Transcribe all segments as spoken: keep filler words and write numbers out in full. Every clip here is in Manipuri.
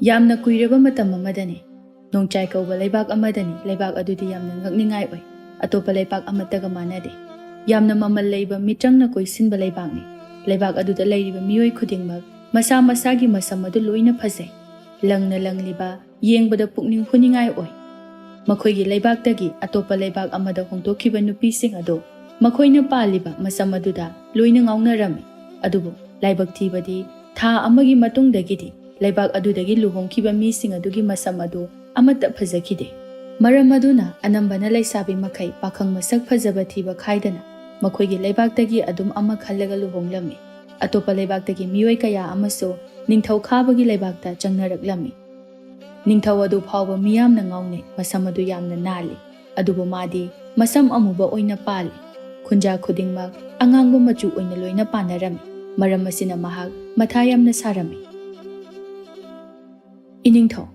ꯌꯥꯝꯅ ꯀꯨꯏꯔꯕ ꯃꯇꯝ ꯑꯃꯗꯅꯤ, ꯅꯣꯡꯆꯥꯏ ꯀꯧꯕ ꯂꯩꯕꯥꯛ ꯑꯃꯗꯅꯤ꯫ ꯂꯩꯕꯥꯛ ꯑꯗꯨꯗꯤ ꯌꯥꯝꯅ ꯉꯛꯅꯤꯡꯉꯥꯏ ꯑꯣꯏ꯫ ꯑꯇꯣꯞꯄ ꯂꯩꯕꯥꯛ ꯑꯃꯠꯇꯒ ꯃꯥꯟꯅꯗꯦ꯫ ꯌꯥꯝꯅ ꯃꯃꯜ ꯂꯩꯕ ꯃꯤꯇ꯭ꯔꯪꯅ ꯀꯣꯏꯁꯤꯟꯕ ꯂꯩꯕꯥꯛꯅꯤ꯫ ꯂꯩꯕꯥꯛ ꯑꯗꯨꯗ ꯂꯩꯔꯤꯕ ꯃꯤꯑꯣꯏ ꯈꯨꯗꯤꯡꯃꯛ ꯃꯁꯥ ꯃꯁꯥꯒꯤ ꯃꯁꯝ ꯑꯗꯨ ꯂꯣꯏꯅ ꯐꯖꯩ꯫ ꯂꯪꯅ ꯂꯪꯂꯤꯕ, ꯌꯦꯡꯕꯗ ꯄꯨꯛꯅꯤꯡ ꯍꯨꯅꯤꯡꯉꯥꯏ ꯑꯣꯏ꯫ ꯃꯈꯣꯏꯒꯤ ꯂꯩꯕꯥꯛꯇꯒꯤ ꯑꯇꯣꯞꯄ ꯂꯩꯕꯥꯛ ꯑꯃꯗ ꯍꯣꯡꯗꯣꯛꯈꯤꯕ ꯅꯨꯄꯤꯁꯤꯡ ꯑꯗꯨ ꯃꯈꯣꯏꯅ ꯄꯥꯜꯂꯤꯕ ꯃꯁꯝ ꯑꯗꯨꯗ ꯂꯣꯏꯅ ꯉꯥꯎꯅꯔꯝꯃꯤ꯫ ꯑꯗꯨꯕꯨ ꯂꯥꯏꯕꯛ ꯊꯤꯕꯗꯤ, ꯊꯥ ꯑꯃꯒꯤ ꯃꯇꯨꯡꯗꯒꯤꯗꯤ ꯂꯩꯕꯥꯛ ꯑꯗꯨꯗꯒꯤ ꯂꯨꯍꯣꯡꯈꯤꯕ ꯃꯤꯁꯤꯡ ꯑꯗꯨꯒꯤ ꯃꯁꯝ ꯑꯗꯨ ꯑꯃꯠꯇ ꯐꯖꯈꯤꯗꯦ꯫ ꯃꯔꯝ ꯑꯗꯨꯅ ꯑꯅꯝꯕꯅ ꯂꯩꯁꯥꯕꯤ ꯃꯈꯩ ꯄꯥꯈꯪ ꯃꯁꯛ ꯐꯖꯕ ꯊꯤꯕ ꯈꯥꯏꯗꯅ ꯃꯈꯣꯏꯒꯤ ꯂꯩꯕꯥꯛꯇꯒꯤ ꯑꯗꯨꯝ ꯑꯃ ꯈꯜꯂꯒ ꯂꯨꯍꯣꯡꯂꯝꯃꯤ꯫ ꯑꯇꯣꯞꯄ ꯂꯩꯕꯥꯛꯇꯒꯤ ꯃꯤꯑꯣꯏ ꯀꯌꯥ ꯑꯃꯁꯨ ꯅꯤꯡꯊꯧ ꯈꯥꯕꯒꯤ ꯂꯩꯕꯥꯛꯇ ꯆꯪꯅꯔꯛꯂꯝꯃꯤ꯫ ꯅꯤꯡꯊꯧ ꯑꯗꯨ ꯐꯥꯎꯕ ꯃꯤꯌꯥꯝꯅ ꯉꯥꯎꯅꯩ, ꯃꯁꯝ ꯑꯗꯨ ꯌꯥꯝꯅ ꯅꯥꯜꯂꯤ꯫ ꯑꯗꯨꯕꯨ ꯃꯥꯗꯤ ꯃꯁꯝ ꯑꯃꯨꯕ ꯑꯣꯏꯅ ꯄꯥꯜꯂꯤ꯫ ꯈꯨꯟꯖꯥ ꯈꯨꯗꯤꯡꯃꯛ ꯑꯉꯥꯡꯕ ꯃꯆꯨ ꯑꯣꯏꯅ ꯂꯣꯏꯅ ꯄꯥꯟꯅꯔꯝꯃꯤ꯫ ꯃꯔꯝ ꯑꯁꯤꯅ ꯃꯍꯥꯛ ꯃꯊꯥ ꯌꯥꯝꯅ ꯁꯥꯔꯝꯃꯤ꯫ "ꯏꯅꯤꯡꯊꯧ,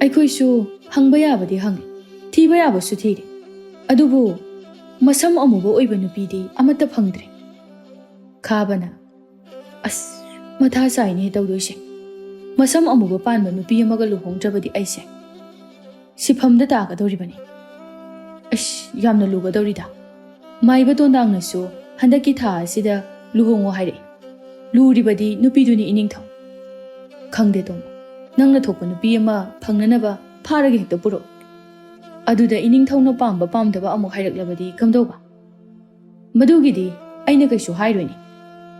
ꯑꯩꯈꯣꯏꯁꯨ ꯍꯪꯕ ꯌꯥꯕꯗꯤ ꯍꯪꯉꯤ, ꯊꯤꯕ ꯌꯥꯕꯁꯨ ꯊꯤꯔꯦ, ꯑꯗꯨꯕꯨ ꯃꯁꯝ ꯑꯃꯨꯕ ꯑꯣꯏꯕ ꯅꯨꯄꯤꯗꯤ ꯑꯃꯠꯇ ꯐꯪꯗ꯭ꯔꯦ꯫" ꯈꯥꯕꯅ, "ꯑꯁ, ꯃꯊꯥ ꯁꯥꯏꯅꯦ ꯇꯧꯗꯣꯏꯁꯦ꯫ ꯃꯁꯝ ꯑꯃꯨꯕ ꯄꯥꯟꯕ ꯅꯨꯄꯤ ꯑꯃꯒ ꯂꯨꯍꯣꯡꯗ꯭ꯔꯕꯗꯤ ꯑꯩꯁꯦ ꯁꯤꯐꯝꯗ ꯇꯥꯒꯗꯧꯔꯤꯕꯅꯤ꯫ ꯑꯁ, ꯌꯥꯝꯅ ꯂꯨꯒꯗꯧꯔꯤꯗ꯫ ꯃꯥꯏꯕ ꯇꯣꯟꯗꯥꯡꯅꯁꯨ ꯍꯟꯗꯛꯀꯤ ꯊꯥ ꯑꯁꯤꯗ ꯂꯨꯍꯣꯡꯉꯣ ꯍꯥꯏꯔꯛꯏ꯫ ꯂꯨꯔꯤꯕꯗꯤ ꯅꯨꯄꯤꯗꯨꯅꯤ, ꯏꯅꯤꯡꯊꯧ꯫" "ꯈꯪꯗꯦ ꯇꯣꯝꯕ, ꯅꯪꯅ ꯊꯣꯛꯄ ꯅꯨꯄꯤ ꯑꯃ ꯐꯪꯅꯅꯕ ꯐꯥꯔꯒ ꯍꯦꯛꯇ ꯄꯨꯔꯛꯎ꯫ ꯑꯗꯨꯗ ꯏꯅꯤꯡꯊꯧꯅ ꯄꯥꯝꯕ ꯄꯥꯝꯗꯕ ꯑꯃꯨꯛ ꯍꯥꯏꯔꯛꯂꯕꯗꯤ ꯀꯝꯗꯧꯕ?" "ꯃꯗꯨꯒꯤꯗꯤ ꯑꯩꯅ ꯀꯩꯁꯨ ꯍꯥꯏꯔꯣꯏꯅꯦ꯫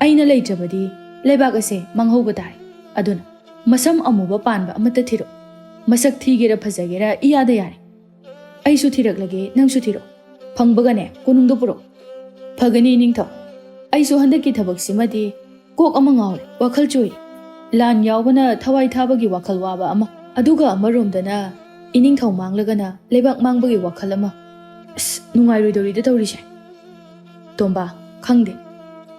ꯑꯩꯅ ꯂꯩꯇ꯭ꯔꯕꯗꯤ ꯂꯩꯕꯥꯛ ꯑꯁꯦ ꯃꯥꯡꯍꯧꯕ ꯇꯥꯔꯦ꯫ ꯑꯗꯨꯅ ꯃꯁꯝ ꯑꯃꯨꯕ ꯄꯥꯟꯕ ꯑꯃꯠꯇ ꯊꯤꯔꯛꯎ꯫ ꯃꯁꯛ ꯊꯤꯒꯦꯔꯥ ꯐꯖꯒꯦꯔꯥ ꯏꯌꯥꯗ ꯌꯥꯔꯦ꯫ ꯑꯩꯁꯨ ꯊꯤꯔꯛꯂꯒꯦ, ꯅꯪꯁꯨ ꯊꯤꯔꯛꯎ꯫ ꯐꯪꯕꯒꯅꯦ ꯀꯣꯅꯨꯡꯗ ꯄꯨꯔꯛꯎ꯫" "ꯐꯒꯅꯤ ꯏꯅꯤꯡꯊꯧ꯫ ꯑꯩꯁꯨ ꯍꯟꯗꯛꯀꯤ ꯊꯕꯛꯁꯤꯃꯗꯤ ꯀꯣꯛ ꯑꯃ ꯉꯥꯎꯔꯦ, ꯋꯥꯈꯜ ꯆꯣꯏꯔꯦ꯫ ꯂꯥꯟ ꯌꯥꯎꯕꯅ ꯊꯋꯥꯏ ꯊꯥꯕꯒꯤ ꯋꯥꯈꯜ ꯋꯥꯕ ꯑꯃ, ꯑꯗꯨꯒ ꯑꯃꯔꯣꯝꯗꯅ ꯏꯅꯤꯡꯊꯧ ꯃꯥꯡꯂꯒꯅ ꯂꯩꯕꯥꯛ ꯃꯥꯡꯕꯒꯤ ꯋꯥꯈꯜ ꯑꯃ꯫ ꯑꯁ, ꯅꯨꯡꯉꯥꯏꯔꯣꯏꯗꯧꯔꯤꯗ ꯇꯧꯔꯤꯁꯦ꯫ ꯇꯣꯝꯕ, ꯈꯪꯗꯦ,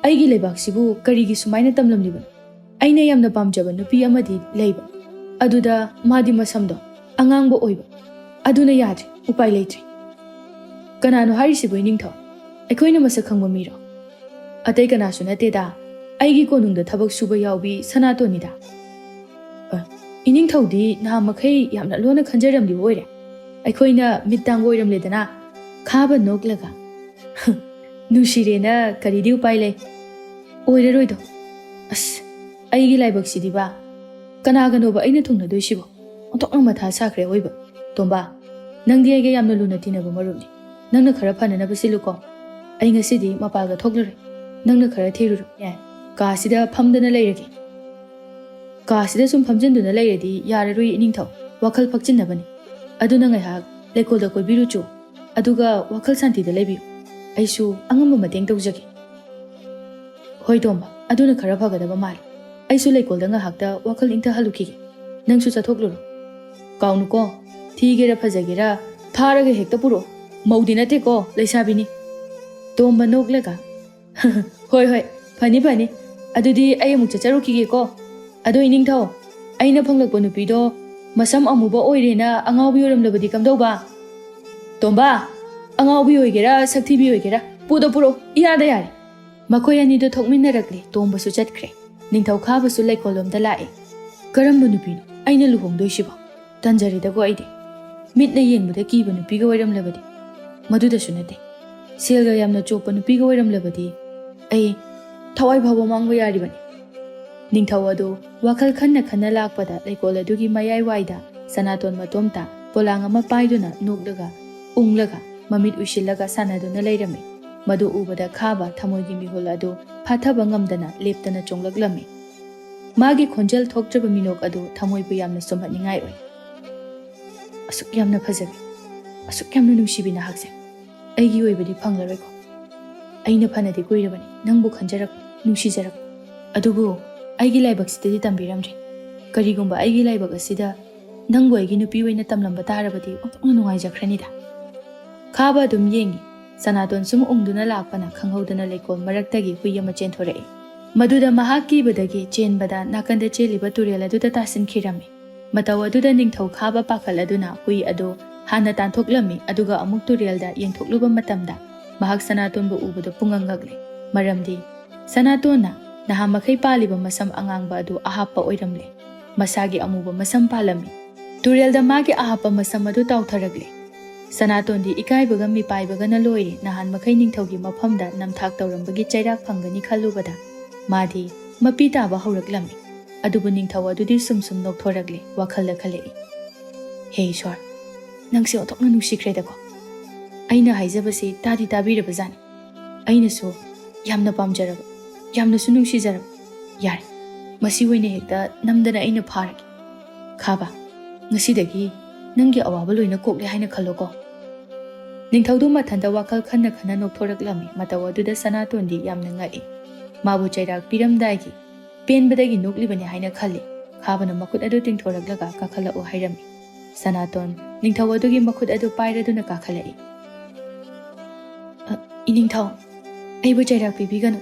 ꯑꯩꯒꯤ ꯂꯩꯕꯥꯛꯁꯤꯕꯨ ꯀꯔꯤꯒꯤ ꯁꯨꯃꯥꯏꯅ ꯇꯝꯂꯝꯂꯤꯕꯅꯣ? ꯑꯩꯅ ꯌꯥꯝꯅ ꯄꯥꯝꯖꯕ ꯅꯨꯄꯤ ꯑꯃꯗꯤ ꯂꯩꯕ, ꯑꯗꯨꯗ ꯃꯥꯗꯤ ꯃꯁꯝꯗꯣ ꯑꯉꯥꯡꯕ ꯑꯣꯏꯕ, ꯑꯗꯨꯅ ꯌꯥꯗ꯭ꯔꯦ, ꯎꯄꯥꯏ ꯂꯩꯇ꯭ꯔꯦ꯫ ꯀꯅꯥꯅꯣ ꯍꯥꯏꯔꯤꯁꯤꯕꯨ, ꯏꯅꯤꯡꯊꯧ? ꯑꯩꯈꯣꯏꯅ ꯃꯁꯛ ꯈꯪꯕ ꯃꯤꯔꯣ?" "ꯑꯇꯩ ꯀꯅꯥꯁꯨ ꯅꯠꯇꯦꯗ, ꯑꯩꯒꯤ ꯀꯣꯅꯨꯡꯗ ꯊꯕꯛ ꯁꯨꯕ ꯌꯥꯎꯕꯤ ꯁꯅꯥꯇꯣꯟꯅꯤꯗ꯫" "ꯑ, ꯏꯅꯤꯡꯊꯧꯗꯤ ꯅꯍꯥꯟ ꯃꯈꯩ ꯌꯥꯝꯅ ꯂꯣꯟꯅ ꯈꯟꯖꯔꯝꯂꯤꯕ ꯑꯣꯏꯔꯦ꯫ ꯑꯩꯈꯣꯏꯅ ꯃꯤꯠ ꯇꯥꯡꯕ ꯑꯣꯏꯔꯝꯂꯦꯗꯅ꯫ ꯈꯥꯕ ꯅꯣꯛꯂꯒ, "ꯅꯨꯡꯁꯤꯔꯦꯅ ꯀꯔꯤꯗꯤ ꯎꯄꯥꯏ ꯂꯩ? ꯑꯣꯏꯔꯔꯣꯏꯗꯣ꯫ ꯑꯁ, ꯑꯩꯒꯤ ꯂꯥꯏꯕꯛꯁꯤꯗꯤꯕ, ꯀꯅꯥꯒꯅꯣꯕ ꯑꯩꯅ ꯊꯨꯡꯅꯗꯣꯏꯁꯤꯕꯣ? ꯑꯣꯟꯊꯣꯛꯅ ꯃꯊꯥ ꯁꯥꯈ꯭ꯔꯦ ꯑꯑꯣꯏꯕ꯫ ꯇꯣꯝꯕ, ꯅꯪꯗꯤ ꯑꯩꯒ ꯌꯥꯝꯅ ꯂꯨꯅ ꯇꯤꯟꯅꯕ ꯃꯔꯨꯞꯅꯤ꯫ ꯅꯪꯅ ꯈꯔ ꯐꯅꯅꯕ ꯁꯤꯜꯂꯨꯀꯣ꯫ ꯑꯩ ꯉꯁꯤꯗꯤ ꯃꯄꯥꯜꯒ ꯊꯣꯛꯂꯔꯣꯏ꯫ ꯅꯪꯅ ꯈꯔ ꯊꯤꯔꯨꯔꯣ꯫ ꯌꯥꯏ, ꯀꯥꯁꯤꯗ ꯐꯝꯗꯅ ꯂꯩꯔꯒꯦ꯫ ꯀꯥꯁꯤꯗ ꯁꯨꯝ ꯐꯝꯖꯤꯟꯗꯨꯅ ꯂꯩꯔꯗꯤ ꯌꯥꯔꯔꯣꯏ ꯏꯅꯤꯡꯊꯧ꯫ ꯋꯥꯈꯜ ꯐꯛꯆꯤꯟꯅꯕꯅꯤ꯫ ꯑꯗꯨꯅ ꯉꯥꯏꯍꯥꯛ ꯂꯩꯀꯣꯜꯗ ꯀꯣꯏꯕꯤꯔꯨꯆꯣ꯫ ꯑꯗꯨꯒ ꯋꯥꯈꯜ ꯁꯥꯟꯇꯤꯗ ꯂꯩꯕꯤꯌꯨ꯫ ꯑꯩꯁꯨ ꯑꯉꯝꯕ ꯃꯇꯦꯡ ꯇꯧꯖꯒꯦ꯫" "ꯍꯣꯏ ꯇꯣꯝꯕ, ꯑꯗꯨꯅ ꯈꯔ ꯐꯒꯗꯕ ꯃꯥꯜꯂꯤ꯫ ꯑꯩꯁꯨ ꯂꯩꯀꯣꯜꯗ ꯉꯥꯏꯍꯥꯛꯇ ꯋꯥꯈꯜ ꯏꯪꯊꯍꯜꯂꯨꯈꯤꯒꯦ꯫ ꯅꯪꯁꯨ ꯆꯠꯊꯣꯛꯂꯨꯔꯣ꯫ ꯀꯥꯎꯅꯨꯀꯣ, ꯊꯤꯒꯦꯔꯥ ꯐꯖꯒꯦꯔꯥ ꯐꯥꯔꯒ ꯍꯦꯛꯇ ꯄꯨꯔꯛꯑꯣ꯫ ꯃꯧꯗꯤ ꯅꯠꯇꯦꯀꯣ, ꯂꯩꯁꯥꯕꯤꯅꯤ꯫" ꯇꯣꯝꯕ ꯅꯣꯛꯂꯒ, "ꯍꯣꯏ, ꯍꯣꯏ, ꯐꯅꯤ, ꯐꯅꯤ꯫ ꯑꯗꯨꯗꯤ ꯑꯩ ꯑꯃꯨꯛ ꯆꯠꯆꯔꯨꯈꯤꯒꯦꯀꯣ꯫ ꯑꯗꯣ ꯏꯅꯤꯡꯊꯧ, ꯑꯩꯅ ꯐꯪꯂꯛꯄ ꯅꯨꯄꯤꯗꯣ ꯃꯁꯝ ꯑꯃꯨꯕ ꯑꯣꯏꯔꯦꯅ ꯑꯉꯥꯎꯕꯤ ꯑꯣꯏꯔꯝꯂꯕꯗꯤ ꯀꯝꯗꯧꯕ? ꯇꯣꯝꯕ, ꯑꯉꯥꯎꯕꯤ ꯑꯣꯏꯒꯦꯔꯥ, ꯁꯛꯊꯤꯕꯤ ꯑꯣꯏꯒꯦꯔꯥ, ꯄꯨꯗ ꯄꯨꯔꯛꯑꯣ, ꯏꯌꯥꯗ ꯌꯥꯔꯦ꯫" ꯃꯈꯣꯏ ꯑꯅꯤꯗꯨ ꯊꯣꯛꯃꯤꯟꯅꯔꯛꯂꯦ꯫ ꯇꯣꯝꯕꯁꯨ ꯆꯠꯈ꯭ꯔꯦ꯫ ꯅꯤꯡꯊꯧ ꯈꯥꯕꯁꯨ ꯂꯩꯀꯣꯜꯂꯣꯝꯗ ꯂꯥꯛꯑꯦ꯫ "ꯀꯔꯝꯕ ꯅꯨꯄꯤꯅꯣ ꯑꯩꯅ ꯂꯨꯍꯣꯡꯗꯣꯏꯁꯤꯕꯣ? ꯇꯟꯖꯔꯦꯗꯀꯣ ꯑꯩꯗꯤ꯫ ꯃꯤꯠꯅ ꯌꯦꯡꯕꯗ ꯀꯤꯕ ꯅꯨꯄꯤꯒ ꯑꯣꯏꯔꯝꯂꯕꯗꯤ? ꯃꯗꯨꯗꯁꯨ ꯅꯠꯇꯦ, ꯁꯦꯜꯒ ꯌꯥꯝꯅ ꯆꯣꯞꯄ ꯅꯨꯄꯤꯒ ꯑꯣꯏꯔꯝꯂꯕꯗꯤ ꯑꯩ ꯊꯋꯥꯏ ꯐꯥꯎꯕ ꯃꯥꯡꯕ ꯌꯥꯔꯤꯕꯅꯤ꯫" ꯅꯤꯡꯊꯧ ꯑꯗꯨ ꯋꯥꯈꯜ ꯈꯟꯅ ꯈꯟꯅ ꯂꯥꯛꯄꯗ ꯂꯩꯀꯣꯜ ꯑꯗꯨꯒꯤ ꯃꯌꯥꯏ ꯋꯥꯏꯗ ꯁꯅꯥꯇꯣꯟ ꯃꯇꯣꯝꯇ ꯄꯣꯂꯥꯡ ꯑꯃ ꯄꯥꯏꯗꯨꯅ ꯅꯣꯛꯂꯒ, ꯎꯪꯂꯒ, ꯃꯃꯤꯠ ꯎꯏꯁꯤꯜꯂꯒ ꯁꯥꯟꯅꯗꯨꯅ ꯂꯩꯔꯝꯃꯤ꯫ ꯃꯗꯨ ꯎꯕꯗ ꯈꯥꯕ ꯊꯃꯣꯏꯒꯤ ꯃꯤꯍꯨꯜ ꯑꯗꯨ ꯐꯥꯊꯕ ꯉꯝꯗꯅ ꯂꯦꯞꯇꯅ ꯆꯣꯡꯂꯛꯂꯝꯃꯤ꯫ ꯃꯥꯒꯤ ꯈꯣꯟꯖꯦꯜ ꯊꯣꯛꯇ꯭ꯔꯕ ꯃꯤꯅꯣꯛ ꯑꯗꯨ ꯊꯃꯣꯏꯕꯨ ꯌꯥꯝꯅ ꯁꯨꯝꯍꯠꯅꯤꯡꯉꯥꯏ ꯑꯣꯏ꯫ "ꯑꯁꯨꯛ ꯌꯥꯝꯅ ꯐꯖꯕꯤ, ꯑꯁꯨꯛ ꯌꯥꯝꯅ ꯅꯨꯡꯁꯤꯕꯤ ꯅꯍꯥꯛꯁꯦ ꯑꯩꯒꯤ ꯑꯣꯏꯕꯗꯤ ꯐꯪꯂꯔꯣꯏꯀꯣ꯫ ꯑꯩꯅ ꯐꯅꯗꯤ ꯀꯨꯏꯔꯕꯅꯤ ꯅꯪꯕꯨ ꯈꯟꯖꯔꯛꯄ, ꯅꯨꯡꯁꯤꯖꯔꯛꯄ꯫ ꯑꯗꯨꯕꯨ ꯑꯩꯒꯤ ꯂꯥꯏꯕꯛꯁꯤꯗꯗꯤ ꯇꯝꯕꯤꯔꯝꯗ꯭ꯔꯦ꯫ ꯀꯔꯤꯒꯨꯝꯕ ꯑꯩꯒꯤ ꯂꯥꯏꯕꯛ ꯑꯁꯤꯗ ꯅꯪꯕꯨ ꯑꯩꯒꯤ ꯅꯨꯄꯤ ꯑꯣꯏꯅ ꯇꯝꯂꯝꯕ ꯇꯥꯔꯕꯗꯤ ꯑꯣꯟꯊꯣꯛꯅ ꯅꯨꯡꯉꯥꯏꯖꯈ꯭ꯔꯅꯤꯗ꯫" ꯈꯥꯕ ꯑꯗꯨꯝ ꯌꯦꯡꯉꯤ꯫ ꯁꯅꯥꯇꯣꯟ ꯁꯨꯝ ꯎꯪꯗꯨꯅ ꯂꯥꯛꯄꯅ ꯈꯪꯍꯧꯗꯅ ꯂꯩꯀꯣꯜ ꯃꯔꯛꯇꯒꯤ ꯍꯨꯏ ꯑꯃ ꯆꯦꯟꯊꯣꯔꯛꯏ꯫ ꯃꯗꯨꯗ ꯃꯍꯥꯛ ꯀꯤꯕꯗꯒꯤ ꯆꯦꯟꯕꯗ ꯅꯥꯀꯟꯗ ꯆꯦꯜꯂꯤꯕ ꯇꯨꯔꯦꯜ ꯑꯗꯨꯗ ꯇꯥꯁꯤꯟꯈꯤꯔꯝꯃꯤ꯫ ꯃꯇꯧ ꯑꯗꯨꯗ ꯅꯤꯡꯊꯧ ꯈꯥꯕ ꯄꯥꯈꯠꯂꯗꯨꯅ ꯍꯨꯏ ꯑꯗꯨ ꯍꯥꯟꯅ ꯇꯥꯟꯊꯣꯛꯂꯝꯃꯤ, ꯑꯗꯨꯒ ꯑꯃꯨꯛ ꯇꯨꯔꯦꯜꯗ ꯌꯦꯡꯊꯣꯛꯂꯨꯕ ꯃꯇꯝꯗ ꯃꯍꯥꯛ ꯁꯅꯥꯇꯣꯟꯕꯨ ꯎꯕꯗ ꯄꯨꯡꯉꯛ ꯉꯛꯂꯦ꯫ ꯃꯔꯝꯗꯤ ꯁꯅꯥꯇꯣꯟꯅ ꯅꯍꯥꯟ ꯃꯈꯩ ꯄꯥꯜꯂꯤꯕ ꯃꯁꯝ ꯑꯉꯥꯡꯕ ꯑꯗꯨ ꯑꯍꯥꯞꯄ ꯑꯣꯏꯔꯝꯂꯦ꯫ ꯃꯁꯥꯒꯤ ꯑꯃꯨꯕ ꯃꯁꯝ ꯄꯥꯜꯂꯝꯃꯤ꯫ ꯇꯨꯔꯦꯜꯗ ꯃꯥꯒꯤ ꯑꯍꯥꯞꯄ ꯃꯁꯝ ꯑꯗꯨ ꯇꯥꯎꯊꯔꯛꯂꯦ꯫ ꯁꯅꯥꯇꯣꯟꯗꯤ ꯏꯀꯥꯏꯕꯒ ꯃꯤꯄꯥꯏꯕꯒꯅ ꯂꯣꯏꯔꯦ꯫ ꯅꯍꯥꯟ ꯃꯈꯩ ꯅꯤꯡꯊꯧꯒꯤ ꯃꯐꯝꯗ ꯅꯝꯊꯥꯛ ꯇꯧꯔꯝꯕꯒꯤ ꯆꯩꯔꯥꯛ ꯐꯪꯒꯅꯤ ꯈꯜꯂꯨꯕꯗ ꯃꯥꯗꯤ ꯃꯄꯤ ꯇꯥꯕ ꯍꯧꯔꯛꯂꯝꯃꯤ꯫ ꯑꯗꯨꯕꯨ ꯅꯤꯡꯊꯧ ꯑꯗꯨꯗꯤ ꯁꯨꯝ ꯁꯨꯝ ꯅꯣꯛꯊꯣꯔꯛꯂꯦ꯫ ꯋꯥꯈꯜꯗ ꯈꯜꯂꯛꯏ, "ꯍꯦ ꯏꯁꯣꯔ, ꯅꯪꯁꯦ ꯑꯣꯟꯊꯣꯛꯅ ꯅꯨꯡꯁꯤꯈ꯭ꯔꯦꯗꯀꯣ꯫ ꯑꯩꯅ ꯍꯥꯏꯖꯕꯁꯤ ꯇꯥꯗꯤ ꯇꯥꯕꯤꯔꯕꯖꯥꯠꯅꯤ꯫ ꯑꯩꯅꯁꯨ ꯌꯥꯝꯅ ꯄꯥꯝꯖꯔꯕ, ꯌꯥꯝꯅꯁꯨ ꯅꯨꯡꯁꯤꯖꯔꯕ꯫ ꯌꯥꯔꯦ, ꯃꯁꯤ ꯑꯣꯏꯅ ꯍꯦꯛꯇ ꯅꯝꯗꯅ ꯑꯩꯅ ꯐꯥꯔꯒꯦ꯫ ꯈꯥꯕ, ꯉꯁꯤꯗꯒꯤ ꯅꯪꯒꯤ ꯑꯋꯥꯕ ꯂꯣꯏꯅ ꯀꯣꯛꯂꯦ ꯍꯥꯏꯅ ꯈꯜꯂꯣꯀꯣ꯫" ꯅꯤꯡꯊꯧꯗꯨ ꯃꯊꯟꯇ ꯋꯥꯈꯜ ꯈꯟꯅ ꯈꯟꯅ ꯅꯣꯛꯊꯣꯔꯛꯂꯝꯃꯤ꯫ ꯃꯇꯧ ꯑꯗꯨꯗ ꯁꯅꯥꯇꯣꯟꯗꯤ ꯌꯥꯝꯅ ꯉꯛꯏ꯫ ꯃꯥꯕꯨ ꯆꯩꯔꯥꯛ ꯄꯤꯔꯝꯗꯥꯏꯒꯤ ꯄꯦꯟꯕꯗꯒꯤ ꯅꯣꯛꯂꯤꯕꯅꯤ ꯍꯥꯏꯅ ꯈꯜꯂꯤ꯫ ꯈꯥꯕꯅ ꯃꯈꯨꯠ ꯑꯗꯨ ꯇꯤꯡꯊꯣꯔꯛꯂꯒ ꯀꯥꯈꯠꯂꯛꯎ ꯍꯥꯏꯔꯝꯃꯤ꯫ ꯁꯅꯥꯇꯣꯟ ꯅꯤꯡꯊꯧ ꯑꯗꯨꯒꯤ ꯃꯈꯨꯠ ꯑꯗꯨ ꯄꯥꯏꯔꯗꯨꯅ ꯀꯥꯈꯠꯂꯛꯏ꯫ "ꯑ, ꯏꯅꯤꯡꯊꯧ, ꯑꯩꯕꯨ ꯆꯩꯔꯥꯛ ꯄꯤꯕꯤꯒꯅꯨ꯫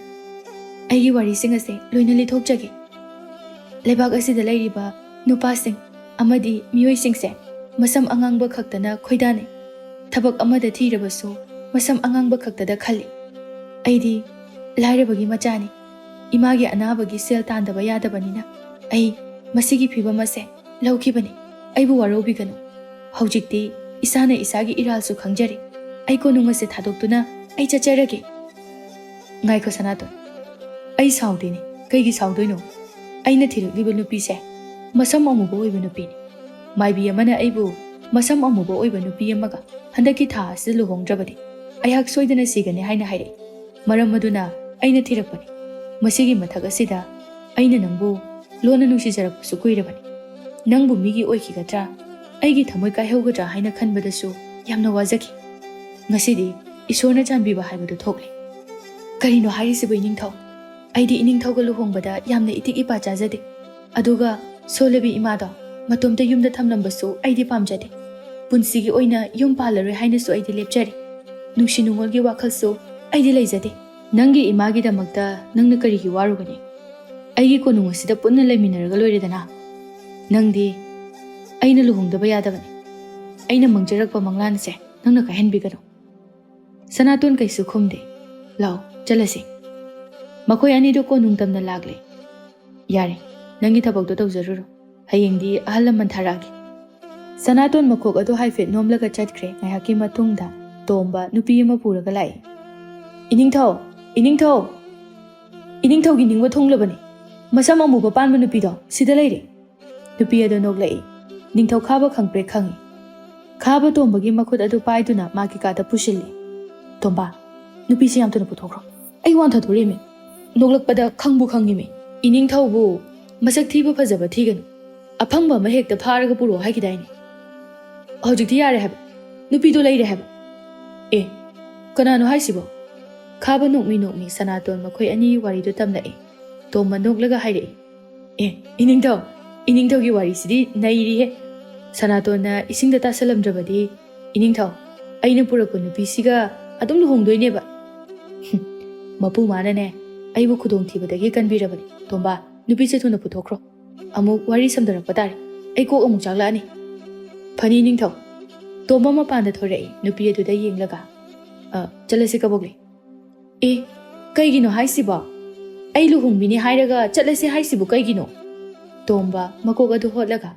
ꯑꯩꯒꯤ ꯋꯥꯔꯤꯁꯤꯡ ꯑꯁꯦ ꯂꯣꯏꯅ ꯂꯤꯊꯣꯛꯆꯒꯦ꯫ ꯂꯩꯕꯥꯛ ꯑꯁꯤꯗ ꯂꯩꯔꯤꯕ ꯅꯨꯄꯥꯁꯤꯡ ꯑꯃꯗꯤ ꯃꯤꯑꯣꯏꯁꯤꯡꯁꯦ ꯃꯁꯝ ꯑꯉꯥꯡꯕ ꯈꯛꯇꯅ ꯈꯣꯏꯗꯥꯅꯩ꯫ ꯊꯕꯛ ꯑꯃꯗ ꯊꯤꯔꯕꯁꯨ ꯃꯁꯝ ꯑꯉꯥꯡꯕ ꯈꯛꯇꯗ ꯈꯜꯂꯤ꯫ ꯑꯩꯗꯤ ꯂꯥꯏꯔꯕꯒꯤ ꯃꯆꯥꯅꯤ꯫ ꯏꯃꯥꯒꯤ ꯑꯅꯥꯕꯒꯤ ꯁꯦꯜ ꯇꯥꯟꯗꯕ ꯌꯥꯗꯕꯅꯤꯅ ꯑꯩ ꯃꯁꯤꯒꯤ ꯐꯤꯕꯝ ꯑꯁꯦ ꯂꯧꯈꯤꯕꯅꯤ꯫ ꯑꯩꯕꯨ ꯋꯥꯔꯧꯕꯤꯒꯅꯨ꯫ ꯍꯧꯖꯤꯛꯇꯤ ꯏꯁꯥꯅ ꯏꯁꯥꯒꯤ ꯏꯔꯥꯜꯁꯨ ꯈꯪꯖꯔꯦ꯫ ꯑꯩ ꯀꯣꯅꯨꯡ ꯑꯁꯦ ꯊꯥꯗꯣꯛꯇꯨꯅ ꯑꯩ ꯆꯠꯆꯔꯒꯦ꯫" "ꯉꯥꯏꯈꯣ ꯁꯅꯥꯇꯣꯟ, ꯑꯩ ꯁꯥꯎꯗꯦꯅꯦ꯫ ꯀꯩꯒꯤ ꯁꯥꯎꯗꯣꯏꯅꯣ? ꯑꯩꯅ ꯊꯤꯔꯛꯂꯤꯕ ꯅꯨꯄꯤꯁꯦ ꯃꯁꯝ ꯑꯃꯨꯕ ꯑꯣꯏꯕ ꯅꯨꯄꯤꯅꯤ꯫ ꯃꯥꯏꯕꯤ ꯑꯃꯅ ꯑꯩꯕꯨ ꯃꯁꯝ ꯑꯃꯨꯕ ꯑꯣꯏꯕ ꯅꯨꯄꯤ ꯑꯃꯒ ꯍꯟꯗꯛꯀꯤ ꯊꯥ ꯑꯁꯤꯗ ꯂꯨꯍꯣꯡꯗ꯭ꯔꯕꯗꯤ ꯑꯩꯍꯥꯛ ꯁꯣꯏꯗꯅ ꯁꯤꯒꯅꯤ ꯍꯥꯏꯅ ꯍꯥꯏꯔꯛꯏ꯫ ꯃꯔꯝ ꯑꯗꯨꯅ ꯑꯩꯅ ꯊꯤꯔꯛꯄꯅꯤ꯫ ꯃꯁꯤꯒꯤ ꯃꯊꯛ ꯑꯁꯤꯗ ꯑꯩꯅ ꯅꯪꯕꯨ ꯂꯣꯟꯅ ꯅꯨꯡꯁꯤꯖꯔꯛꯄꯁꯨ ꯀꯨꯏꯔꯕꯅꯤ꯫ ꯅꯪꯕꯨ ꯃꯤꯒꯤ ꯑꯣꯏꯈꯤꯒꯗ꯭ꯔꯥ, ꯑꯩꯒꯤ ꯊꯃꯣꯏ ꯀꯥꯏꯍꯧꯒꯗ꯭ꯔꯥ ꯍꯥꯏꯅ ꯈꯟꯕꯗꯁꯨ ꯌꯥꯝꯅ ꯋꯥꯖꯈꯤ꯫ ꯉꯁꯤꯗꯤ ꯏꯁꯣꯔꯅ ꯆꯥꯟꯕꯤꯕ ꯍꯥꯏꯕꯗꯨ ꯊꯣꯛꯂꯦ꯫" "ꯀꯔꯤꯅꯣ ꯍꯥꯏꯔꯤꯁꯤꯕꯨ ꯏꯅꯤꯡꯊꯧ? ꯑꯩꯗꯤ ꯏꯅꯤꯡꯊꯧꯒ ꯂꯨꯍꯣꯡꯕꯗ ꯌꯥꯝꯅ ꯏꯇꯤꯛ ꯏꯄꯥ ꯆꯥꯖꯗꯦ꯫ ꯑꯗꯨꯒ ꯁꯣꯜꯂꯕꯤ ꯏꯃꯥꯗꯣ ꯃꯇꯣꯝꯇ ꯌꯨꯝꯗ ꯊꯝꯂꯝꯕꯁꯨ ꯑꯩꯗꯤ ꯄꯥꯝꯖꯗꯦ꯫ ꯄꯨꯟꯁꯤꯒꯤ ꯑꯣꯏꯅ ꯌꯨꯝ ꯄꯥꯜꯂꯔꯣꯏ ꯍꯥꯏꯅꯁꯨ ꯑꯩꯗꯤ ꯂꯦꯞꯆꯔꯦ꯫ ꯅꯨꯡꯁꯤ ꯅꯨꯡꯉꯣꯜꯒꯤ ꯋꯥꯈꯜꯁꯨ ꯑꯩꯗꯤ ꯂꯩꯖꯗꯦ꯫ ꯅꯪꯒꯤ ꯏꯃꯥꯒꯤꯗꯃꯛꯇ ꯅꯪꯅ ꯀꯔꯤꯒꯤ ꯋꯥꯔꯨꯒꯅꯤ? ꯑꯩꯒꯤ ꯀꯣꯅꯨꯡ ꯑꯁꯤꯗ ꯄꯨꯟꯅ ꯂꯩꯃꯤꯟꯅꯔꯒ ꯂꯣꯏꯔꯦꯗꯅ꯫ ꯅꯪꯗꯤ ꯑꯩꯅ ꯂꯨꯍꯣꯡꯗꯕ ꯌꯥꯗꯕꯅꯤ꯫ ꯑꯩꯅ ꯃꯪꯖꯔꯛꯄ ꯃꯪꯂꯥꯟꯁꯦ ꯅꯪꯅ ꯀꯥꯏꯍꯟꯕꯤꯒꯅꯨ꯫" ꯁꯅꯥꯇꯣꯟ ꯀꯩꯁꯨ ꯈꯨꯝꯗꯦ꯫ "ꯂꯥꯛꯑꯣ, ꯆꯠꯂꯁꯤ꯫" ꯃꯈꯣꯏ ꯑꯅꯤꯗꯨ ꯀꯣꯅꯨꯡ ꯇꯝꯅ ꯂꯥꯛꯂꯦ꯫ "ꯌꯥꯔꯦ, ꯅꯪꯒꯤ ꯊꯕꯛꯇꯣ ꯇꯧꯖꯔꯨꯔꯣ꯫ ꯍꯌꯦꯡꯗꯤ ꯑꯍꯜ ꯂꯃꯟ ꯊꯥꯔꯛꯑꯒꯦ꯫ ꯁꯅꯥꯇꯣꯟ ꯃꯀꯣꯛ ꯑꯗꯨ ꯍꯥꯏꯐꯦꯠ ꯅꯣꯝꯂꯒ ꯆꯠꯈ꯭ꯔꯦ꯫ ꯉꯥꯏꯍꯥꯛꯀꯤ ꯃꯇꯨꯡꯗ ꯇꯣꯝꯕ ꯅꯨꯄꯤ ꯑꯃ ꯄꯨꯔꯒ ꯂꯥꯛꯏ꯫ "ꯏꯅꯤꯡꯊꯧ! ꯏꯅꯤꯡꯊꯧ! ꯏꯅꯤꯡꯊꯧꯒꯤ ꯅꯤꯡꯕ ꯊꯨꯡꯂꯕꯅꯤ꯫ ꯃꯁꯝ ꯑꯃꯨꯕ ꯄꯥꯟꯕ ꯅꯨꯄꯤꯗꯣ ꯁꯤꯗ ꯂꯩꯔꯦ!" ꯅꯨꯄꯤ ꯑꯗꯨ ꯅꯣꯛꯂꯛꯏ꯫ ꯅꯤꯡꯊꯧ ꯈꯥꯕ ꯈꯪꯄ꯭ꯔꯦꯛ ꯈꯪꯏ꯫ ꯈꯥꯕ ꯇꯣꯝꯕꯒꯤ ꯃꯈꯨꯠ ꯑꯗꯨ ꯄꯥꯏꯗꯨꯅ ꯃꯥꯒꯤ ꯀꯥꯗ ꯄꯨꯁꯤꯜꯂꯤ꯫ "ꯇꯣꯝꯕ, ꯅꯨꯄꯤꯁꯦ ꯌꯥꯝ ꯊꯨꯅ ꯄꯨꯊꯣꯛꯈ꯭ꯔꯣ꯫ ꯑꯩ ꯋꯥꯟꯊꯗꯣꯔꯤꯃꯤ꯫ ꯅꯣꯛꯂꯛꯄꯗ ꯈꯪꯕꯨ ꯈꯪꯉꯤꯃꯤ꯫ ꯏꯅꯤꯡꯊꯧꯕꯨ ꯃꯁꯛ ꯊꯤꯕ ꯐꯖꯕ ꯊꯤꯒꯅꯨ꯫ ꯑꯐꯪꯕ ꯑꯃ ꯍꯦꯛꯇ ꯐꯥꯔꯒ ꯄꯨꯔꯛꯑꯣ ꯍꯥꯏꯈꯤꯗꯥꯏꯅꯦ? ꯍꯧꯖꯤꯛꯇꯤ ꯌꯥꯔꯦ ꯍꯥꯏꯕ꯫ ꯅꯨꯄꯤꯗꯣ ꯂꯩꯔꯦ ꯍꯥꯏꯕ꯫ ꯑꯦ, ꯀꯅꯥꯅꯣ ꯍꯥꯏꯁꯤꯕꯣ?" ꯈꯥꯕ ꯅꯣꯛꯃꯤ ꯅꯣꯛꯃꯤ ꯁꯅꯥꯇꯣꯟ ꯃꯈꯣꯏ ꯑꯅꯤꯒꯤ ꯋꯥꯔꯤꯗꯨ ꯇꯝꯂꯛꯏ꯫ ꯇꯣꯝꯕ ꯅꯣꯛꯂꯒ ꯍꯥꯏꯔꯛꯏ, "ꯑꯦ, ꯏꯅꯤꯡꯊꯧ, ꯏꯅꯤꯡꯊꯧꯒꯤ ꯋꯥꯔꯤꯁꯤꯗꯤ ꯅꯩꯔꯤꯍꯦ꯫ ꯁꯅꯥꯇꯣꯟꯅ ꯏꯁꯤꯡꯗ ꯇꯥꯁꯜꯂꯝꯗ꯭ꯔꯕꯗꯤ, ꯏꯅꯤꯡꯊꯧ, ꯑꯩꯅ ꯄꯨꯔꯛꯄ ꯅꯨꯄꯤꯁꯤꯒ ꯑꯗꯨꯝ ꯂꯨꯍꯣꯡꯗꯣꯏꯅꯦꯕ꯫ ꯍꯨꯝ, ꯃꯄꯨ ꯃꯥꯅꯅꯦ, ꯑꯩꯕꯨ ꯈꯨꯗꯣꯡꯊꯤꯕꯗꯒꯤ ꯀꯟꯕꯤꯔꯕꯅꯤ꯫ ꯇꯣꯝꯕ, ꯅꯨꯄꯤꯁꯦ ꯊꯨꯅ ꯄꯨꯊꯣꯛꯈ꯭ꯔꯣ꯫ ꯑꯃꯨꯛ ꯋꯥꯔꯤ ꯁꯝꯗꯔꯛꯄ ꯇꯥꯔꯦ꯫ ꯑꯩ ꯀꯣꯛ ꯑꯃꯨꯛ ꯆꯥꯛꯂꯛꯑꯅꯤ꯫ ꯐꯅꯤ, ꯏꯅꯤꯡꯊꯧ꯫" ꯇꯣꯝꯕ ꯃꯄꯥꯟꯗ ꯊꯣꯔꯛꯏ, ꯅꯨꯄꯤ ꯑꯗꯨꯗ ꯌꯦꯡꯂꯒ, "ꯑ, ꯆꯠꯂꯁꯤ, ꯀꯕꯣꯛꯂꯩ꯫" "ꯑꯦ, ꯀꯩꯒꯤꯅꯣ ꯍꯥꯏꯁꯤꯕꯣ? ꯑꯩ ꯂꯨꯍꯣꯡꯕꯤꯅꯤ ꯍꯥꯏꯔꯒ ꯆꯠꯂꯁꯤ ꯍꯥꯏꯁꯤꯕꯨ ꯀꯩꯒꯤꯅꯣ?" ꯇꯣꯝꯕ ꯃꯀꯣꯛ ꯑꯗꯨ ꯍꯣꯠꯂꯒ,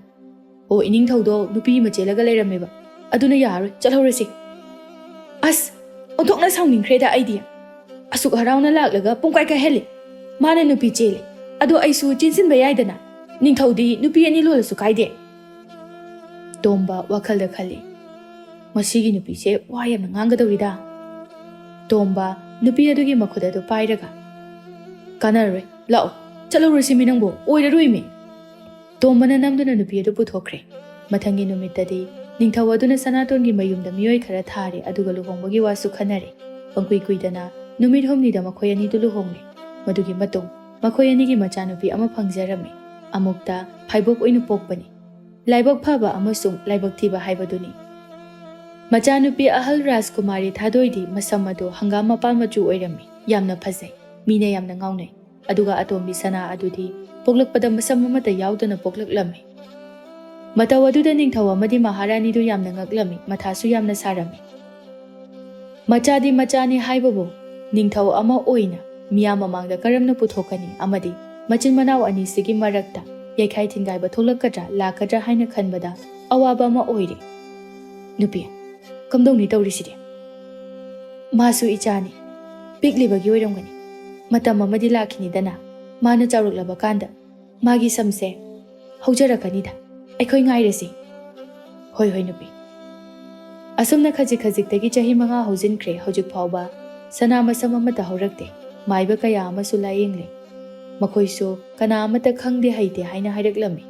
"ꯑꯣ, ꯏꯅꯤꯡꯊꯧꯗꯣ ꯅꯨꯄꯤ ꯑꯃ ꯆꯦꯜꯂꯒ ꯂꯩꯔꯝꯃꯦꯕ꯫ ꯑꯗꯨꯅ ꯌꯥꯔꯣꯏ, ꯆꯠꯍꯧꯔꯁꯤ꯫" ꯑꯁ, ꯑꯣꯟꯊꯣꯛꯅ ꯁꯥꯎꯅꯤꯡꯈ꯭ꯔꯦꯗ ꯑꯩꯗꯤ꯫ ꯑꯁꯨꯛ ꯍꯔꯥꯎꯅ ꯂꯥꯛꯂꯒ ꯄꯨꯡꯀꯥꯏ ꯀꯥꯏꯍꯜꯂꯤ꯫ ꯃꯥꯅ ꯅꯨꯄꯤ ꯆꯦꯜꯂꯤ꯫ ꯑꯗꯣ ꯑꯩꯁꯨ ꯆꯦꯟꯁꯤꯟꯕ ꯌꯥꯏꯗꯅ꯫ ꯅꯤꯡꯊꯧꯗꯤ ꯅꯨꯄꯤ ꯑꯅꯤ ꯂꯣꯜꯂꯁꯨ ꯀꯥꯏꯗꯦ꯫ ꯇꯣꯝꯕ ꯋꯥꯈꯜꯗ ꯈꯜꯂꯤ, "ꯃꯁꯤꯒꯤ ꯅꯨꯄꯤꯁꯦ ꯋꯥ ꯌꯥꯝꯅ ꯉꯥꯡꯒꯗꯧꯔꯤꯗ꯫" ꯇꯣꯝꯕ ꯅꯨꯄꯤ ꯑꯗꯨꯒꯤ ꯃꯈꯨꯠ ꯑꯗꯨ ꯄꯥꯏꯔꯒ, "ꯀꯥꯟꯅꯔꯣꯏ, ꯂꯥꯛꯑꯣ, ꯆꯠꯍꯧꯔꯁꯤꯃꯤ ꯅꯪꯕꯨ, ꯑꯣꯏꯔꯔꯣꯏꯃꯤ꯫" ꯇꯣꯝꯕꯅ ꯅꯝꯗꯨꯅ ꯅꯨꯄꯤ ꯑꯗꯨ ꯄꯨꯊꯣꯛꯈ꯭ꯔꯦ꯫ ꯃꯊꯪꯒꯤ ꯅꯨꯃꯤꯠꯇꯗꯤ ꯅꯤꯡꯊꯧ ꯑꯗꯨꯅ ꯁꯅꯥꯇꯣꯟꯒꯤ ꯃꯌꯨꯝꯗ ꯃꯤꯑꯣꯏ ꯈꯔ ꯊꯥꯔꯦ, ꯑꯗꯨꯒ ꯂꯨꯍꯣꯡꯕꯒꯤ ꯋꯥꯁꯨ ꯈꯟꯅꯔꯦ꯫ ꯄꯪꯀꯨꯏ ꯀꯨꯏꯗꯅ ꯅꯨꯃꯤꯠ ꯍꯨꯝꯅꯤꯗ ꯃꯈꯣꯏ ꯑꯅꯤꯗꯨ ꯂꯨꯍꯣꯡꯂꯦ꯫ ꯃꯗꯨꯒꯤ ꯃꯇꯨꯡ ꯃꯈꯣꯏ ꯑꯅꯤꯒꯤ ꯃꯆꯥꯅꯨꯄꯤ ꯑꯃ ꯐꯪꯖꯔꯝꯃꯤ꯫ ꯑꯃꯨꯛꯇ ꯐꯥꯏꯕꯣꯛ ꯑꯣꯏꯅ ꯄꯣꯛꯄꯅꯤ꯫ ꯂꯥꯏꯕꯛ ꯐꯕ ꯑꯃꯁꯨꯡ ꯂꯥꯏꯕꯛ ꯊꯤꯕ ꯍꯥꯏꯕꯗꯨꯅꯤ꯫ ꯃꯆꯥꯅꯨꯄꯤ ꯑꯍꯜ ꯔꯥꯖꯀꯨꯃꯥꯔꯤ ꯊꯥꯗꯣꯏꯗꯤ ꯃꯁꯝ ꯑꯗꯨ ꯍꯪꯒꯥꯝ ꯃꯄꯥꯟ ꯃꯆꯨ ꯑꯣꯏꯔꯝꯃꯤ꯫ ꯌꯥꯝꯅ ꯐꯖꯩ, ꯃꯤꯅ ꯌꯥꯝꯅ ꯉꯥꯎꯅꯩ꯫ ꯑꯗꯨꯒ ꯑꯇꯣꯝꯕꯤ ꯁꯅꯥ ꯑꯗꯨꯗꯤ ꯄꯣꯛꯂꯛꯄꯗ ꯃꯁꯝ ꯑꯃꯠꯇ ꯌꯥꯎꯗꯅ ꯄꯣꯛꯂꯛꯂꯝꯃꯤ꯫ ꯃꯇꯧ ꯑꯗꯨꯗ ꯅꯤꯡꯊꯧ ꯑꯃꯗꯤ ꯃꯍꯥꯔꯥꯅꯤꯗꯨ ꯌꯥꯝꯅ ꯉꯛꯂꯝꯃꯤ, ꯃꯊꯥꯁꯨ ꯌꯥꯝꯅ ꯁꯥꯔꯝꯃꯤ꯫ ꯃꯆꯥꯗꯤ ꯃꯆꯥꯅꯤ ꯍꯥꯏꯕꯕꯨ ꯅꯤꯡꯊꯧ ꯑꯃ ꯑꯣꯏꯅ ꯃꯤꯌꯥꯝ ꯃꯃꯥꯡꯗ ꯀꯔꯝꯅ ꯄꯨꯊꯣꯛꯀꯅꯤ ꯑꯃꯗꯤ ꯃꯆꯤꯟ ꯃꯅꯥꯎ ꯑꯅꯤꯁꯤꯒꯤ ꯃꯔꯛꯇ ꯌꯩꯈꯥꯏ ꯊꯤꯟꯒꯥꯏꯕ ꯊꯣꯛꯂꯛꯀꯗ꯭ꯔꯥ ꯂꯥꯛꯀꯗ꯭ꯔꯥ ꯍꯥꯏꯅ ꯈꯟꯕꯗ ꯑꯋꯥꯕ ꯑꯃ ꯑꯣꯏꯔꯦ꯫ ꯅꯨꯄꯤ, ꯀꯝꯗꯧꯅꯤ ꯇꯧꯔꯤꯁꯤꯗꯤ? ꯃꯥꯁꯨ ꯏꯆꯥꯅꯤ꯫ ꯄꯤꯛꯂꯤꯕꯒꯤ ꯑꯣꯏꯔꯝꯒꯅꯤ꯫ ꯃꯇꯝ ꯑꯃꯗꯤ ꯂꯥꯛꯈꯤꯅꯤꯗꯅ, ꯃꯥꯅ ꯆꯥꯎꯔꯛꯂꯕ ꯀꯥꯟꯗ ꯃꯥꯒꯤ ꯁꯝꯁꯦ ꯍꯧꯖꯔꯛꯀꯅꯤꯗ꯫ ꯑꯩꯈꯣꯏ ꯉꯥꯏꯔꯁꯤ꯫ ꯍꯣꯏ, ꯍꯣꯏ, ꯅꯨꯄꯤ꯫ ꯑꯁꯨꯝꯅ ꯈꯖꯤꯛ ꯈꯖꯤꯛꯇꯒꯤ ꯆꯍꯤ ꯃꯉꯥ ꯍꯧꯖꯤꯟꯈ꯭ꯔꯦ꯫ ꯍꯧꯖꯤꯛ ꯐꯥꯎꯕ ꯁꯅꯥ ꯃꯁꯝ ꯑꯃꯠꯇ ꯍꯧꯔꯛꯇꯦ꯫ ꯃꯥꯏꯕ ꯀꯌꯥ ꯑꯃꯁꯨ ꯂꯥꯌꯦꯡꯂꯦ꯫ ꯃꯈꯣꯏꯁꯨ ꯀꯅꯥ ꯑꯃꯠꯇ ꯈꯪꯗꯦ ꯍꯩꯇꯦ ꯍꯥꯏꯅ ꯍꯥꯏꯔꯛꯂꯝꯃꯤ꯫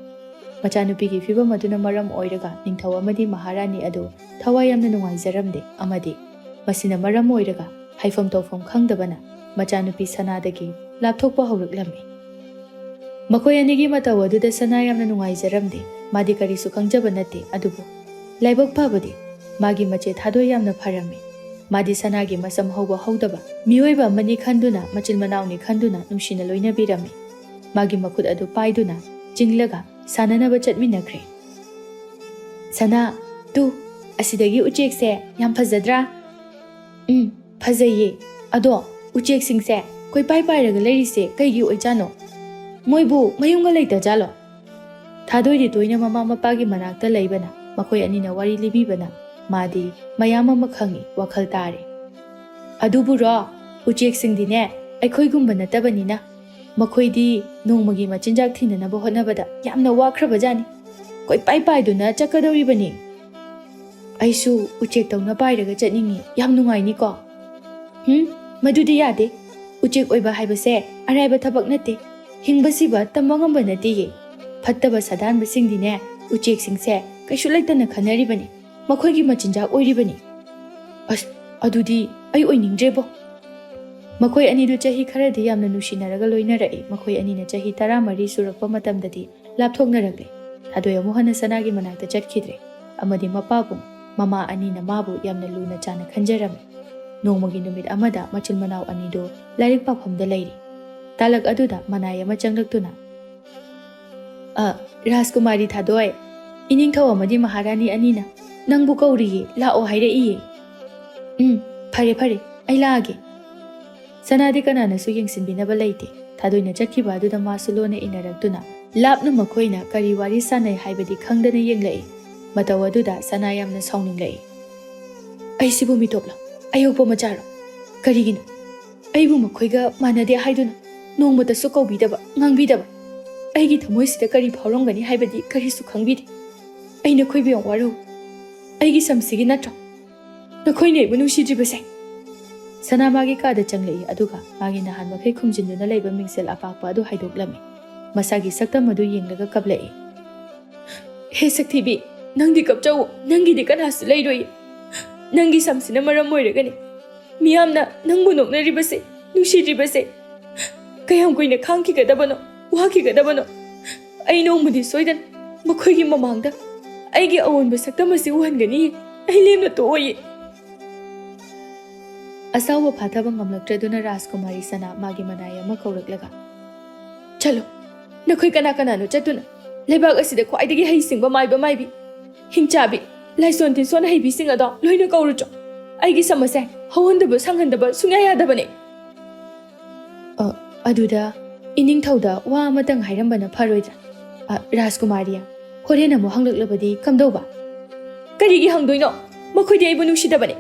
ꯃꯆꯥꯅꯨꯄꯤꯒꯤ ꯐꯤꯕꯝ ꯑꯗꯨꯅ ꯃꯔꯝ ꯑꯣꯏꯔꯒ ꯅꯤꯡꯊꯧ ꯑꯃꯗꯤ ꯃꯍꯥꯔꯥꯅꯤ ꯑꯗꯨ ꯊꯋꯥꯏ ꯌꯥꯝꯅ ꯅꯨꯡꯉꯥꯏꯖꯔꯝꯗꯦ, ꯑꯃꯗꯤ ꯃꯁꯤꯅ ꯃꯔꯝ ꯑꯣꯏꯔꯒ ꯍꯥꯏꯐꯝ ꯇꯧꯐꯝ ꯈꯪꯗꯕꯅ ꯃꯆꯥꯅꯨꯄꯤ ꯁꯅꯥꯗꯒꯤ ꯂꯥꯞꯊꯣꯛꯄ ꯍꯧꯔꯛꯂꯝꯃꯤ꯫ ꯃꯈꯣꯏ ꯑꯅꯤꯒꯤ ꯃꯇꯧ ꯑꯗꯨꯗ ꯁꯅꯥ ꯌꯥꯝꯅ ꯅꯨꯡꯉꯥꯏꯖꯔꯝꯗꯦ꯫ ꯃꯥꯗꯤ ꯀꯔꯤꯁꯨ ꯈꯪꯖꯕ ꯅꯠꯇꯦ, ꯑꯗꯨꯕꯨ ꯂꯥꯏꯕꯛ ꯐꯕꯗꯤ ꯃꯥꯒꯤ ꯃꯆꯦ ꯊꯥꯗꯣꯏ ꯌꯥꯝꯅ ꯐꯔꯝꯃꯤ꯫ ꯃꯥꯗꯤ ꯁꯅꯥꯒꯤ ꯃꯁꯝ ꯍꯧꯕ ꯍꯧꯗꯕ ꯃꯤꯑꯣꯏꯕ ꯑꯃꯅꯤ ꯈꯟꯗꯨꯅ, ꯃꯆꯤꯟ ꯃꯅꯥꯎꯅꯤ ꯈꯟꯗꯨꯅ ꯅꯨꯡꯁꯤꯅ ꯂꯣꯏꯅꯕꯤꯔꯝꯃꯤ꯫ ꯃꯥꯒꯤ ꯃꯈꯨꯠ ꯑꯗꯨ ꯄꯥꯏꯗꯨꯅ ꯆꯤꯡꯂꯒ ꯁꯥꯟꯅꯅꯕ ꯆꯠꯃꯤꯟꯅꯈ꯭ꯔꯦ꯫ "ꯁꯅꯥ, ꯇꯨ, ꯑꯁꯤꯗꯒꯤ ꯎꯆꯦꯛꯁꯦ ꯌꯥꯝ ꯐꯖꯗ꯭ꯔꯥ?" "ꯎꯝ, ꯐꯖꯩꯌꯦ꯫ ꯑꯗꯣ ꯎꯆꯦꯛꯁꯤꯡꯁꯦ ꯀꯣꯏꯄꯥꯏ ꯄꯥꯏꯔꯒ ꯂꯩꯔꯤꯁꯦ ꯀꯩꯒꯤ ꯑꯣꯏꯖꯥꯠꯅꯣ? ꯃꯣꯏꯕꯨ ꯃꯌꯨꯝꯒ ꯂꯩꯇꯖꯥꯠꯂꯣ?" ꯊꯥꯗꯣꯏꯗꯤ ꯇꯣꯏꯅ ꯃꯃꯥ ꯃꯄꯥꯒꯤ ꯃꯅꯥꯛꯇ ꯂꯩꯕꯅ, ꯃꯈꯣꯏ ꯑꯅꯤꯅ ꯋꯥꯔꯤ ꯂꯤꯕꯤꯕꯅ ꯃꯥꯗꯤ ꯃꯌꯥꯝ ꯑꯃ ꯈꯪꯏ, ꯋꯥꯈꯜ ꯇꯥꯔꯦ꯫ "ꯑꯗꯨꯕꯨꯔꯣ, ꯎꯆꯦꯛꯁꯤꯡꯗꯤꯅꯦ ꯑꯩꯈꯣꯏꯒꯨꯝꯕ ꯅꯠꯇꯕꯅꯤꯅ, ꯃꯈꯣꯏꯗꯤ ꯅꯣꯡꯃꯒꯤ ꯃꯆꯤꯟꯖꯥꯛ ꯊꯤꯅꯅꯕ ꯍꯣꯠꯅꯕꯗ ꯌꯥꯝꯅ ꯋꯥꯈ꯭ꯔꯕꯖꯥꯠꯅꯤ꯫ ꯀꯣꯏꯄꯥꯏ ꯄꯥꯏꯗꯨꯅ ꯆꯠꯀꯗꯧꯔꯤꯕꯅꯤ꯫ ꯑꯩꯁꯨ ꯎꯆꯦꯛꯇꯧꯅ ꯄꯥꯏꯔꯒ ꯆꯠꯅꯤꯡꯉꯤ꯫ ꯌꯥꯝ ꯅꯨꯡꯉꯥꯏꯅꯤꯀꯣ?" "ꯍꯨꯝ, ꯃꯗꯨꯗꯤ ꯌꯥꯗꯦ꯫ ꯎꯆꯦꯛ ꯑꯣꯏꯕ ꯍꯥꯏꯕꯁꯦ ꯑꯔꯥꯏꯕ ꯊꯕꯛ ꯅꯠꯇꯦ꯫ ꯍꯤꯡꯕ ꯁꯤꯕ ꯇꯝꯕ ꯉꯝꯕ ꯅꯠꯇꯦꯌꯦ꯫ ꯐꯠꯇꯕ ꯁꯥꯗꯥꯟꯕꯁꯤꯡꯗꯤꯅꯦ ꯎꯆꯦꯛꯁꯤꯡꯁꯦ ꯀꯩꯁꯨ ꯂꯩꯇꯅ ꯈꯟꯅꯔꯤꯕꯅꯤ꯫ ꯃꯈꯣꯏꯒꯤ ꯃꯆꯤꯟꯖꯥꯛ ꯑꯣꯏꯔꯤꯕꯅꯤ꯫ ꯑꯁ, ꯑꯗꯨꯗꯤ ꯑꯩ ꯑꯣꯏꯅꯤꯡꯗ꯭ꯔꯦꯕꯣ!" ꯃꯈꯣꯏ ꯑꯅꯤꯗꯨ ꯆꯍꯤ ꯈꯔꯗꯤ ꯌꯥꯝꯅ ꯅꯨꯡꯁꯤꯅꯔꯒ ꯂꯣꯏꯅꯔꯛꯏ꯫ ꯃꯈꯣꯏ ꯑꯅꯤꯅ ꯆꯍꯤ ꯇꯔꯥꯃꯔꯤ ꯁꯨꯔꯛꯄ ꯃꯇꯝꯗꯗꯤ ꯂꯥꯞꯊꯣꯛꯅꯔꯛꯂꯦ꯫ ꯊꯥꯗꯣꯏ ꯑꯃꯨꯛ ꯍꯟꯅ ꯁꯅꯥꯒꯤ ꯃꯅꯥꯛꯇ ꯆꯠꯈꯤꯗ꯭ꯔꯦ꯫ ꯑꯃꯗꯤ ꯃꯄꯥꯕꯨꯡ, ꯃꯃꯥ ꯑꯅꯤꯅ ꯃꯥꯕꯨ ꯌꯥꯝꯅ ꯂꯨꯅ ꯆꯥꯅ ꯈꯟꯖꯔꯝꯃꯤ꯫ ꯅꯣꯡꯃꯒꯤ ꯅꯨꯃꯤꯠ ꯑꯃꯗ ꯃꯆꯤꯟ ꯃꯅꯥꯎ ꯑꯅꯤꯗꯨ ꯂꯥꯏꯔꯤꯛ ꯄꯥꯐꯝꯗ ꯂꯩꯔꯤ꯫ ꯇꯥꯂꯛ ꯑꯗꯨꯗ ꯃꯅꯥꯏ ꯑꯃ ꯆꯪꯂꯛꯇꯨꯅ, "ꯑ, ꯔꯥꯖꯀꯨꯃꯥꯔꯤ ꯊꯥꯗꯣꯏ, ꯏꯅꯤꯡꯊꯧ ꯑꯃꯗꯤ ꯃꯍꯥꯔꯥꯅꯤ ꯑꯅꯤꯅ ꯅꯪꯕꯨ ꯀꯧꯔꯤꯌꯦ, ꯂꯥꯛꯑꯣ ꯍꯥꯏꯔꯛꯏꯌꯦ꯫" "ꯎꯝ, ꯐꯔꯦ, ꯐꯔꯦ, ꯑꯩ ꯂꯥꯛꯑꯒꯦ꯫" ꯁꯅꯥꯗꯤ ꯀꯅꯥꯅꯁꯨ ꯌꯦꯡꯁꯤꯟꯕꯤꯅꯕ ꯂꯩꯇꯦ꯫ ꯊꯥꯗꯣꯏꯅ ꯆꯠꯈꯤꯕ ꯑꯗꯨꯗ ꯃꯥꯁꯨ ꯂꯣꯟꯅ ꯏꯟꯅꯔꯛꯇꯨꯅ ꯂꯥꯞꯅ ꯃꯈꯣꯏꯅ ꯀꯔꯤ ꯋꯥꯔꯤ ꯁꯥꯟꯅꯩ ꯍꯥꯏꯕꯗꯤ ꯈꯪꯗꯅ ꯌꯦꯡꯂꯛꯏ꯫ ꯃꯇꯧ ꯑꯗꯨꯗ ꯁꯅꯥ ꯌꯥꯝꯅ ꯁꯥꯎꯅꯤꯡꯂꯛꯏ꯫ "ꯑꯩꯁꯤꯕꯨ ꯃꯤꯇꯣꯞꯂꯣ? ꯑꯌꯣꯛꯄ ꯃꯆꯥꯔꯣ? ꯀꯔꯤꯒꯤꯅꯣ? ꯑꯩꯕꯨ ꯃꯈꯣꯏꯒ ꯃꯥꯟꯅꯗꯦ ꯍꯥꯏꯗꯨꯅ ꯅꯣꯡꯃꯇꯁꯨ ꯀꯧꯕꯤꯗꯕ, ꯉꯥꯡꯕꯤꯗꯕ꯫ ꯑꯩꯒꯤ ꯊꯃꯣꯏꯁꯤꯗ ꯀꯔꯤ ꯐꯥꯎꯔꯝꯒꯅꯤ ꯍꯥꯏꯕꯗꯤ ꯀꯔꯤꯁꯨ ꯈꯪꯕꯤꯗꯦ꯫ ꯑꯩ ꯅꯈꯣꯏꯕꯨ ꯌꯥꯝ ꯋꯥꯔꯧꯏ꯫ ꯑꯩꯒꯤ ꯁꯝꯁꯤꯒꯤ ꯅꯠꯇ꯭ꯔꯣ ꯅꯈꯣꯏꯅ ꯑꯩꯕꯨ ꯅꯨꯡꯁꯤꯗ꯭ꯔꯤꯕꯁꯦ?" ꯁꯅꯥ ꯃꯥꯒꯤ ꯀꯥꯗ ꯆꯪꯂꯛꯏ, ꯑꯗꯨꯒ ꯃꯥꯒꯤ ꯅꯍꯥꯟ ꯃꯈꯩ ꯈꯨꯝꯖꯤꯟꯗꯨꯅ ꯂꯩꯕ ꯃꯤꯡꯁꯦꯜ ꯑꯄꯥꯛꯄ ꯑꯗꯨ ꯍꯥꯏꯗꯣꯛꯂꯝꯃꯤ꯫ ꯃꯁꯥꯒꯤ ꯁꯛꯇꯝ ꯑꯗꯨ ꯌꯦꯡꯂꯒ ꯀꯞꯂꯛꯏ꯫ "ꯍꯦ ꯁꯛꯊꯤꯕꯤ, ꯅꯪꯗꯤ ꯀꯞꯆꯧꯑꯣ, ꯅꯪꯒꯤꯗꯤ ꯀꯅꯥꯁꯨ ꯂꯩꯔꯣꯏ꯫ ꯅꯪꯒꯤ ꯁꯝꯁꯤꯅ ꯃꯔꯝ ꯑꯣꯏꯔꯒꯅꯤ ꯃꯤꯌꯥꯝꯅ ꯅꯪꯕꯨ ꯅꯣꯛꯅꯔꯤꯕꯁꯦ, ꯅꯨꯡꯁꯤꯗ꯭ꯔꯤꯕꯁꯦ꯫ ꯀꯌꯥꯝ ꯀꯨꯏꯅ ꯈꯥꯡꯈꯤꯒꯗꯕꯅꯣ, ꯋꯥꯈꯤꯒꯗꯕꯅꯣ? ꯑꯩ ꯅꯣꯡꯃꯗꯤ ꯁꯣꯏꯗꯅ ꯃꯈꯣꯏꯒꯤ ꯃꯃꯥꯡꯗ ꯑꯩꯒꯤ ꯑꯑꯣꯟꯕ ꯁꯛꯇꯝ ꯑꯁꯤ ꯎꯍꯟꯒꯅꯤ꯫ ꯑꯩ ꯂꯦꯝꯅ ꯇꯣꯛꯑꯣꯏꯌꯦ꯫" ꯑꯁꯥꯎꯕ ꯐꯥꯊꯕ ꯉꯝꯂꯛꯇ꯭ꯔꯗꯨꯅ ꯔꯥꯖꯀꯨꯃꯥꯔꯤ ꯁꯅꯥ ꯃꯥꯒꯤ ꯃꯅꯥꯏ ꯑꯃ ꯀꯧꯔꯛꯂꯒ, "ꯆꯠꯂꯣ, ꯅꯈꯣꯏ ꯀꯅꯥ ꯀꯅꯥꯅꯣ ꯆꯠꯇꯨꯅ ꯂꯩꯕꯥꯛ ꯑꯁꯤꯗ ꯈ꯭ꯋꯥꯏꯗꯒꯤ ꯍꯩꯁꯤꯡꯕ ꯃꯥꯏꯕ ꯃꯥꯏꯕꯤ, ꯍꯤꯡꯆꯥꯕꯤ, ꯂꯥꯏꯁꯣꯟ ꯇꯤꯟꯁꯣꯟ ꯍꯩꯕꯤꯁꯤꯡ ꯑꯗꯣ ꯂꯣꯏꯅ ꯀꯧꯔꯨꯆꯣ꯫ ꯑꯩꯒꯤ ꯁꯝ ꯑꯁꯦ ꯍꯧꯍꯟꯗꯕ ꯁꯪꯍꯟꯗꯕ ꯁꯨꯡꯌꯥ ꯌꯥꯗꯕꯅꯦ꯫" "ꯑ, ꯑꯗꯨꯗ ꯏꯅꯤꯡꯊꯧꯗ ꯋꯥ ꯑꯃꯇꯪ ꯍꯥꯏꯔꯝꯕꯅ ꯐꯔꯣꯏꯗ꯭ꯔꯥ? ꯑ, ꯔꯥꯖꯀꯨꯃꯥꯔꯤ, ꯍꯣꯔꯦꯟ ꯑꯃꯨꯛ ꯍꯪꯂꯛꯂꯕꯗꯤ ꯀꯝꯗꯧꯕ?" "ꯀꯔꯤꯒꯤ ꯍꯪꯗꯣꯏꯅꯣ? ꯃꯈꯣꯏꯗꯤ ꯑꯩꯕꯨ ꯅꯨꯡꯁꯤꯗꯕꯅꯦ꯫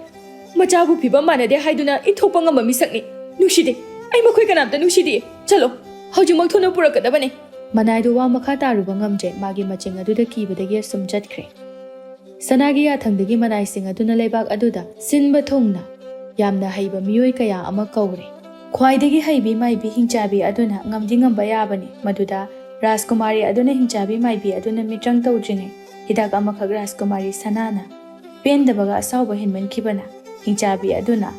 ꯃꯆꯥꯕꯨ ꯐꯤꯕꯝ ꯃꯥꯟꯅꯗꯦ ꯍꯥꯏꯗꯨꯅ ꯏꯟꯊꯣꯛꯄ ꯉꯝꯕ ꯃꯤꯁꯛꯅꯤ꯫ ꯅꯨꯡꯁꯤꯗꯦ꯫ ꯑꯩ ꯃꯈꯣꯏ ꯀꯅꯥꯝꯇ ꯅꯨꯡꯁꯤꯗꯦ꯫ ꯆꯠꯂꯣ, ꯍꯧꯖꯤꯛꯃꯛ ꯊꯨꯅ ꯄꯨꯔꯛꯀꯗꯕꯅꯦ꯫" ꯃꯅꯥꯏꯗꯨ ꯋꯥ ꯃꯈꯥ ꯇꯥꯔꯨꯕ ꯉꯝꯗ꯭ꯔꯦ, ꯃꯥꯒꯤ ꯃꯆꯤꯡ ꯑꯗꯨꯗ ꯀꯤꯕꯗꯒꯤ ꯑꯁꯨꯝ ꯆꯠꯈ꯭ꯔꯦ꯫ ꯁꯅꯥꯒꯤ ꯌꯥꯊꯪꯗꯒꯤ ꯃꯅꯥꯏꯁꯤꯡ ꯑꯗꯨꯅ ꯂꯩꯕꯥꯛ ꯑꯗꯨꯗ ꯁꯤꯟꯕ ꯊꯨꯡꯅ ꯌꯥꯝꯅ ꯍꯩꯕ ꯃꯤꯑꯣꯏ ꯀꯌꯥ ꯑꯃ ꯀꯧꯔꯦ꯫ ꯈ꯭ꯋꯥꯏꯗꯒꯤ ꯍꯩꯕꯤ ꯃꯥꯏꯕꯤ ꯍꯤꯡꯆꯥꯕꯤ ꯑꯗꯨꯅ ꯉꯝꯗꯤ ꯉꯝꯕ ꯌꯥꯕꯅꯤ꯫ ꯃꯗꯨꯗ ꯔꯥꯖꯀꯨꯃꯥꯔꯤ ꯑꯗꯨꯅ ꯍꯤꯡꯆꯥꯕꯤ ꯃꯥꯏꯕꯤ ꯑꯗꯨꯅ ꯃꯤꯇ꯭ꯔꯪ ꯇꯧꯗ꯭ꯔꯤꯉꯩ ꯍꯤꯗꯥꯛ ꯑꯃꯈꯛ ꯔꯥꯖꯀꯨꯃꯥꯔꯤ ꯁꯅꯥꯅ ꯄꯦꯟꯗꯕꯒ ꯑꯁꯥꯎꯕ ꯍꯦꯟꯃꯟꯈꯤꯕꯅ ꯍꯤꯡꯆꯥꯕꯤ ꯑꯗꯨꯅ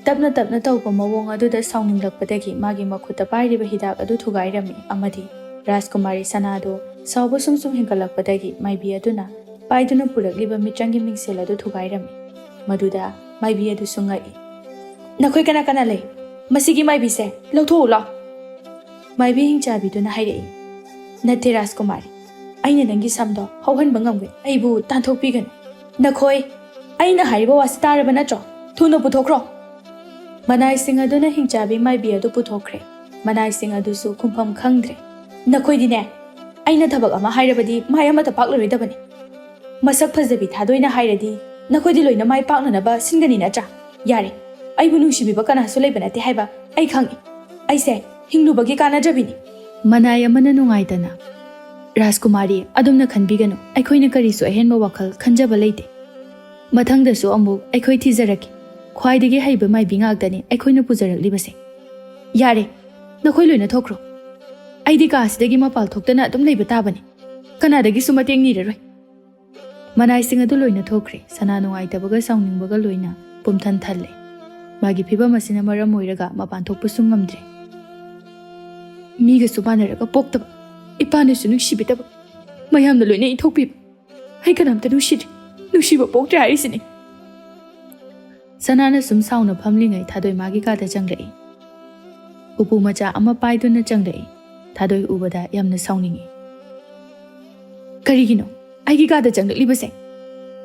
ꯇꯞꯅ ꯇꯞꯅ ꯇꯧꯕ ꯃꯑꯣꯡ ꯑꯗꯨꯗ ꯁꯥꯎꯅꯤꯡꯂꯛꯄꯗꯒꯤ ꯃꯥꯒꯤ ꯃꯈꯨꯠꯇ ꯄꯥꯏꯔꯤꯕ ꯍꯤꯗꯥꯛ ꯑꯗꯨ ꯊꯨꯒꯥꯏꯔꯝꯃꯤ ꯑꯃꯗꯤ ꯔꯥꯖꯀꯨꯃꯥꯔꯤ ꯁꯅꯥꯗꯨ ꯁꯥꯎꯕ ꯁꯨꯝ ꯁꯨꯝ ꯍꯦꯟꯒꯠꯂꯛꯄꯗꯒꯤ ꯃꯥꯏꯕꯤ ꯑꯗꯨꯅ ꯄꯥꯏꯗꯨꯅ ꯄꯨꯔꯛꯂꯤꯕ ꯃꯤꯇ꯭ꯔꯪꯒꯤ ꯃꯤꯡꯁꯦꯜ ꯑꯗꯨ ꯊꯨꯒꯥꯏꯔꯝꯃꯤ꯫ ꯃꯗꯨꯗ ꯃꯥꯏꯕꯤ ꯑꯗꯨꯁꯨ ꯉꯛꯏ꯫ "ꯅꯈꯣꯏ ꯀꯅꯥ ꯀꯅꯥ ꯂꯩ? ꯃꯁꯤꯒꯤ ꯃꯥꯏꯕꯤꯁꯦ ꯂꯧꯊꯣꯛꯎ ꯂꯥꯎ꯫" ꯃꯥꯏꯕꯤ ꯍꯤꯡꯆꯥꯕꯤꯗꯨꯅ ꯍꯥꯏꯔꯛꯏ, "ꯅꯠꯇꯦ ꯔꯥꯖꯀꯨꯃꯥꯔꯤ, ꯑꯩꯅ ꯅꯪꯒꯤ ꯁꯝꯗꯣ ꯍꯧꯍꯟꯕ ꯉꯝꯒꯅꯤ, ꯑꯩꯕꯨ ꯇꯥꯟꯊꯣꯛꯄꯤꯒꯅꯨ꯫ ꯅꯈꯣꯏ ꯑꯩꯅ ꯍꯥꯏꯔꯤꯕ ꯋꯥꯁꯤ ꯇꯥꯔꯕ ꯅꯠꯇ꯭ꯔꯣ? ꯊꯨꯅ ꯄꯨꯊꯣꯛꯈ꯭ꯔꯣ꯫" ꯃꯅꯥꯏꯁꯤꯡ ꯑꯗꯨꯅ ꯍꯤꯡꯆꯥꯕꯤ ꯃꯥꯏꯕꯤ ꯑꯗꯨ ꯄꯨꯊꯣꯛꯈ꯭ꯔꯦ꯫ ꯃꯅꯥꯏꯁꯤꯡ ꯑꯗꯨꯁꯨ ꯈꯨꯝꯐꯝ ꯈꯪꯗ꯭ꯔꯦ꯫ "ꯅꯈꯣꯏꯗꯤꯅꯦ, ꯑꯩꯅ ꯊꯕꯛ ꯑꯃ ꯍꯥꯏꯔꯕꯗꯤ ꯃꯥꯏ ꯑꯃꯠꯇ ꯄꯥꯛꯂꯔꯣꯏꯗꯕꯅꯤ꯫ ꯃꯁꯛ ꯐꯖꯕꯤ ꯊꯥꯗꯣꯏꯅ ꯍꯥꯏꯔꯗꯤ ꯅꯈꯣꯏꯗꯤ ꯂꯣꯏꯅ ꯃꯥꯏ ꯄꯥꯛꯅꯅꯕ ꯁꯤꯟꯒꯅꯤ ꯅꯠꯇ꯭ꯔꯥ? ꯌꯥꯔꯦ, ꯑꯩꯕꯨ ꯅꯨꯡꯁꯤꯕꯤꯕ ꯀꯅꯥꯁꯨ ꯂꯩꯕ ꯅꯠꯇꯦ ꯍꯥꯏꯕ ꯑꯩ ꯈꯪꯏ꯫ ꯑꯩꯁꯦ ꯍꯤꯡꯂꯨꯕꯒꯤ ꯀꯥꯟꯅꯗ꯭ꯔꯕꯤꯅꯤ꯫ ꯃꯅꯥꯏ ꯑꯃꯅ ꯅꯨꯡꯉꯥꯏꯇꯅ, "ꯔꯥꯖꯀꯨꯃꯥꯔꯤ, ꯑꯗꯨꯝꯅ ꯈꯟꯕꯤꯒꯅꯨ, ꯑꯩꯈꯣꯏꯅ ꯀꯔꯤꯁꯨ ꯑꯍꯦꯟꯕ ꯋꯥꯈꯜ ꯈꯟꯖꯕ ꯂꯩꯇꯦ꯫ ꯃꯊꯪꯗꯁꯨ ꯑꯃꯨꯛ ꯑꯩꯈꯣꯏ ꯊꯤꯖꯔꯛꯀꯦ꯫ ꯈ꯭ꯋꯥꯏꯗꯒꯤ ꯍꯩꯕ ꯃꯥꯏꯕꯤ ꯉꯥꯛꯇꯅꯤ ꯑꯩꯈꯣꯏꯅ ꯄꯨꯖꯔꯛꯂꯤꯕꯁꯦ꯫ ꯌꯥꯔꯦ, ꯅꯈꯣꯏ ꯂꯣꯏꯅ ꯊꯣꯛꯈ꯭ꯔꯣ꯫ ꯑꯩꯗꯤ ꯀꯥ ꯑꯁꯤꯗꯒꯤ ꯃꯄꯥꯜ ꯊꯣꯛꯇꯅ ꯑꯗꯨꯝ ꯂꯩꯕ ꯇꯥꯕꯅꯤ꯫ ꯀꯅꯥꯗꯒꯤꯁꯨ ꯃꯇꯦꯡ ꯅꯤꯔꯔꯣꯏ꯫" ꯃꯅꯥꯏꯁꯤꯡ ꯑꯗꯨ ꯂꯣꯏꯅ ꯊꯣꯛꯈ꯭ꯔꯦ꯫ ꯁꯅꯥ ꯅꯨꯡꯉꯥꯏꯇꯕꯒ ꯁꯥꯎꯅꯤꯡꯕꯒ ꯂꯣꯏꯅ ꯄꯨꯝꯊꯟ ꯊꯜꯂꯦ꯫ ꯃꯥꯒꯤ ꯐꯤꯕꯝ ꯑꯁꯤꯅ ꯃꯔꯝ ꯑꯣꯏꯔꯒ ꯃꯄꯥꯟ ꯊꯣꯛꯄꯁꯨ ꯉꯝꯗ꯭ꯔꯦ꯫ ꯃꯤꯒꯁꯨ ꯃꯥꯟꯅꯔꯒ ꯄꯣꯛꯇꯕ, ꯏꯄꯥꯅꯁꯨ ꯅꯨꯡꯁꯤꯕꯤꯗꯕ, ꯃꯌꯥꯝꯅ ꯂꯣꯏꯅ ꯏꯟꯊꯣꯛꯄꯤꯕ꯫ ꯑꯩ ꯀꯅꯥꯝꯇ ꯅꯨꯡꯁꯤꯗ꯭ꯔꯦ, ꯅꯨꯡꯁꯤꯕ ꯄꯣꯛꯇ꯭ꯔꯦ ꯍꯥꯏꯔꯤꯁꯤꯅꯤ꯫ ꯁꯅꯥꯅ ꯁꯨꯝ ꯁꯥꯎꯅ ꯐꯝꯂꯤꯉꯩ ꯊꯥꯗꯣꯏ ꯃꯥꯒꯤ ꯀꯥꯗ ꯆꯪꯂꯛꯏ꯫ ꯎꯄꯨ ꯃꯆꯥ ꯑꯃ ꯄꯥꯏꯗꯨꯅ ꯆꯪꯂꯛꯏ꯫ ꯊꯥꯗꯣꯏ ꯎꯕꯗ ꯌꯥꯝꯅ ꯁꯥꯎꯅꯤꯡꯏ꯫ "ꯀꯔꯤꯒꯤꯅꯣ ꯑꯩꯒꯤ ꯀꯥꯗ ꯆꯪꯂꯛꯂꯤꯕꯁꯦ?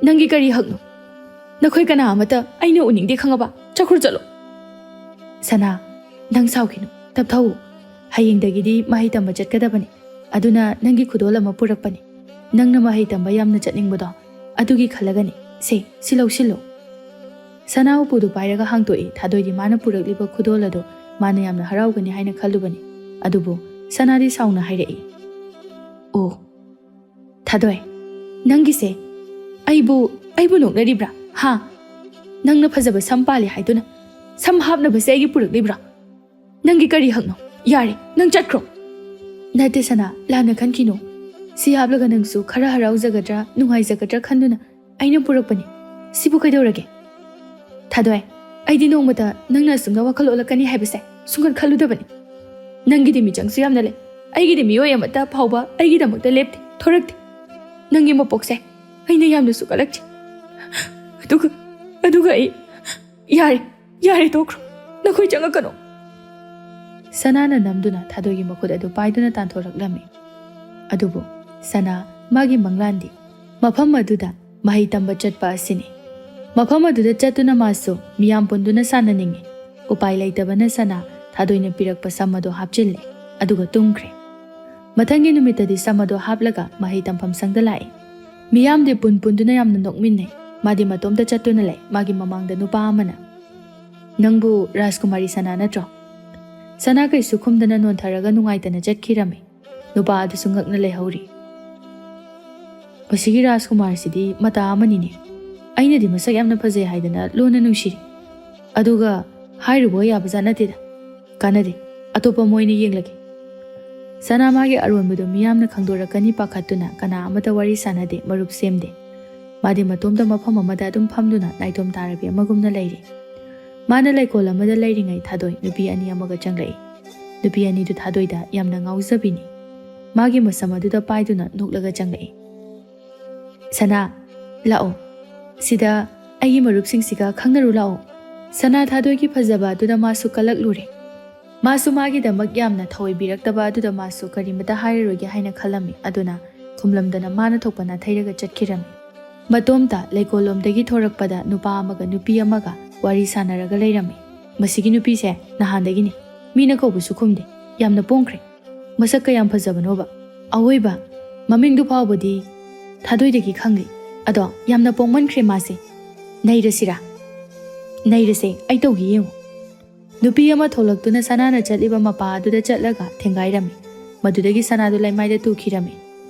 ꯅꯪꯒꯤ ꯀꯔꯤ ꯍꯛꯅꯣ? ꯅꯈꯣꯏ ꯀꯅꯥ ꯑꯃꯠꯇ ꯑꯩꯅ ꯎꯅꯤꯡꯗꯦ, ꯈꯪꯉꯕ? ꯆꯠꯈ꯭ꯔꯣ, ꯆꯠꯂꯣ꯫" "ꯁꯅꯥ, ꯅꯪ ꯁꯥꯎꯈꯤꯅꯨ, ꯇꯞꯊꯧ꯫ ꯍꯌꯦꯡꯗꯒꯤꯗꯤ ꯃꯍꯩ ꯇꯝꯕ ꯆꯠꯀꯗꯕꯅꯤ꯫ ꯑꯗꯨꯅ ꯅꯪꯒꯤ ꯈꯨꯗꯣꯜ ꯑꯃ ꯄꯨꯔꯛꯄꯅꯤ꯫ ꯅꯪꯅ ꯃꯍꯩ ꯇꯝꯕ ꯌꯥꯝꯅ ꯆꯠꯅꯤꯡꯕꯗꯣ, ꯑꯗꯨꯒꯤ ꯈꯜꯂꯒꯅꯤ꯫ ꯁꯦ, ꯁꯤ ꯂꯧꯁꯤꯜꯂꯨ꯫" ꯁꯅꯥ ꯎꯄꯨꯗꯨ ꯄꯥꯏꯔꯒ ꯍꯥꯡꯇꯣꯛꯏ꯫ ꯊꯥꯗꯣꯏꯗꯤ ꯃꯥꯅ ꯄꯨꯔꯛꯂꯤꯕ ꯈꯨꯗꯣꯜ ꯑꯗꯨ ꯃꯥꯅ ꯌꯥꯝꯅ ꯍꯔꯥꯎꯒꯅꯤ ꯍꯥꯏꯅ ꯈꯜꯂꯨꯕꯅꯤ꯫ ꯑꯗꯨꯕꯨ ꯁꯅꯥꯗꯤ ꯁꯥꯎꯅ ꯍꯥꯏꯔꯛꯏ, "ꯑꯣ, ꯊꯥꯗꯣꯏ, ꯅꯪꯒꯤꯁꯦ ꯑꯩꯕꯨ, ꯑꯩꯕꯨ ꯅꯣꯛꯅꯔꯤꯕ꯭ꯔꯥ? ꯍꯥ? ꯅꯪꯅ ꯐꯖꯕ ꯁꯝ ꯄꯥꯜꯂꯤ ꯍꯥꯏꯗꯨꯅ ꯁꯝ ꯍꯥꯞꯅꯕꯁꯦ ꯑꯩꯒꯤ ꯄꯨꯔꯛꯂꯤꯕ꯭ꯔꯥ? ꯅꯪꯒꯤ ꯀꯔꯤ ꯍꯛꯅꯣ? ꯌꯥꯔꯦ, ꯅꯪ ꯆꯠꯈ꯭ꯔꯣ꯫" "ꯅꯠꯇꯦ ꯁꯅꯥ, ꯂꯥꯟꯅ ꯈꯟꯈꯤꯅꯨ꯫ ꯁꯤ ꯍꯥꯞꯂꯒ ꯅꯪꯁꯨ ꯈꯔ ꯍꯔꯥꯎꯖꯒꯗ꯭ꯔꯥ, ꯅꯨꯡꯉꯥꯏꯖꯒꯗ꯭ꯔꯥ ꯈꯟꯗꯨꯅ ꯑꯩꯅ ꯄꯨꯔꯛꯄꯅꯤ꯫ ꯁꯤꯕꯨ ꯀꯩꯗꯧꯔꯒꯦ?" "ꯊꯥꯗꯣꯏ, ꯑꯩꯗꯤ ꯅꯣꯡꯃꯇ ꯅꯪꯅ ꯑꯁꯨꯝꯅ ꯋꯥꯈꯜ ꯑꯣꯜꯂꯛꯀꯅꯤ ꯍꯥꯏꯕꯁꯦ ꯁꯨꯡꯈꯟ ꯈꯜꯂꯨꯗꯕꯅꯤ꯫ ꯅꯪꯒꯤꯗꯤ ꯃꯤꯆꯪꯁꯨ ꯌꯥꯝꯅ ꯂꯩ꯫ ꯑꯩꯒꯤꯗꯤ ꯃꯤꯑꯣꯏ ꯑꯃꯠꯇ ꯐꯥꯎꯕ ꯑꯩꯒꯤꯗꯃꯛꯇ ꯂꯦꯞꯇꯦ, ꯊꯣꯔꯛꯇꯦ꯫ ꯅꯪꯒꯤ ꯃꯄꯣꯛꯁꯦ ꯑꯩꯅ ꯌꯥꯝꯅꯁꯨ ꯀꯜꯂꯛꯈꯤ꯫ ꯑꯗꯨꯒ, ꯑꯗꯨꯒ ꯑꯩ, ꯌꯥꯔꯦ, ꯌꯥꯔꯦ, ꯇꯣꯛꯈ꯭ꯔꯣ꯫ ꯅꯈꯣꯏ ꯆꯪꯉꯛꯀꯅꯨ꯫" ꯁꯅꯥꯅ ꯅꯝꯗꯨꯅ ꯊꯥꯗꯣꯏꯒꯤ ꯃꯈꯨꯠ ꯑꯗꯨ ꯄꯥꯏꯗꯨꯅ ꯇꯥꯟꯊꯣꯔꯛꯂꯝꯃꯤ꯫ ꯑꯗꯨꯕꯨ ꯁꯅꯥ, ꯃꯥꯒꯤ ꯃꯪꯂꯥꯟꯗꯤ ꯃꯐꯝ ꯑꯗꯨꯗ ꯃꯍꯩ ꯇꯝꯕ ꯆꯠꯄ ꯑꯁꯤꯅꯤ꯫ ꯃꯐꯝ ꯑꯗꯨꯗ ꯆꯠꯇꯨꯅ ꯃꯥꯁꯨ ꯃꯤꯌꯥꯝ ꯄꯨꯟꯗꯨꯅ ꯁꯥꯟꯅꯅꯤꯡꯏ꯫ ꯎꯄꯥꯏ ꯂꯩꯇꯕꯅ ꯁꯅꯥ ꯊꯥꯗꯣꯏꯅ ꯄꯤꯔꯛꯄ ꯁꯝ ꯑꯗꯨ ꯍꯥꯞꯆꯤꯜꯂꯦ, ꯑꯗꯨꯒ ꯇꯨꯝꯈ꯭ꯔꯦ꯫ ꯃꯊꯪꯒꯤ ꯅꯨꯃꯤꯠꯇꯗꯤ ꯁꯝ ꯑꯗꯣ ꯍꯥꯞꯂꯒ ꯃꯍꯩ ꯇꯝꯐꯝ ꯁꯪꯗ ꯂꯥꯛꯏ꯫ ꯃꯤꯌꯥꯝꯗꯤ ꯄꯨꯟ ꯄꯨꯟꯗꯨꯅ ꯌꯥꯝꯅ ꯅꯣꯛꯃꯤꯟꯅꯩ꯫ ꯃꯥꯗꯤ ꯃꯇꯣꯝꯇ ꯆꯠꯇꯨꯅ ꯂꯩ꯫ ꯃꯥꯒꯤ ꯃꯃꯥꯡꯗ ꯅꯨꯄꯥ ꯑꯃꯅ, "ꯅꯪꯕꯨ ꯔꯥꯖꯀꯨꯃꯥꯔꯤ ꯁꯅꯥ ꯅꯠꯇ꯭ꯔꯣ?" ꯁꯅꯥ ꯀꯩꯁꯨ ꯈꯨꯝꯗꯅ ꯅꯣꯟꯊꯔꯒ ꯅꯨꯡꯉꯥꯏꯇꯅ ꯆꯠꯈꯤꯔꯝꯃꯤ꯫ ꯅꯨꯄꯥ ꯑꯗꯨꯁꯨ ꯉꯛꯅ ꯂꯩꯍꯧꯔꯤ꯫ "ꯃꯁꯤꯒꯤ ꯔꯥꯖꯀꯨꯃꯥꯔꯁꯤꯗꯤ ꯃꯇꯥ ꯑꯃꯅꯤꯅꯦ꯫ ꯑꯩꯅꯗꯤ ꯃꯁꯛ ꯌꯥꯝꯅ ꯐꯖꯩ ꯍꯥꯏꯗꯅ ꯂꯣꯟꯅ ꯅꯨꯡꯁꯤꯔꯤ꯫ ꯑꯗꯨꯒ ꯍꯥꯏꯔꯨꯕ ꯌꯥꯕꯖꯥꯠ ꯅꯠꯇꯦꯗ꯫ ꯀꯥꯟꯅꯗꯦ, ꯑꯇꯣꯞꯄ ꯑꯃ ꯑꯣꯏꯅ ꯌꯦꯡꯂꯒꯦ꯫" ꯁꯅꯥ ꯃꯥꯒꯤ ꯑꯔꯣꯟꯕꯗꯨ ꯃꯤꯌꯥꯝꯅ ꯈꯪꯗꯣꯔꯛꯀꯅꯤ ꯄꯥꯈꯠꯇꯨꯅ ꯀꯅꯥ ꯑꯃꯇ ꯋꯥꯔꯤ ꯁꯥꯅꯗꯦ, ꯃꯔꯨꯞ ꯁꯦꯝꯗꯦ꯫ ꯃꯥꯗꯤ ꯃꯇꯣꯝꯇ ꯃꯐꯝ ꯑꯃꯗ ꯑꯗꯨꯝ ꯐꯝꯗꯨꯅ ꯅꯥꯏꯇꯣꯝ ꯇꯥꯔꯕꯤ ꯑꯃꯒꯨꯝꯅ ꯂꯩꯔꯤ꯫ ꯃꯥꯅ ꯂꯩꯀꯣꯜ ꯑꯃꯗ ꯂꯩꯔꯤꯉꯩ ꯊꯥꯗꯣꯏ ꯅꯨꯄꯤ ꯑꯅꯤ ꯑꯃꯒ ꯆꯪꯂꯛꯏ꯫ ꯅꯨꯄꯤ ꯑꯅꯤꯗꯨ ꯊꯥꯗꯣꯏꯗ ꯌꯥꯝꯅ ꯉꯥꯎꯖꯕꯤꯅꯤ꯫ ꯃꯥꯒꯤ ꯃꯁꯝ ꯑꯗꯨꯗ ꯄꯥꯏꯗꯨꯅ ꯅꯣꯛꯂꯒ ꯆꯪꯂꯛꯏ꯫ "ꯁꯅꯥ, ꯂꯥꯛꯑꯣ꯫ ꯁꯤꯗ ꯑꯩꯒꯤ ꯃꯔꯨꯞꯁꯤꯡꯁꯤꯒ ꯈꯪꯅꯔꯨ ꯂꯥꯛꯑꯣ꯫" ꯁꯅꯥ ꯊꯥꯗꯣꯏꯒꯤ ꯐꯖꯕ ꯑꯗꯨꯗ ꯃꯥꯁꯨ ꯀꯜꯂꯛꯂꯨꯔꯦ꯫ ꯃꯥꯁꯨ ꯃꯥꯒꯤꯗꯃꯛ ꯌꯥꯝꯅ ꯊꯑꯣꯏꯕꯤꯔꯛꯇꯕ ꯑꯗꯨꯗ ꯃꯥꯁꯨ ꯀꯔꯤꯃꯇ ꯍꯥꯏꯔꯔꯣꯏꯒꯦ ꯍꯥꯏꯅ ꯈꯜꯂꯝꯃꯤ꯫ ꯑꯗꯨꯅ ꯈꯨꯝꯂꯝꯗꯅ ꯃꯥꯅ ꯊꯣꯛꯄ ꯅꯥꯊꯩꯔꯒ ꯆꯠꯈꯤꯔꯝꯃꯤ꯫ ꯃꯇꯣꯝꯇ ꯂꯩꯀꯣꯜꯂꯣꯝꯗꯒꯤ ꯊꯣꯔꯛꯄꯗ ꯅꯨꯄꯥ ꯑꯃꯒ ꯅꯨꯄꯤ ꯑꯃꯒ ꯋꯥꯔꯤ ꯁꯥꯟꯅꯔꯒ ꯂꯩꯔꯝꯃꯤ꯫ "ꯃꯁꯤꯒꯤ ꯅꯨꯄꯤꯁꯦ ꯅꯍꯥꯟꯗꯒꯤꯅꯤ꯫ ꯃꯤꯅ ꯀꯧꯕꯁꯨ ꯈꯨꯝꯗꯦ꯫ ꯌꯥꯝꯅ ꯄꯣꯡꯈ꯭ꯔꯦ꯫ ꯃꯁꯛ ꯀꯌꯥꯝ ꯐꯖꯕꯅꯣꯕ꯫ ꯑꯑꯣꯏꯕ ꯃꯃꯤꯡꯗꯨ ꯐꯥꯎꯕꯗꯤ ꯊꯥꯗꯣꯏꯗꯒꯤ ꯈꯪꯂꯤ꯫ ꯑꯗꯣ ꯌꯥꯝꯅ ꯄꯣꯡꯃꯟꯈ꯭ꯔꯦ ꯃꯥꯁꯦ꯫ ꯅꯩꯔꯁꯤꯔꯥ?" "ꯅꯩꯔꯁꯦ, ꯑꯩ ꯇꯧꯒꯦ ꯌꯦꯡꯉꯨ꯫" ꯅꯨꯄꯤ ꯑꯃ ꯊꯣꯛꯂꯛꯇꯨꯅ ꯁꯅꯥꯅ ꯆꯠꯂꯤꯕ ꯃꯄꯥ ꯑꯗꯨꯗ ꯆꯠꯂꯒ ꯊꯦꯡꯒꯥꯏꯔꯝꯃꯤ꯫ ꯃꯗꯨꯗꯒꯤ ꯁꯅꯥꯗꯨ ꯂꯩꯃꯥꯏꯗ ꯇꯨꯈꯤꯔꯝꯃꯤ꯫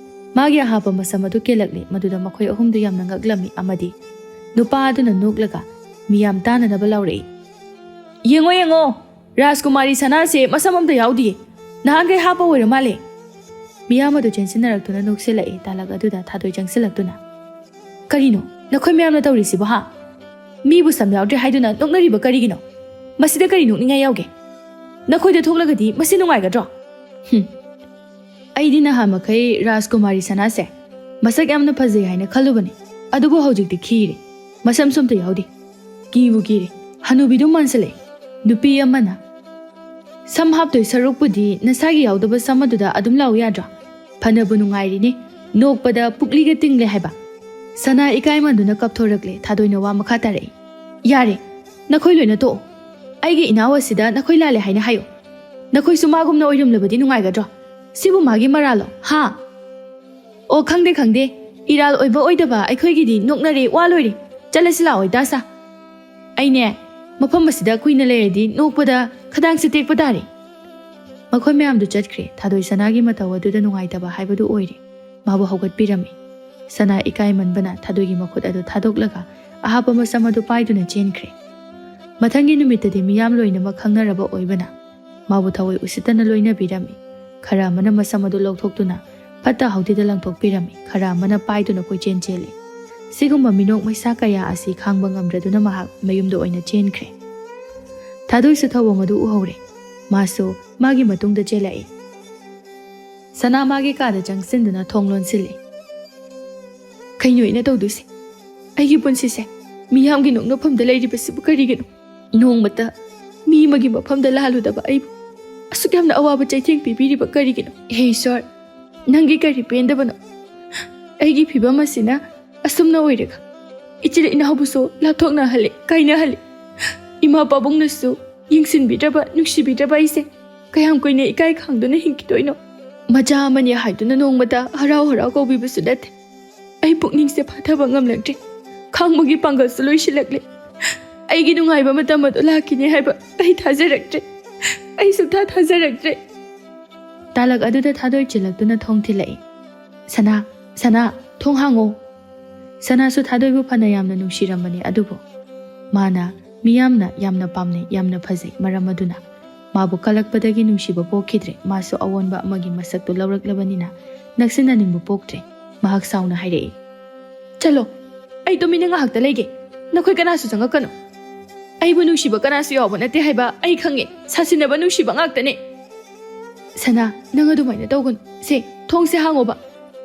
ꯃꯥꯒꯤ ꯑꯍꯥꯞꯄ ꯃꯁꯝ ꯑꯗꯨ ꯀꯦꯜꯂꯛꯂꯤ꯫ ꯃꯗꯨꯗ ꯃꯈꯣꯏ ꯑꯍꯨꯝꯗꯨ ꯌꯥꯝꯅ ꯉꯛꯂꯝꯃꯤ ꯑꯃꯗꯤ ꯅꯨꯄꯥ ꯑꯗꯨꯅ ꯅꯣꯛꯂꯒ ꯃꯤꯌꯥꯝ ꯇꯥꯅꯅꯕ ꯂꯥꯎꯔꯛꯏ, "ꯌꯦꯡꯉꯣ, ꯌꯦꯡꯉꯣ, ꯔꯥꯖꯀꯨꯃꯥꯔꯤ ꯁꯅꯥꯁꯦ ꯃꯁꯝ ꯑꯝꯇ ꯌꯥꯎꯗꯤꯌꯦ꯫ ꯅꯍꯥꯟꯈꯩ ꯍꯥꯞꯄ ꯑꯣꯏꯔ ꯃꯥꯜꯂꯦ꯫" ꯃꯤꯌꯥꯝ ꯑꯗꯨ ꯆꯦꯟꯁꯤꯟꯅꯔꯛꯇꯨꯅ ꯅꯣꯛꯁꯤꯜꯂꯛꯏ꯫ ꯇꯥꯂꯛ ꯑꯗꯨꯗ ꯊꯥꯗꯣꯏ ꯆꯪꯁꯤꯜꯂꯛꯇꯨꯅ, "ꯀꯔꯤꯅꯣ ꯅꯈꯣꯏ ꯃꯌꯥꯝꯅ ꯇꯧꯔꯤꯁꯤꯕꯣ, ꯍꯥ? ꯃꯤꯕꯨ ꯁꯝ ꯌꯥꯎꯗ꯭ꯔꯦ ꯍꯥꯏꯗꯨꯅ ꯅꯣꯛꯅꯔꯤꯕ ꯀꯔꯤꯒꯤꯅꯣ? ꯃꯁꯤꯗ ꯀꯔꯤ ꯅꯣꯛꯅꯤꯡꯉꯥꯏ ꯌꯥꯎꯒꯦ? ꯅꯈꯣꯏꯗ ꯊꯣꯛꯂꯒꯗꯤ ꯃꯁꯤ ꯅꯨꯡꯉꯥꯏꯒꯗ꯭ꯔꯣ? ꯍꯨꯝ꯫ ꯑꯩꯗꯤ ꯅꯍꯥꯟ ꯃꯈꯩ ꯔꯥꯖꯀꯨꯃꯥꯔꯤ ꯁꯅꯥꯁꯦ ꯃꯁꯛ ꯌꯥꯝꯅ ꯐꯖꯩ ꯍꯥꯏꯅ ꯈꯜꯂꯨꯕꯅꯤ, ꯑꯗꯨꯕꯨ ꯍꯧꯖꯤꯛꯇꯤ ꯈꯤꯔꯦ꯫ ꯃꯁꯝꯁꯨ ꯑꯝꯇ ꯌꯥꯎꯗꯦ꯫ ꯀꯤꯕꯨ ꯀꯤꯔꯦ꯫ ꯍꯅꯨꯕꯤꯗꯨ ꯃꯥꯟꯁꯤꯜꯂꯛꯑꯦ꯫ ꯅꯨꯄꯤ ꯑꯃꯅ, ꯁꯝ ꯍꯥꯞꯇꯣꯏ ꯁꯔꯨꯛꯄꯨꯗꯤ ꯅꯁꯥꯒꯤ ꯌꯥꯎꯗꯕ ꯁꯝ ꯑꯗꯨꯗ ꯑꯗꯨꯝ ꯂꯥꯛꯎ ꯌꯥꯗ꯭ꯔꯣ? ꯐꯅꯕꯨ ꯅꯨꯡꯉꯥꯏꯔꯤꯅꯤ, ꯅꯣꯛꯄꯗ ꯄꯨꯛꯂꯤꯒ ꯇꯤꯡꯂꯦ ꯍꯥꯏꯕ꯫" ꯁꯅꯥ ꯏꯀꯥꯏꯃꯟꯗꯨꯅ ꯀꯞꯊꯣꯔꯛꯂꯦ꯫ ꯊꯥꯗꯣꯏꯅ ꯋꯥ ꯃꯈꯥ ꯇꯥꯔꯛꯏ, "ꯌꯥꯔꯦ, ꯅꯈꯣꯏ ꯂꯣꯏꯅ ꯇꯣꯛꯑꯣ꯫ ꯑꯩꯒꯤ ꯏꯅꯥꯎ ꯑꯁꯤꯗ ꯅꯈꯣꯏ ꯂꯥꯜꯂꯦ ꯍꯥꯏꯅ ꯍꯥꯏꯌꯨ꯫ ꯅꯈꯣꯏꯁꯨ ꯃꯥꯒꯨꯝꯅ ꯑꯣꯏꯔꯝꯂꯕꯗꯤ ꯅꯨꯡꯉꯥꯏꯒꯗ꯭ꯔꯣ? "ꯁꯤꯕꯨ ꯃꯥꯒꯤ ꯃꯔꯥꯜꯂꯣ? ꯍꯥ?" "ꯑꯣ, ꯈꯪꯗꯦ, ꯈꯪꯗꯦ꯫ ꯏꯔꯥꯜ ꯑꯣꯏꯕ ꯑꯣꯏꯗꯕ ꯑꯩꯈꯣꯏꯒꯤꯗꯤ ꯅꯣꯛꯅꯔꯦ, ꯋꯥ ꯂꯣꯏꯔꯦ꯫ ꯆꯠꯂꯁꯤ ꯂꯥꯛꯑꯣ, ꯏꯇꯥꯁꯥ꯫ ꯑꯩꯅꯦ, ꯃꯐꯝ ꯑꯁꯤꯗ ꯀꯨꯏꯅ ꯂꯩꯔꯗꯤ ꯅꯣꯛꯄꯗ ꯈꯗꯥꯡꯁꯦ ꯇꯦꯛꯄ ꯇꯥꯔꯦ꯫" ꯃꯈꯣꯏ ꯃꯌꯥꯝꯗꯨ ꯆꯠꯈ꯭ꯔꯦ꯫ ꯊꯥꯗꯣꯏ ꯁꯅꯥꯒꯤ ꯃꯇꯧ ꯑꯗꯨꯗ ꯅꯨꯡꯉꯥꯏꯇꯕ ꯍꯥꯏꯕꯗꯨ ꯑꯣꯏꯔꯦ꯫ ꯃꯥꯕꯨ ꯍꯧꯒꯠꯄꯤꯔꯝꯃꯤ꯫ ꯁꯅꯥ ꯏꯀꯥꯏꯃꯟꯕꯅ ꯊꯥꯗꯣꯏꯒꯤ ꯃꯈꯨꯠ ꯑꯗꯨ ꯊꯥꯗꯣꯛꯂꯒ ꯑꯍꯥꯞꯄ ꯃꯁꯝ ꯑꯗꯨ ꯄꯥꯏꯗꯨꯅ ꯆꯦꯟꯈ꯭ꯔꯦ꯫ ꯃꯊꯪꯒꯤ ꯅꯨꯃꯤꯠꯇꯗꯤ ꯃꯤꯌꯥꯝ ꯂꯣꯏꯅꯃꯛ ꯈꯪꯅꯔꯕ ꯑꯣꯏꯕꯅ ꯃꯥꯕꯨ ꯊꯑꯣꯏ ꯎꯁꯤꯠꯇꯅ ꯂꯣꯏꯅꯕꯤꯔꯝꯃꯤ꯫ ꯈꯔ ꯑꯃꯅ ꯃꯁꯝ ꯑꯗꯨ ꯂꯧꯊꯣꯛꯇꯨꯅ ꯐꯠꯇ ꯍꯥꯎꯗꯤꯗ ꯂꯪꯊꯣꯛꯄꯤꯔꯝꯃꯤ꯫ ꯈꯔ ꯑꯃꯅ ꯄꯥꯏꯗꯨꯅ ꯀꯣꯏꯆꯦꯟ ꯆꯦꯜꯂꯤ꯫ ꯁꯤꯒꯨꯝꯕ ꯃꯤꯅꯣꯛ ꯃꯩꯁꯥ ꯀꯌꯥ ꯑꯁꯤ ꯈꯥꯡꯕ ꯉꯝꯗ꯭ꯔꯗꯨꯅ ꯃꯍꯥꯛ ꯃꯌꯨꯝꯗ ꯑꯣꯏꯅ ꯆꯦꯟꯈ꯭ꯔꯦ꯫ ꯊꯥꯗꯣꯏꯁꯨ ꯊꯧꯑꯣꯡ ꯑꯗꯨ ꯎꯍꯧꯔꯦ꯫ ꯃꯥꯁꯨ ꯃꯥꯒꯤ ꯃꯇꯨꯡꯗ ꯆꯦꯜꯂꯛꯏ꯫ ꯁꯅꯥ ꯃꯥꯒꯤ ꯀꯥꯗ ꯆꯪꯁꯤꯟꯗꯨꯅ ꯊꯣꯡ ꯂꯣꯟꯁꯤꯜꯂꯤ꯫ "ꯀꯩꯅꯣ ꯑꯩꯅ ꯇꯧꯗꯣꯏꯁꯦ? ꯑꯩꯒꯤ ꯄꯨꯟꯁꯤꯁꯦ ꯃꯤꯌꯥꯝꯒꯤ ꯅꯣꯛꯅꯐꯝꯗ ꯂꯩꯔꯤꯕꯁꯤꯕꯨ ꯀꯔꯤꯒꯤꯅꯣ? ꯅꯣꯡꯃꯇ ꯃꯤ ꯑꯃꯒꯤ ꯃꯐꯝꯗ ꯂꯥꯜꯂꯨꯗꯕ ꯑꯩꯕꯨ ꯑꯁꯨꯛ ꯌꯥꯝꯅ ꯑꯋꯥꯕ ꯆꯩꯊꯦꯡ ꯄꯤꯕꯤꯔꯤꯕ ꯀꯔꯤꯒꯤꯅꯣ? ꯍꯦ ꯏꯁꯣꯔ, ꯅꯪꯒꯤ ꯀꯔꯤ ꯄꯦꯟꯗꯕꯅꯣ? ꯑꯩꯒꯤ ꯐꯤꯕꯝ ꯑꯁꯤꯅ ꯑꯁꯨꯝꯅ ꯑꯣꯏꯔꯒ ꯏꯆꯤꯜ ꯏꯅꯥꯎꯕꯨꯁꯨ ꯂꯥꯞꯊꯣꯛꯅꯍꯜꯂꯦ, ꯀꯥꯏꯅꯍꯜꯂꯦ꯫ ꯏꯃꯥ ꯄꯥꯕꯨꯡꯅꯁꯨ ꯌꯦꯡꯁꯤꯟꯕꯤꯗ꯭ꯔꯕ, ꯅꯨꯡꯁꯤꯕꯤꯗ꯭ꯔꯕ ꯑꯩꯁꯦ ꯀꯌꯥꯝ ꯀꯨꯏꯅ ꯏꯀꯥꯏ ꯈꯥꯡꯗꯨꯅ ꯍꯤꯡꯈꯤꯗꯣꯏꯅꯣ? ꯃꯆꯥ ꯑꯃꯅꯤ ꯍꯥꯏꯗꯨꯅ ꯅꯣꯡꯃꯇ ꯍꯔꯥꯎ ꯍꯔꯥꯎ ꯀꯧꯕꯤꯕꯁꯨ ꯅꯠꯇꯦ꯫ ꯑꯩ ꯄꯨꯛꯅꯤꯡꯁꯦ ꯐꯥꯊꯕ ꯉꯝꯂꯛꯇ꯭ꯔꯦ꯫ ꯈꯥꯡꯕꯒꯤ ꯄꯥꯡꯒꯜꯁꯨ ꯂꯣꯏꯁꯤꯜꯂꯛꯂꯦ꯫ ꯑꯩꯒꯤ ꯅꯨꯡꯉꯥꯏꯕ ꯃꯇꯝ ꯑꯗꯨ ꯂꯥꯛꯈꯤꯅꯤ ꯍꯥꯏꯕ ꯑꯩ ꯊꯥꯖꯔꯛꯇ꯭ꯔꯦ꯫ ꯑꯩ ꯁꯨꯛꯊꯥ ꯊꯥꯖꯔꯛꯇ꯭ꯔꯦ꯫" ꯇꯥꯂꯛ ꯑꯗꯨꯗ ꯊꯥꯗꯣꯏ ꯆꯤꯜꯂꯛꯇꯨꯅ ꯊꯣꯡ ꯊꯤꯜꯂꯛꯏ꯫ "ꯁꯅꯥ, ꯁꯅꯥ, ꯊꯣꯡ ꯍꯥꯡꯉꯣ꯫" ꯁꯅꯥꯁꯨ ꯊꯥꯗꯣꯏꯕꯨ ꯐꯅ ꯌꯥꯝꯅ ꯅꯨꯡꯁꯤꯔꯝꯕꯅꯤ, ꯑꯗꯨꯕꯨ ꯃꯥꯅ ꯃꯤꯌꯥꯝꯅ ꯌꯥꯝꯅ ꯄꯥꯝꯅꯩ, ꯌꯥꯝꯅ ꯐꯖꯩ꯫ ꯃꯔꯝ ꯑꯗꯨꯅ ꯃꯥꯕꯨ ꯀꯜꯂꯛꯄꯗꯒꯤ ꯅꯨꯡꯁꯤꯕ ꯄꯣꯛꯈꯤꯗ꯭ꯔꯦ꯫ ꯃꯥꯁꯨ ꯑꯑꯣꯟꯕ ꯑꯃꯒꯤ ꯃꯁꯛꯇꯨ ꯂꯧꯔꯛꯂꯕꯅꯤꯅ ꯅꯛꯁꯤꯟꯅꯅꯤꯡꯕ ꯄꯣꯛꯇ꯭ꯔꯦ꯫ ꯃꯍꯥꯛ ꯁꯥꯎꯅ ꯍꯥꯏꯔꯛꯏ, "ꯆꯠꯂꯣ, ꯑꯩ ꯇꯨꯃꯤꯟꯅ ꯉꯥꯏꯍꯥꯛꯇ ꯂꯩꯒꯦ꯫ ꯅꯈꯣꯏ ꯀꯅꯥꯁꯨ ꯆꯪꯉꯛꯀꯅꯨ꯫ ꯑꯩꯕꯨ ꯅꯨꯡꯁꯤꯕ ꯀꯅꯥꯁꯨ ꯌꯥꯎꯕ ꯅꯠꯇꯦ ꯍꯥꯏꯕ ꯑꯩ ꯈꯪꯉꯦ꯫ ꯁꯥꯁꯤꯟꯅꯕ ꯅꯨꯡꯁꯤꯕ ꯉꯥꯛꯇꯅꯦ꯫" "ꯁꯅꯥ, ꯅꯪ ꯑꯗꯨꯃꯥꯏꯅ ꯇꯧꯒꯅꯨ꯫ ꯁꯦ, ꯊꯣꯡꯁꯦ ꯍꯥꯡꯉꯣꯕ꯫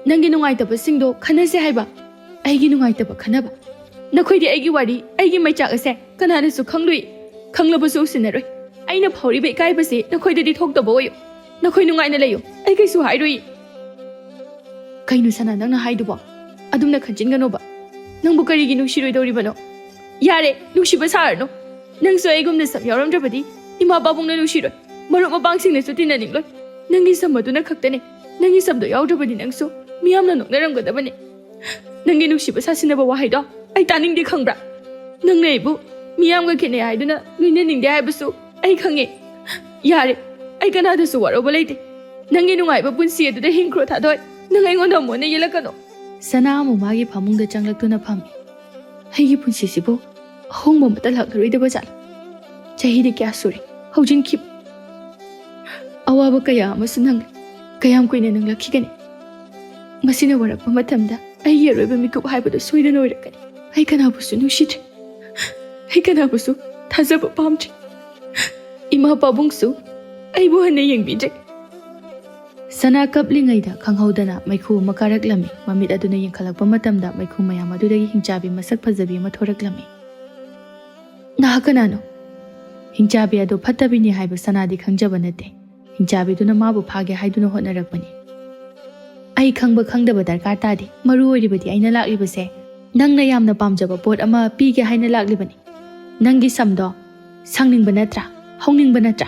ꯅꯪꯒꯤ ꯅꯨꯡꯉꯥꯏꯇꯕꯁꯤꯡꯗꯣ ꯈꯟꯅꯁꯦ ꯍꯥꯏꯕ꯫ ꯑꯩꯒꯤ ꯅꯨꯡꯉꯥꯏꯇꯕ ꯈꯟꯅꯕ? ꯅꯈꯣꯏꯗꯤ ꯑꯩꯒꯤ ꯋꯥꯔꯤ, ꯑꯩꯒꯤ ꯃꯩꯆꯥꯛ ꯑꯁꯦ ꯀꯅꯥꯅꯁꯨ ꯈꯪꯂꯨꯏ꯫ ꯈꯪꯂꯕꯁꯨ ꯎꯁꯤꯟꯅꯔꯣꯏ꯫ ꯑꯩꯅ ꯐꯥꯎꯔꯤꯕ ꯏꯀꯥꯏꯕꯁꯤ ꯅꯈꯣꯏꯗꯗꯤ ꯊꯣꯛꯇꯕ ꯑꯣꯏꯌꯨ꯫ ꯅꯈꯣꯏ ꯅꯨꯡꯉꯥꯏꯅ ꯂꯩꯌꯨ꯫ ꯑꯩ ꯀꯩꯁꯨ ꯍꯥꯏꯔꯨꯏ꯫" "ꯀꯩꯅꯣ ꯁꯅꯥ ꯅꯪꯅ ꯍꯥꯏꯗꯨꯕꯣ? ꯑꯗꯨꯝꯅ ꯈꯟꯖꯤꯟꯒꯅꯣꯕ꯫ ꯅꯪꯕꯨ ꯀꯔꯤꯒꯤ ꯅꯨꯡꯁꯤꯔꯣꯏꯗꯧꯔꯤꯕꯅꯣ? ꯌꯥꯔꯦ, ꯅꯨꯡꯁꯤꯕ ꯁꯥꯔꯅꯨ꯫ ꯅꯪꯁꯨ ꯑꯩꯒꯨꯝꯅ ꯁꯛ ꯌꯥꯎꯔꯝꯗ꯭ꯔꯕꯗꯤ ꯏꯃꯥ ꯄꯥꯕꯨꯡꯅ ꯅꯨꯡꯁꯤꯔꯣꯏ, ꯃꯔꯨꯞ ꯃꯄꯥꯡꯁꯤꯡꯅꯁꯨ ꯇꯤꯟꯅꯅꯤꯡꯂꯣꯏ꯫ ꯅꯪꯒꯤ ꯁꯝ ꯑꯗꯨꯅ ꯈꯛꯇꯅꯦ꯫ ꯅꯪꯒꯤ ꯁꯝꯗꯣ ꯌꯥꯎꯗ꯭ꯔꯕꯗꯤ ꯅꯪꯁꯨ ꯃꯤꯌꯥꯝꯅ ꯅꯣꯛꯅꯔꯝꯒꯗꯕꯅꯦ꯫ ꯅꯪꯒꯤ ꯅꯨꯡꯁꯤꯕ ꯁꯥꯁꯤꯟꯅꯕ ꯋꯥꯍꯩꯗꯣ ꯑꯩ ꯇꯥꯅꯤꯡꯗꯦ, ꯈꯪꯕ꯭ꯔꯥ? ꯅꯪꯅ ꯑꯩꯕꯨ ꯃꯤꯌꯥꯝꯒ ꯈꯦꯠꯅꯩ ꯍꯥꯏꯗꯨꯅ ꯂꯣꯏꯅꯅꯤꯡꯗꯦ ꯍꯥꯏꯕꯁꯨ ꯑꯩ ꯈꯪꯉꯦ꯫ ꯌꯥꯔꯦ, ꯑꯩ ꯀꯅꯥꯗꯁꯨ ꯋꯥꯔꯧꯕ ꯂꯩꯇꯦ꯫ ꯅꯪꯒꯤ ꯅꯨꯡꯉꯥꯏꯕ ꯄꯨꯟꯁꯤ ꯑꯗꯨꯗ ꯍꯤꯡꯈ꯭ꯔꯣ, ꯊꯥꯗꯣꯏ꯫ ꯅꯪ ꯑꯩꯉꯣꯟꯗ ꯑꯃꯨꯛ ꯍꯟꯅ ꯌꯦꯜꯂꯛꯀꯅꯨ꯫ ꯁꯅꯥ ꯑꯃꯨꯛ ꯃꯥꯒꯤ ꯐꯃꯨꯡꯗ ꯆꯪꯂꯛꯇꯨꯅ ꯐꯝꯃꯤ꯫ ꯑꯩꯒꯤ ꯄꯨꯟꯁꯤꯁꯤꯕꯨ ꯑꯍꯣꯡꯕ ꯑꯃꯠꯇ ꯂꯥꯛꯂꯔꯣꯏꯗꯕ ꯖꯥꯠꯂ? ꯆꯍꯤꯗꯤ ꯀꯌꯥ ꯁꯨꯔꯦ ꯍꯧꯖꯤꯟꯈꯤꯕ? ꯑꯋꯥꯕ ꯀꯌꯥ ꯑꯃꯁꯨ ꯅꯪꯂꯦ꯫ ꯀꯌꯥꯝ ꯀꯨꯏꯅ ꯅꯪꯂꯛꯈꯤꯒꯅꯤ? ꯃꯁꯤꯅ ꯋꯥꯔꯛꯄ ꯃꯇꯝꯗ ꯑꯩꯒꯤ ꯑꯔꯣꯏꯕ ꯃꯤꯀꯨꯞ ꯍꯥꯏꯕꯗꯨ ꯁꯣꯏꯗꯅ ꯑꯣꯏꯔꯛꯀꯅꯤ꯫ ꯑꯩ ꯀꯅꯥꯕꯨꯁꯨ ꯅꯨꯡꯁꯤꯗ꯭ꯔꯦ꯫ ꯑꯩ ꯀꯅꯥꯕꯨꯁꯨ ꯊꯥꯖꯕ ꯄꯥꯝꯗ꯭ꯔꯦ꯫ ꯏꯃꯥ ꯄꯥꯕꯨꯡꯁꯨ ꯑꯩꯕꯨ ꯍꯟꯅ ꯌꯦꯡꯕꯤꯗ꯭ꯔꯦ꯫ ꯁꯅꯥ ꯀꯞꯂꯤꯉꯩꯗ ꯈꯪꯍꯧꯗꯅ ꯃꯩꯈꯨ ꯑꯃ ꯀꯥꯔꯛꯂꯝꯃꯤ꯫ ꯃꯃꯤꯠ ꯑꯗꯨꯅ ꯌꯦꯡꯈꯠꯂꯛꯄ ꯃꯇꯝꯗ ꯃꯩꯈꯨ ꯃꯌꯥꯝ ꯑꯗꯨꯗꯒꯤ ꯍꯤꯡꯆꯥꯕꯤ ꯃꯁꯛ ꯐꯖꯕꯤ ꯑꯃ ꯊꯣꯔꯛꯂꯝꯃꯤ꯫ "ꯅꯍꯥꯛ ꯀꯅꯥꯅꯣ?" ꯍꯤꯡꯆꯥꯕꯤ ꯑꯗꯨ ꯐꯠꯇꯕꯤꯅꯤ ꯍꯥꯏꯕ ꯁꯅꯥꯗꯤ ꯈꯪꯖꯕ ꯅꯠꯇꯦ꯫ ꯍꯤꯡꯆꯥꯕꯤꯗꯨꯅ ꯃꯥꯕꯨ ꯐꯥꯒꯦ ꯍꯥꯏꯗꯨꯅ ꯍꯣꯠꯅꯔꯛꯄꯅꯤ꯫ "ꯑꯩ ꯈꯪꯕ ꯈꯪꯗꯕ ꯗꯔꯀꯥꯔ ꯇꯥꯗꯦ꯫ ꯃꯔꯨ ꯑꯣꯏꯔꯤꯕꯗꯤ ꯑꯩꯅ ꯂꯥꯛꯂꯤꯕꯁꯦ ꯅꯪꯅ ꯌꯥꯝꯅ ꯄꯥꯝꯖꯕ ꯄꯣꯠ ꯑꯃ ꯄꯤꯒꯦ ꯍꯥꯏꯅ ꯂꯥꯛꯂꯤꯕꯅꯤ꯫ ꯅꯪꯒꯤ ꯁꯝꯗꯣ ꯁꯪꯅꯤꯡꯕ ꯅꯠꯇ꯭ꯔꯥ? ꯍꯧꯅꯤꯡꯕ ꯅꯠꯇ꯭ꯔꯥ?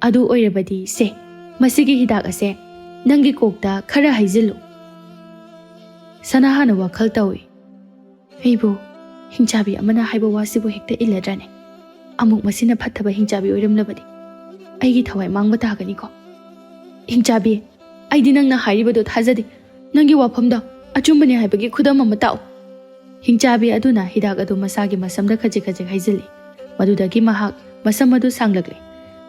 ꯑꯗꯨ ꯑꯣꯏꯔꯕꯗꯤ ꯁꯦ, ꯃꯁꯤꯒꯤ ꯍꯤꯗꯥꯛ ꯑꯁꯦ ꯅꯪꯒꯤ ꯀꯣꯛꯇ ꯈꯔ ꯍꯩꯖꯤꯜꯂꯨ꯫" ꯁꯅꯥ ꯍꯥꯟꯅ ꯋꯥꯈꯜ ꯇꯧꯏ꯫ "ꯑꯩꯕꯨ ꯍꯤꯡꯆꯥꯕꯤ ꯑꯃꯅ ꯍꯥꯏꯕ ꯋꯥꯁꯤꯕꯨ ꯍꯦꯛꯇ ꯏꯜꯂꯗ꯭ꯔꯅꯦ? ꯑꯃꯨꯛ ꯃꯁꯤꯅ ꯐꯠꯇꯕ ꯍꯤꯡꯆꯥꯕꯤ ꯑꯣꯏꯔꯝꯂꯕꯗꯤ ꯑꯩꯒꯤ ꯊꯋꯥꯏ ꯃꯥꯡꯕ ꯇꯥꯒꯅꯤꯀꯣ꯫ ꯍꯤꯡꯆꯥꯕꯤ, ꯑꯩꯗꯤ ꯅꯪꯅ ꯍꯥꯏꯔꯤꯕꯗꯣ ꯊꯥꯖꯗꯦ꯫ ꯅꯪꯒꯤ ꯋꯥꯐꯝꯗꯣ ꯑꯆꯨꯝꯕꯅꯤ ꯍꯥꯏꯕꯒꯤ ꯈꯨꯗꯝ ꯑꯃ ꯇꯥꯛꯎ꯫" ꯍꯤꯡꯆꯥꯕꯤ ꯑꯗꯨꯅ ꯍꯤꯗꯥꯛ ꯑꯗꯨ ꯃꯁꯥꯒꯤ ꯃꯁꯝꯗ ꯈꯖꯤꯛ ꯈꯖꯤꯛ ꯍꯩꯖꯤꯜꯂꯤ꯫ ꯃꯗꯨꯗꯒꯤ ꯃꯍꯥꯛ ꯃꯁꯝ ꯑꯗꯨ ꯁꯥꯡꯂꯛꯂꯦ꯫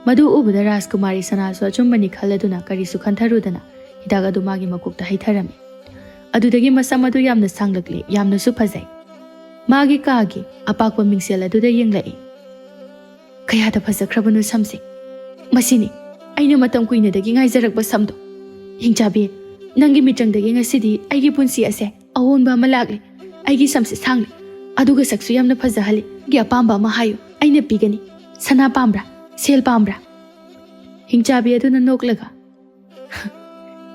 ꯃꯗꯨ ꯎꯕꯗ ꯔꯥꯖꯀꯨꯃꯥꯔꯤ ꯁꯅꯥꯁꯨ ꯑꯆꯨꯝꯕꯅꯤ ꯈꯜꯂꯗꯨꯅ ꯀꯔꯤꯁꯨ ꯈꯟꯊꯔꯨꯗꯅ ꯍꯤꯗꯥꯛ ꯑꯗꯨ ꯃꯥꯒꯤ ꯃꯀꯣꯛꯇ ꯍꯩꯊꯔꯝꯃꯤ꯫ ꯑꯗꯨꯗꯒꯤ ꯃꯁꯝ ꯑꯗꯨ ꯌꯥꯝꯅ ꯁꯥꯡꯂꯛꯂꯦ, ꯌꯥꯝꯅꯁꯨ ꯐꯖꯩ꯫ ꯃꯥꯒꯤ ꯀꯥꯒꯤ ꯑꯄꯥꯛꯄ ꯃꯤꯡꯁꯦꯜ ꯑꯗꯨꯗ ꯌꯦꯡꯂꯛꯏ꯫ "ꯀꯌꯥꯗ ꯐꯖꯈ꯭ꯔꯕꯅꯣ ꯁꯝꯁꯦ! ꯃꯁꯤꯅꯤ ꯑꯩꯅ ꯃꯇꯝ ꯀꯨꯏꯅꯗꯒꯤ ꯉꯥꯏꯖꯔꯛꯄ ꯁꯝꯗꯣ꯫ ꯍꯤꯡꯆꯥꯕꯤ, ꯅꯪꯒꯤ ꯃꯤꯠꯇ꯭ꯔꯪꯗꯒꯤ ꯉꯁꯤꯗꯤ ꯑꯩꯒꯤ ꯄꯨꯟꯁꯤ ꯑꯁꯦ ꯑꯑꯣꯟꯕ ꯑꯃ ꯂꯥꯛꯂꯦ꯫ ꯑꯩꯒꯤ ꯁꯝꯁꯦ ꯁꯥꯡꯂꯦ, ꯑꯗꯨꯒ ꯁꯛꯁꯨ ꯌꯥꯝꯅ ꯐꯖꯍꯜꯂꯦ꯫ ꯅꯪꯒꯤ ꯑꯄꯥꯝꯕ ꯑꯃ ꯍꯥꯏꯌꯨ, ꯑꯩꯅ ꯄꯤꯒꯅꯤ꯫ ꯁꯅꯥ ꯄꯥꯝꯕ꯭ꯔꯥ? ꯁꯦꯜ ꯄꯥꯝꯕ꯭ꯔꯥ?" ꯍꯤꯡꯆꯥꯕꯤ ꯑꯗꯨꯅ ꯅꯣꯛꯂꯒ,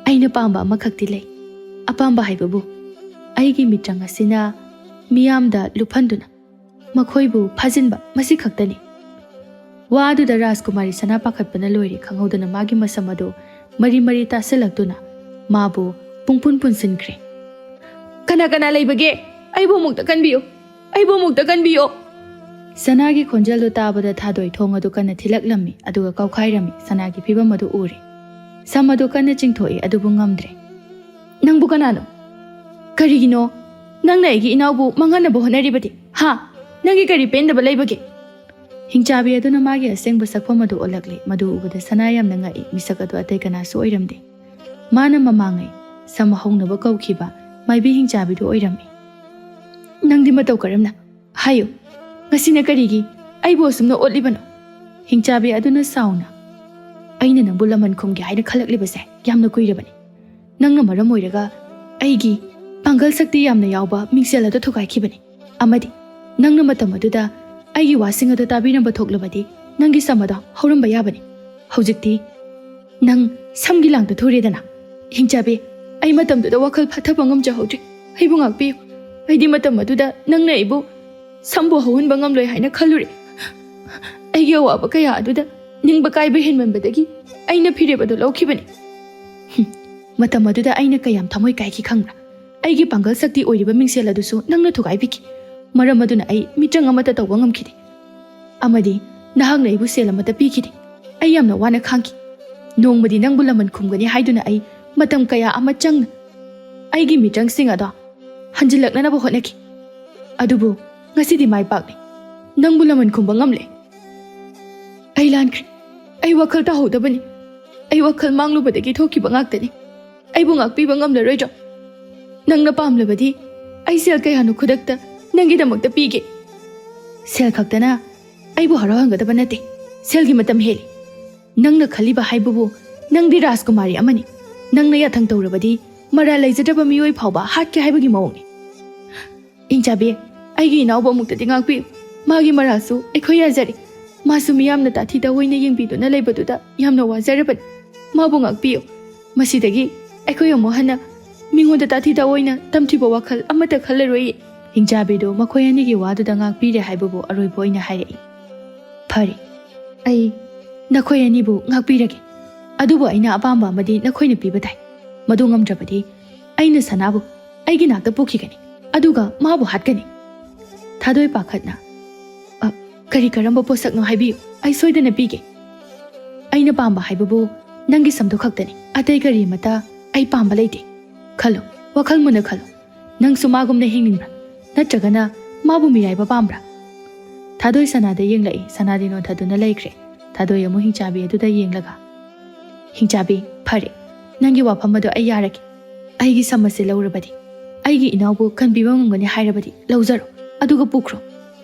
"ꯑꯩꯅ ꯄꯥꯝꯕ ꯑꯃꯈꯛꯇꯤ ꯂꯩ꯫ ꯑꯄꯥꯝꯕ ꯍꯥꯏꯕꯕꯨ ꯑꯩꯒꯤ ꯃꯤꯠꯇ꯭ꯔꯪ ꯑꯁꯤꯅ ꯃꯤꯌꯥꯝꯗ ꯂꯨꯞꯍꯟꯗꯨꯅ ꯃꯈꯣꯏꯕꯨ ꯐꯥꯖꯤꯟꯕ, ꯃꯁꯤ ꯈꯛꯇꯅꯤ꯫" ꯋꯥꯗꯨꯗ ꯔꯥꯖꯀꯨꯃꯥꯔꯤ ꯁꯅꯥ ꯄꯥꯈꯠꯄꯅ ꯂꯣꯏꯔꯦ꯫ ꯈꯪꯍꯧꯗꯅ ꯃꯥꯒꯤ ꯃꯁꯝ ꯑꯗꯨ ꯃꯔꯤ ꯃꯔꯤ ꯇꯥꯁꯤꯜꯂꯛꯇꯨꯅ ꯃꯥꯕꯨ ꯄꯨꯡꯄꯨꯟ ꯄꯨꯟꯁꯤꯟꯈ꯭ꯔꯦ꯫ "ꯀꯅꯥ ꯀꯅꯥ ꯂꯩꯕꯒꯦ? ꯑꯩꯕꯨ ꯑꯃꯨꯛꯇ ꯀꯟꯕꯤꯌꯨ, ꯑꯩꯕꯨ ꯑꯃꯨꯛꯇ ꯀꯟꯕꯤꯌꯨ!" ꯁꯅꯥꯒꯤ ꯈꯣꯟꯖꯦꯜꯗꯨ ꯇꯥꯕꯗ ꯊꯥꯗꯣꯏ ꯊꯣꯡ ꯑꯗꯨ ꯀꯟꯅ ꯊꯤꯜꯂꯛꯂꯝꯃꯤ, ꯑꯗꯨꯒ ꯀꯥꯎꯈꯥꯏꯔꯝꯃꯤ꯫ ꯁꯅꯥꯒꯤ ꯐꯤꯕꯝ ꯑꯗꯨ ꯎꯔꯦ꯫ ꯁꯝ ꯑꯗꯨ ꯀꯟꯅ ꯆꯤꯡꯊꯣꯛꯏ, ꯑꯗꯨꯕꯨ ꯉꯝꯗ꯭ꯔꯦ꯫ "ꯅꯪꯕꯨ ꯀꯅꯥꯅꯣ? ꯀꯔꯤꯒꯤꯅꯣ ꯅꯪꯅ ꯑꯩꯒꯤ ꯏꯅꯥꯎꯕꯨ ꯃꯥꯡꯍꯟꯅꯕ ꯍꯣꯠꯅꯔꯤꯕꯗꯤ? ꯍꯥ? ꯅꯪꯒꯤ ꯀꯔꯤ ꯄꯦꯟꯗꯕ ꯂꯩꯕꯒꯦ?" ꯍꯤꯡꯆꯥꯕꯤ ꯑꯗꯨꯅ ꯃꯥꯒꯤ ꯑꯁꯦꯡꯕ ꯁꯛꯐꯝ ꯑꯗꯨ ꯎꯠꯂꯛꯂꯦ꯫ ꯃꯗꯨ ꯎꯕꯗ ꯁꯅꯥ ꯌꯥꯝꯅ ꯉꯛꯏ꯫ ꯃꯤꯁꯛ ꯑꯗꯨ ꯑꯇꯩ ꯀꯅꯥꯁꯨ ꯑꯣꯏꯔꯝꯗꯦ꯫ ꯃꯥꯅ ꯃꯃꯥꯡꯉꯩ ꯁꯝ ꯍꯧꯅꯕ ꯀꯧꯈꯤꯕ ꯃꯥꯏꯕꯤ ꯍꯤꯡꯆꯥꯕꯤꯗꯨ ꯑꯣꯏꯔꯝꯃꯤ꯫ "ꯅꯪꯗꯤ ꯃꯇꯧ ꯀꯔꯝꯅ? ꯍꯥꯏꯌꯨ, ꯉꯁꯤꯅ ꯀꯔꯤꯒꯤ ꯑꯩꯕꯨ ꯑꯁꯨꯝꯅ ꯑꯣꯠꯂꯤꯕꯅꯣ?" ꯍꯤꯡꯆꯥꯕꯤ ꯑꯗꯨꯅ ꯁꯥꯎꯅ, "ꯑꯩꯅ ꯅꯪꯕꯨ ꯂꯃꯟ ꯈꯨꯝꯒꯦ ꯍꯥꯏꯅ ꯈꯜꯂꯛꯂꯤꯕꯁꯦ ꯌꯥꯝꯅ ꯀꯨꯏꯔꯕꯅꯤ꯫ ꯅꯪꯅ ꯃꯔꯝ ꯑꯣꯏꯔꯒ ꯑꯩꯒꯤ ꯄꯥꯡꯒꯜ ꯁꯛꯇꯤ ꯌꯥꯝꯅ ꯌꯥꯎꯕ ꯃꯤꯡꯁꯦꯜ ꯑꯗꯨ ꯊꯨꯒꯥꯏꯈꯤꯕꯅꯤ꯫ ꯑꯃꯗꯤ ꯅꯪꯅ ꯃꯇꯝ ꯑꯗꯨꯗ ꯑꯩꯒꯤ ꯋꯥꯁꯤꯡ ꯑꯗꯨ ꯇꯥꯕꯤꯔꯝꯕ ꯊꯣꯛꯂꯕꯗꯤ ꯅꯪꯒꯤ ꯁꯝ ꯑꯗꯣ ꯍꯧꯔꯝꯕ ꯌꯥꯕꯅꯤ꯫ ꯍꯧꯖꯤꯛꯇꯤ ꯅꯪ ꯁꯝꯒꯤ ꯂꯥꯡꯗ ꯊꯨꯔꯦꯗꯅ꯫ ꯍꯤꯡꯆꯥꯕꯤ, ꯑꯩ ꯃꯇꯝꯗꯨꯗ ꯋꯥꯈꯜ ꯐꯥꯊꯕ ꯉꯝꯖꯍꯧꯗ꯭ꯔꯦ꯫ ꯑꯩꯕꯨ ꯉꯥꯛꯄꯤꯌꯨ꯫ ꯑꯩꯗꯤ ꯃꯇꯝ ꯑꯗꯨꯗ ꯅꯪꯅ ꯑꯩꯕꯨ ꯁꯝꯕꯨ ꯍꯧꯍꯟꯕ ꯉꯝꯂꯣꯏ ꯍꯥꯏꯅ ꯈꯜꯂꯨꯔꯦ꯫ ꯑꯩꯒꯤ ꯑꯋꯥꯕ ꯀꯌꯥ ꯑꯗꯨꯗ ꯅꯤꯡꯕ ꯀꯥꯏꯕ ꯍꯦꯟꯃꯟꯕꯗꯒꯤ ꯑꯩꯅ ꯐꯤꯔꯦꯞ ꯑꯗꯨ ꯂꯧꯈꯤꯕꯅꯤ꯫ ꯍꯨꯝ, ꯃꯇꯝ ꯑꯗꯨꯗ ꯑꯩꯅ ꯀꯌꯥꯝ ꯊꯃꯣꯏ ꯀꯥꯏꯈꯤ ꯈꯪꯕ꯭ꯔꯥ? ꯑꯩꯒꯤ ꯄꯥꯡꯒꯜ ꯁꯛꯇꯤ ꯑꯣꯏꯔꯤꯕ ꯃꯤꯡꯁꯦꯜ ꯑꯗꯨꯁꯨ ꯅꯪꯅ ꯊꯨꯒꯥꯏꯕꯤꯈꯤ꯫ ꯃꯔꯝ ꯑꯗꯨꯅ ꯑꯩ ꯃꯤꯇ꯭ꯔꯪ ꯑꯃꯠꯇ ꯇꯧꯕ ꯉꯝꯈꯤꯗꯦ꯫ ꯑꯃꯗꯤ ꯅꯍꯥꯛꯅ ꯑꯩꯕꯨ ꯁꯦꯜ ꯑꯃꯠꯇ ꯄꯤꯈꯤꯗꯦ꯫ ꯑꯩ ꯌꯥꯝꯅ ꯋꯥꯅ ꯈꯥꯡꯈꯤ꯫ ꯅꯣꯡꯃꯗꯤ ꯅꯪꯕꯨ ꯂꯃꯟ ꯈꯨꯝꯒꯅꯤ ꯍꯥꯏꯗꯨꯅ ꯑꯩ ꯃꯇꯝ ꯀꯌꯥ ꯑꯃ ꯆꯪꯅ ꯑꯩꯒꯤ ꯃꯤꯇ꯭ꯔꯪꯁꯤꯡ ꯑꯗꯣ ꯍꯟꯖꯤꯜꯂꯛꯅꯅꯕ ꯍꯣꯠꯅꯈꯤ꯫ ꯑꯗꯨꯕꯨ ꯉꯁꯤꯗꯤ ꯃꯥꯏ ꯄꯥꯛꯂꯦ꯫ ꯅꯪꯕꯨ ꯂꯃꯟ ꯈꯨꯝꯕ ꯉꯝꯂꯦ꯫ ꯑꯩ ꯂꯥꯟꯈ꯭ꯔꯦ꯫ ꯑꯩ ꯋꯥꯈꯜ ꯇꯥꯍꯧꯗꯕꯅꯤ꯫ ꯑꯩ ꯋꯥꯈꯜ ꯃꯥꯡꯂꯨꯕꯗꯒꯤ ꯊꯣꯛꯈꯤꯕ ꯉꯥꯛꯇꯅꯤ꯫ ꯑꯩꯕꯨ ꯉꯥꯛꯄꯤꯕ ꯉꯝꯂꯔꯣꯏꯗ꯭ꯔꯣ? ꯅꯪꯅ ꯄꯥꯝꯂꯕꯗꯤ ꯑꯩ ꯁꯦꯜ ꯀꯌꯥꯅꯣ ꯈꯨꯗꯛꯇ ꯅꯪꯒꯤꯗꯃꯛꯇ ꯄꯤꯒꯦ꯫ ꯁꯦꯜ ꯈꯛꯇꯅ ꯑꯩꯕꯨ ꯍꯔꯥꯎꯍꯟꯒꯗꯕ ꯅꯠꯇꯦ꯫ ꯁꯦꯜꯒꯤ ꯃꯇꯝ ꯍꯦꯜꯂꯤ꯫ ꯅꯪꯅ ꯈꯜꯂꯤꯕ ꯍꯥꯏꯕꯕꯨ ꯅꯪꯗꯤ ꯔꯥꯖꯀꯨꯃꯥꯔꯤ ꯑꯃꯅꯤ꯫ ꯅꯪꯅ ꯌꯥꯊꯪ ꯇꯧꯔꯕꯗꯤ ꯃꯔꯥꯜ ꯂꯩꯖꯗ꯭ꯔꯕ ꯃꯤꯑꯣꯏ ꯐꯥꯎꯕ ꯍꯥꯠꯀꯦ ꯍꯥꯏꯕꯒꯤ ꯃꯑꯣꯡꯅꯤ꯫ ꯍꯤꯡꯆꯥꯕꯤ, ꯑꯩꯒꯤ ꯏꯅꯥꯎꯕꯨ ꯑꯃꯨꯛꯇꯗꯤ ꯉꯥꯛꯄꯤꯌꯨ꯫ ꯃꯥꯒꯤ ꯃꯔꯥꯜꯁꯨ ꯑꯩꯈꯣꯏ ꯌꯥꯖꯔꯤ꯫ ꯃꯥꯁꯨ ꯃꯤꯌꯥꯝꯅ ꯇꯥꯊꯤ ꯇꯥꯑꯣꯏꯅ ꯌꯦꯡꯕꯤꯗꯨꯅ ꯂꯩꯕꯗꯨꯗ ꯌꯥꯝꯅ ꯋꯥꯖꯔꯕꯅꯤ꯫ ꯃꯥꯕꯨ ꯉꯥꯛꯄꯤꯌꯨ꯫ ꯃꯁꯤꯗꯒꯤ ꯑꯩꯈꯣꯏ ꯑꯃꯨꯛ ꯍꯟꯅ ꯃꯤꯉꯣꯟꯗ ꯇꯥꯊꯤ ꯇꯥꯑꯣꯏꯅ ꯇꯝꯊꯤꯕ ꯋꯥꯈꯜ ꯑꯃꯠꯇ ꯈꯜꯂꯔꯣꯏꯌꯦ꯫ ꯍꯤꯡꯆꯥꯕꯤꯗꯨ ꯃꯈꯣꯏ ꯑꯅꯤꯒꯤ ꯋꯥꯗꯨꯗ ꯉꯥꯛꯄꯤꯔꯦ ꯍꯥꯏꯕꯕꯨ ꯑꯔꯣꯏꯕ ꯑꯣꯏꯅ ꯍꯥꯏꯔꯛꯏ꯫ ꯐꯔꯦ, ꯑꯩ ꯅꯈꯣꯏ ꯑꯅꯤꯕꯨ ꯉꯥꯛꯄꯤꯔꯒꯦ꯫ ꯑꯗꯨꯕꯨ ꯑꯩꯅ ꯑꯄꯥꯝꯕ ꯑꯃꯗꯤ ꯅꯈꯣꯏꯅ ꯄꯤꯕ ꯇꯥꯏ꯫ ꯃꯗꯨ ꯉꯝꯗ꯭ꯔꯕꯗꯤ ꯑꯩꯅ ꯁꯅꯥꯕꯨ ꯑꯩꯒꯤ ꯅꯥꯛꯇ ꯄꯨꯈꯤꯒꯅꯤ, ꯑꯗꯨꯒ ꯃꯥꯕꯨ ꯍꯥꯠꯀꯅꯤ꯫ ꯊꯥꯗꯣꯏ ꯄꯥꯈꯠꯅ, "ꯑ, ꯀꯔꯤ ꯀꯔꯝꯕ ꯄꯣꯠꯁꯛꯅꯣ ꯍꯥꯏꯕꯤꯌꯨ, ꯑꯩ ꯁꯣꯏꯗꯅ ꯄꯤꯒꯦ꯫ ꯑꯩꯅ ꯄꯥꯝꯕ ꯍꯥꯏꯕꯕꯨ ꯅꯪꯒꯤ ꯁꯝꯗꯨ ꯈꯛꯇꯅꯤ, ꯑꯇꯩ ꯀꯔꯤ ꯑꯃꯠꯇ ꯑꯩ ꯄꯥꯝꯕ ꯂꯩꯇꯦ꯫ ꯈꯜꯂꯨ, ꯋꯥꯈꯜ ꯃꯨꯟꯅ ꯈꯜꯂꯨ꯫ ꯅꯪꯁꯨ ꯃꯥꯒꯨꯝꯅ ꯍꯤꯡꯅꯤꯡꯕ꯭ꯔꯥ? ꯅꯠꯇ꯭ꯔꯒꯅ ꯃꯥꯕꯨ ꯃꯤꯔꯥꯏꯕ ꯄꯥꯝꯕ꯭ꯔꯥ?" ꯊꯥꯗꯣꯏ ꯁꯅꯥꯗ ꯌꯦꯡꯂꯛꯏ꯫ ꯁꯅꯥꯗꯤ ꯅꯣꯟꯊꯗꯨꯅ ꯂꯩꯈ꯭ꯔꯦ꯫ ꯊꯥꯗꯣꯏ ꯑꯃꯨꯛ ꯍꯤꯡꯆꯥꯕꯤ ꯑꯗꯨꯗ ꯌꯦꯡꯂꯒ, "ꯍꯤꯡꯆꯥꯕꯤ, ꯐꯔꯦ, ꯅꯪꯒꯤ ꯋꯥꯐꯝ ꯑꯗꯨ ꯑꯩ ꯌꯥꯔꯒꯦ꯫ ꯑꯩꯒꯤ ꯁꯝ ꯑꯁꯤ ꯂꯧꯔꯕꯗꯤ, ꯑꯩꯒꯤ ꯏꯅꯥꯎꯕꯨ ꯀꯟꯕꯤꯕ ꯉꯝꯒꯅꯤ ꯍꯥꯏꯔꯕꯗꯤ ꯂꯧꯖꯔꯣ, ꯑꯗꯨꯒ ꯄꯨꯈ꯭ꯔꯣ꯫"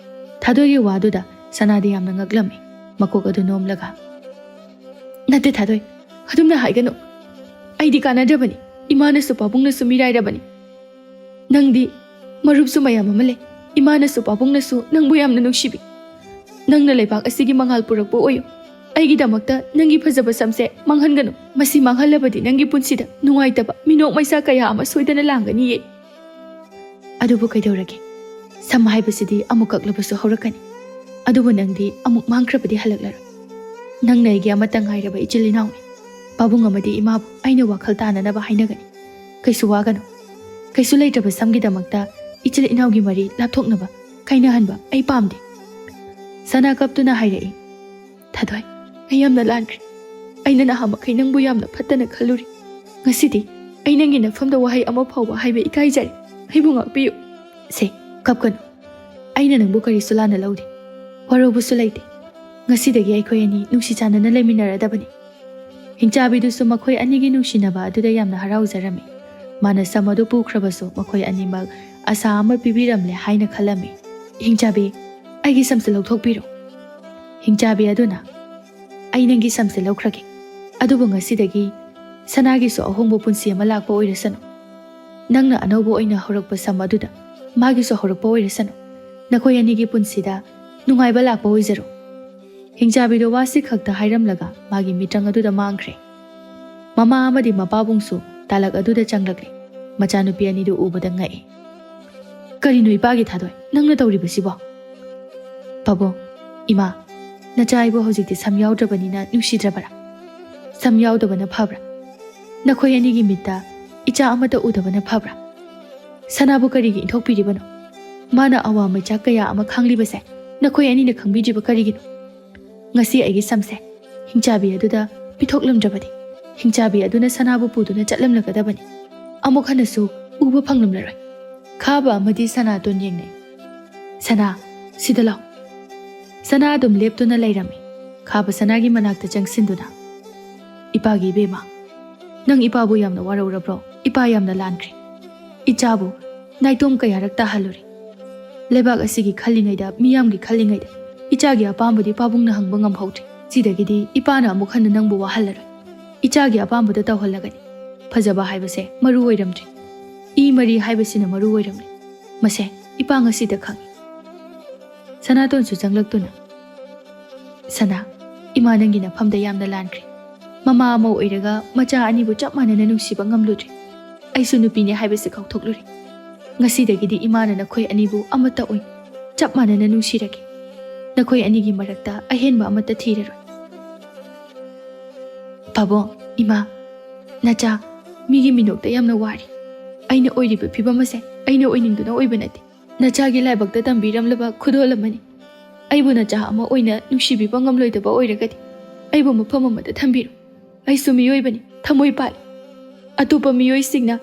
ꯊꯥꯗꯣꯏꯒꯤ ꯋꯥꯗꯨꯗ ꯁꯅꯥꯗꯤ ꯌꯥꯝꯅ ꯉꯛꯂꯝꯃꯤ꯫ ꯃꯀꯣꯛ ꯑꯗꯨ ꯅꯣꯝꯂꯒ, "ꯅꯠꯇꯦ ꯊꯥꯗꯣꯏ, ꯑꯗꯨꯝꯅ ꯍꯥꯏꯒꯅꯨ꯫ ꯑꯩꯗꯤ ꯀꯥꯟꯅꯗ꯭ꯔꯕꯅꯤ꯫ ꯏꯃꯥꯅꯁꯨ ꯄꯥꯕꯨꯡꯅꯁꯨ ꯃꯤꯔꯥꯏꯔꯕꯅꯤ꯫ ꯅꯪꯗꯤ ꯃꯔꯨꯞꯁꯨ ꯃꯌꯥꯝ ꯑꯃ ꯂꯩ꯫ ꯏꯃꯥꯅꯁꯨ ꯄꯥꯕꯨꯡꯅꯁꯨ ꯅꯪꯕꯨ ꯌꯥꯝꯅ ꯅꯨꯡꯁꯤꯕꯤ꯫ ꯅꯪꯅ ꯂꯩꯕꯥꯛ ꯑꯁꯤꯒꯤ ꯃꯉꯥꯜ ꯄꯨꯔꯛꯄ ꯑꯣꯏꯌꯨ꯫ ꯑꯩꯒꯤꯗꯃꯛꯇ ꯅꯪꯒꯤ ꯐꯖꯕ ꯁꯝꯁꯦ ꯃꯥꯡꯍꯟꯒꯅꯨ꯫ ꯃꯁꯤ ꯃꯥꯡꯍꯜꯂꯕꯗꯤ ꯅꯪꯒꯤ ꯄꯨꯟꯁꯤꯗ ꯅꯨꯡꯉꯥꯏꯇꯕ ꯃꯤꯅꯣꯛ ꯃꯩꯁꯥ ꯀꯌꯥ ꯑꯃ ꯁꯣꯏꯗꯅ ꯂꯥꯡꯒꯅꯤꯌꯦ꯫" "ꯑꯗꯨꯕꯨ ꯀꯩꯗꯧꯔꯒꯦ? ꯁꯝ ꯍꯥꯏꯕꯁꯤꯗꯤ ꯑꯃꯨꯛ ꯀꯛꯂꯕꯁꯨ ꯍꯧꯔꯛꯀꯅꯤ꯫ ꯑꯗꯨꯕꯨ ꯅꯪꯗꯤ ꯑꯃꯨꯛ ꯃꯥꯡꯈ꯭ꯔꯕꯗꯤ ꯍꯜꯂꯛꯂꯔꯣꯏ꯫ ꯅꯪꯅ ꯑꯩꯒꯤ ꯑꯃꯠꯇ ꯉꯥꯏꯔꯕ ꯏꯆꯤꯜ ꯏꯅꯥꯎꯅꯤ꯫ ꯄꯥꯕꯨꯡ ꯑꯃꯗꯤ ꯏꯃꯥꯕꯨ ꯑꯩꯅ ꯋꯥꯈꯜ ꯇꯥꯅꯅꯕ ꯍꯥꯏꯅꯒꯅꯤ꯫ ꯀꯩꯁꯨ ꯋꯥꯒꯅꯨ꯫ ꯀꯩꯁꯨ ꯂꯩꯇ꯭ꯔꯕ ꯁꯝꯒꯤꯗꯃꯛꯇ ꯏꯆꯤꯜ ꯏꯅꯥꯎꯒꯤ ꯃꯔꯤ ꯂꯥꯞꯊꯣꯛꯅꯕ, ꯀꯥꯏꯅꯍꯟꯕ ꯑꯩ ꯄꯥꯝꯗꯦ꯫" ꯁꯅꯥ ꯀꯞꯇꯨꯅ ꯍꯥꯏꯔꯛꯏ꯫ "ꯊꯥꯗꯣꯏ, ꯑꯩ ꯌꯥꯝꯅ ꯂꯥꯟꯈ꯭ꯔꯦ꯫ ꯑꯩꯅ ꯅꯍꯥꯟꯃꯈꯩ ꯅꯪꯕꯨ ꯌꯥꯝꯅ ꯐꯠꯇꯅ ꯈꯜꯂꯨꯔꯤ꯫ ꯉꯁꯤꯗꯤ ꯑꯩ ꯅꯪꯒꯤ ꯅꯐꯝꯗ ꯋꯥꯍꯩ ꯑꯃ ꯐꯥꯎꯕ ꯍꯥꯏꯕ ꯏꯀꯥꯏꯖꯔꯦ꯫ ꯑꯩꯕꯨ ꯉꯥꯛꯄꯤꯌꯨ꯫" "ꯁꯦ, ꯀꯞꯀꯅꯨ꯫ ꯑꯩꯅ ꯅꯪꯕꯨ ꯀꯔꯤꯁꯨ ꯂꯥꯟꯅ ꯂꯧꯗꯦ꯫ ꯋꯥꯔꯧꯕꯁꯨ ꯂꯩꯇꯦ꯫ ꯉꯁꯤꯗꯒꯤ ꯑꯩꯈꯣꯏ ꯑꯅꯤ ꯅꯨꯡꯁꯤ ꯆꯥꯟꯅꯅ ꯂꯩꯃꯤꯟꯅꯔꯗꯕꯅꯤ꯫" ꯍꯤꯡꯆꯥꯕꯤꯗꯨꯁꯨ ꯃꯈꯣꯏ ꯑꯅꯤꯒꯤ ꯅꯨꯡꯁꯤꯅꯕ ꯑꯗꯨꯗ ꯌꯥꯝꯅ ꯍꯔꯥꯎꯖꯔꯝꯃꯤ꯫ ꯃꯥꯅ ꯁꯝ ꯑꯗꯨ ꯄꯨꯈ꯭ꯔꯕꯁꯨ ꯃꯈꯣꯏ ꯑꯅꯤꯃꯛ ꯑꯁꯥ ꯑꯃ ꯄꯤꯕꯤꯔꯝꯂꯦ ꯍꯥꯏꯅ ꯈꯜꯂꯝꯃꯤ꯫ "ꯍꯤꯡꯆꯥꯕꯤ, ꯑꯩꯒꯤ ꯁꯝꯁꯦ ꯂꯧꯊꯣꯛꯄꯤꯔꯣ꯫" ꯍꯤꯡꯆꯥꯕꯤ ꯑꯗꯨꯅ, "ꯑꯩ ꯅꯪꯒꯤ ꯁꯝꯁꯦ ꯂꯧꯈ꯭ꯔꯒꯦ꯫ ꯑꯗꯨꯕꯨ ꯉꯁꯤꯗꯒꯤ ꯁꯅꯥꯒꯤꯁꯨ ꯑꯍꯣꯡꯕ ꯄꯨꯟꯁꯤ ꯑꯃ ꯂꯥꯛꯄ ꯑꯣꯏꯔꯁꯅꯨ꯫ ꯅꯪꯅ ꯑꯅꯧꯕ ꯑꯣꯏꯅ ꯍꯧꯔꯛꯄ ꯁꯝ ꯑꯗꯨꯗ ꯃꯥꯒꯤꯁꯨ ꯍꯧꯔꯛꯄ ꯑꯣꯏꯔꯁꯅꯨ꯫ ꯅꯈꯣꯏ ꯑꯅꯤꯒꯤ ꯄꯨꯟꯁꯤꯗ ꯅꯨꯡꯉꯥꯏꯕ ꯂꯥꯛꯄ ꯑꯣꯏꯖꯔꯣ꯫" ꯍꯤꯡꯆꯥꯕꯤꯗꯣ ꯋꯥꯁꯤ ꯈꯛꯇ ꯍꯥꯏꯔꯝꯂꯒ ꯃꯥꯒꯤ ꯃꯤꯇ꯭ꯔꯪ ꯑꯗꯨꯗ ꯃꯥꯡꯈ꯭ꯔꯦ꯫ ꯃꯃꯥ ꯑꯃꯗꯤ ꯃꯄꯥꯕꯨꯡꯁꯨ ꯇꯥꯂꯛ ꯑꯗꯨꯗ ꯆꯪꯂꯛꯂꯦ꯫ ꯃꯆꯥꯅꯨꯄꯤ ꯑꯅꯤꯗꯨ ꯎꯕꯗ ꯉꯛꯏ꯫ "ꯀꯔꯤꯅꯣ ꯏꯄꯥꯒꯤ ꯊꯥꯗꯣꯏ, ꯅꯪꯅ ꯇꯧꯔꯤꯕꯁꯤꯕꯣ?" "ꯄꯥꯕꯨꯡ, ꯏꯃꯥ, ꯅꯆꯥ ꯑꯩꯕꯨ ꯍꯧꯖꯤꯛꯇꯤ ꯁꯝ ꯌꯥꯎꯗ꯭ꯔꯕꯅꯤꯅ ꯅꯨꯡꯁꯤꯗ꯭ꯔꯕꯔꯥ? ꯁꯝ ꯌꯥꯎꯗꯕꯅ ꯐꯕ꯭ꯔꯥ? ꯅꯈꯣꯏ ꯑꯅꯤꯒꯤ ꯃꯤꯠꯇ ꯏꯆꯥ ꯑꯃꯠꯇ ꯎꯗꯕꯅ ꯐꯕ꯭ꯔꯥ? ꯁꯅꯥꯕꯨ ꯀꯔꯤꯒꯤ ꯏꯟꯊꯣꯛꯄꯤꯔꯤꯕꯅꯣ? ꯃꯥꯅ ꯑꯋꯥ ꯃꯩꯆꯥꯛ ꯀꯌꯥ ꯑꯃ ꯈꯥꯡꯂꯤꯕꯁꯦ ꯅꯈꯣꯏ ꯑꯅꯤꯅ ꯈꯪꯕꯤꯗ꯭ꯔꯤꯕ ꯀꯔꯤꯒꯤꯅꯣ? ꯉꯁꯤ ꯑꯩꯒꯤ ꯁꯝꯁꯦ ꯍꯤꯡꯆꯥꯕꯤ ꯑꯗꯨꯗ ꯄꯤꯊꯣꯛꯂꯝꯗ꯭ꯔꯕꯗꯤ, ꯍꯤꯡꯆꯥꯕꯤ ꯑꯗꯨꯅ ꯁꯅꯥꯕꯨ ꯄꯨꯗꯨꯅ ꯆꯠꯂꯝꯂꯒꯗꯕꯅꯤ꯫ ꯑꯃꯨꯛ ꯍꯟꯅꯁꯨ ꯎꯕ ꯐꯪꯂꯝꯂꯔꯣꯏ꯫ ꯈꯥꯕ ꯑꯃꯗꯤ ꯁꯅꯥꯇꯣꯟ ꯌꯦꯡꯅꯩ꯫ "ꯁꯅꯥ, ꯁꯤꯗ ꯂꯥꯎ꯫" ꯁꯅꯥ ꯑꯗꯨꯝ ꯂꯦꯞꯇꯨꯅ ꯂꯩꯔꯝꯃꯤ꯫ ꯈꯥꯕ ꯁꯅꯥꯒꯤ ꯃꯅꯥꯛꯇ ꯆꯪꯁꯤꯟꯗꯨꯅ, "ꯏꯄꯥꯒꯤ ꯏꯕꯦꯝꯃ, ꯅꯪ ꯏꯄꯥꯕꯨ ꯌꯥꯝꯅ ꯋꯥꯔꯧꯔꯕ꯭ꯔꯣ? ꯏꯄꯥ ꯌꯥꯝꯅ ꯂꯥꯟꯈ꯭ꯔꯦ꯫ ꯏꯆꯥꯕꯨ ꯅꯥꯏꯇꯣꯝ ꯀꯌꯥꯔꯛ ꯇꯥꯍꯜꯂꯨꯔꯦ꯫ ꯂꯩꯕꯥꯛ ꯑꯁꯤꯒꯤ ꯈꯜꯂꯤꯉꯩꯗ, ꯃꯤꯌꯥꯝꯒꯤ ꯈꯜꯂꯤꯉꯩꯗ, ꯏꯆꯥꯒꯤ ꯑꯄꯥꯝꯕꯗꯤ ꯄꯥꯕꯨꯡꯅ ꯍꯪꯕ ꯉꯝꯍꯧꯗ꯭ꯔꯦ꯫ ꯁꯤꯗꯒꯤꯗꯤ ꯏꯄꯥꯅ ꯑꯃꯨꯛ ꯍꯟꯅ ꯅꯪꯕꯨ ꯋꯥꯍꯜꯂꯔꯣꯏ꯫ ꯏꯆꯥꯒꯤ ꯑꯄꯥꯝꯕꯗ ꯇꯧꯍꯜꯂꯒꯅꯤ꯫ ꯐꯖꯕ ꯍꯥꯏꯕꯁꯦ ꯃꯔꯨ ꯑꯣꯏꯔꯝꯗ꯭ꯔꯦ꯫ ꯏ ꯃꯔꯤ ꯍꯥꯏꯕꯁꯤꯅ ꯃꯔꯨ ꯑꯣꯏꯔꯝꯂꯦ꯫ ꯃꯁꯦ ꯏꯄꯥ ꯉꯁꯤꯗ ꯈꯪꯉꯤ꯫" ꯁꯅꯥꯇꯣꯟꯁꯨ ꯆꯪꯂꯛꯇꯨꯅ, "ꯁꯅꯥ, ꯏꯃꯥ ꯅꯪꯒꯤ ꯅꯐꯝꯗ ꯌꯥꯝꯅ ꯂꯥꯟꯈ꯭ꯔꯦ꯫ ꯃꯃꯥ ꯑꯃ ꯑꯣꯏꯔꯒ ꯃꯆꯥ ꯑꯅꯤꯕꯨ ꯆꯞ ꯃꯥꯟꯅꯅ ꯅꯨꯡꯁꯤꯕ ꯉꯝꯂꯨꯗ꯭ꯔꯦ꯫ ꯑꯩꯁꯨ ꯅꯨꯄꯤꯅꯦ ꯍꯥꯏꯕꯁꯤ ꯀꯥꯎꯊꯣꯛꯂꯨꯔꯦ꯫ ꯉꯁꯤꯗꯒꯤꯗꯤ ꯏꯃꯥꯅ ꯅꯈꯣꯏ ꯑꯅꯤꯕꯨ ꯑꯃꯠꯇ ꯑꯣꯏꯅ ꯆꯞ ꯃꯥꯟꯅꯅ ꯅꯨꯡꯁꯤꯔꯒꯦ꯫ ꯅꯈꯣꯏ ꯑꯅꯤꯒꯤ ꯃꯔꯛꯇ ꯑꯍꯦꯟꯕ ꯑꯃꯠꯇ ꯊꯤꯔꯔꯣꯏ꯫" "ꯄꯥꯕꯨꯡ, ꯏꯃꯥ, ꯅꯆꯥ ꯃꯤꯒꯤ ꯃꯤꯅꯣꯛꯇ ꯌꯥꯝꯅ ꯋꯥꯔꯤ꯫ ꯑꯩꯅ ꯑꯣꯏꯔꯤꯕ ꯐꯤꯕꯝ ꯑꯁꯦ ꯑꯩꯅ ꯑꯣꯏꯅꯤꯡꯗꯨꯅ ꯑꯣꯏꯕ ꯅꯠꯇꯦ꯫ ꯅꯆꯥꯒꯤ ꯂꯥꯏꯕꯛꯇ ꯇꯝꯕꯤꯔꯝꯂꯕ ꯈꯨꯗꯣꯜ ꯑꯃꯅꯤ꯫ ꯑꯩꯕꯨ ꯅꯆꯥ ꯑꯃ ꯑꯣꯏꯅ ꯅꯨꯡꯁꯤꯕꯤꯕ ꯉꯝꯂꯣꯏꯗꯕ ꯑꯣꯏꯔꯒꯗꯤ ꯑꯩꯕꯨ ꯃꯐꯝ ꯑꯃꯗ ꯊꯝꯕꯤꯔꯨ꯫ ꯑꯩꯁꯨ ꯃꯤꯑꯣꯏꯕꯅꯤ, ꯊꯃꯣꯏ ꯄꯥꯜꯂꯤ꯫ ꯑꯇꯣꯞꯄ ꯃꯤꯑꯣꯏꯁꯤꯡꯅ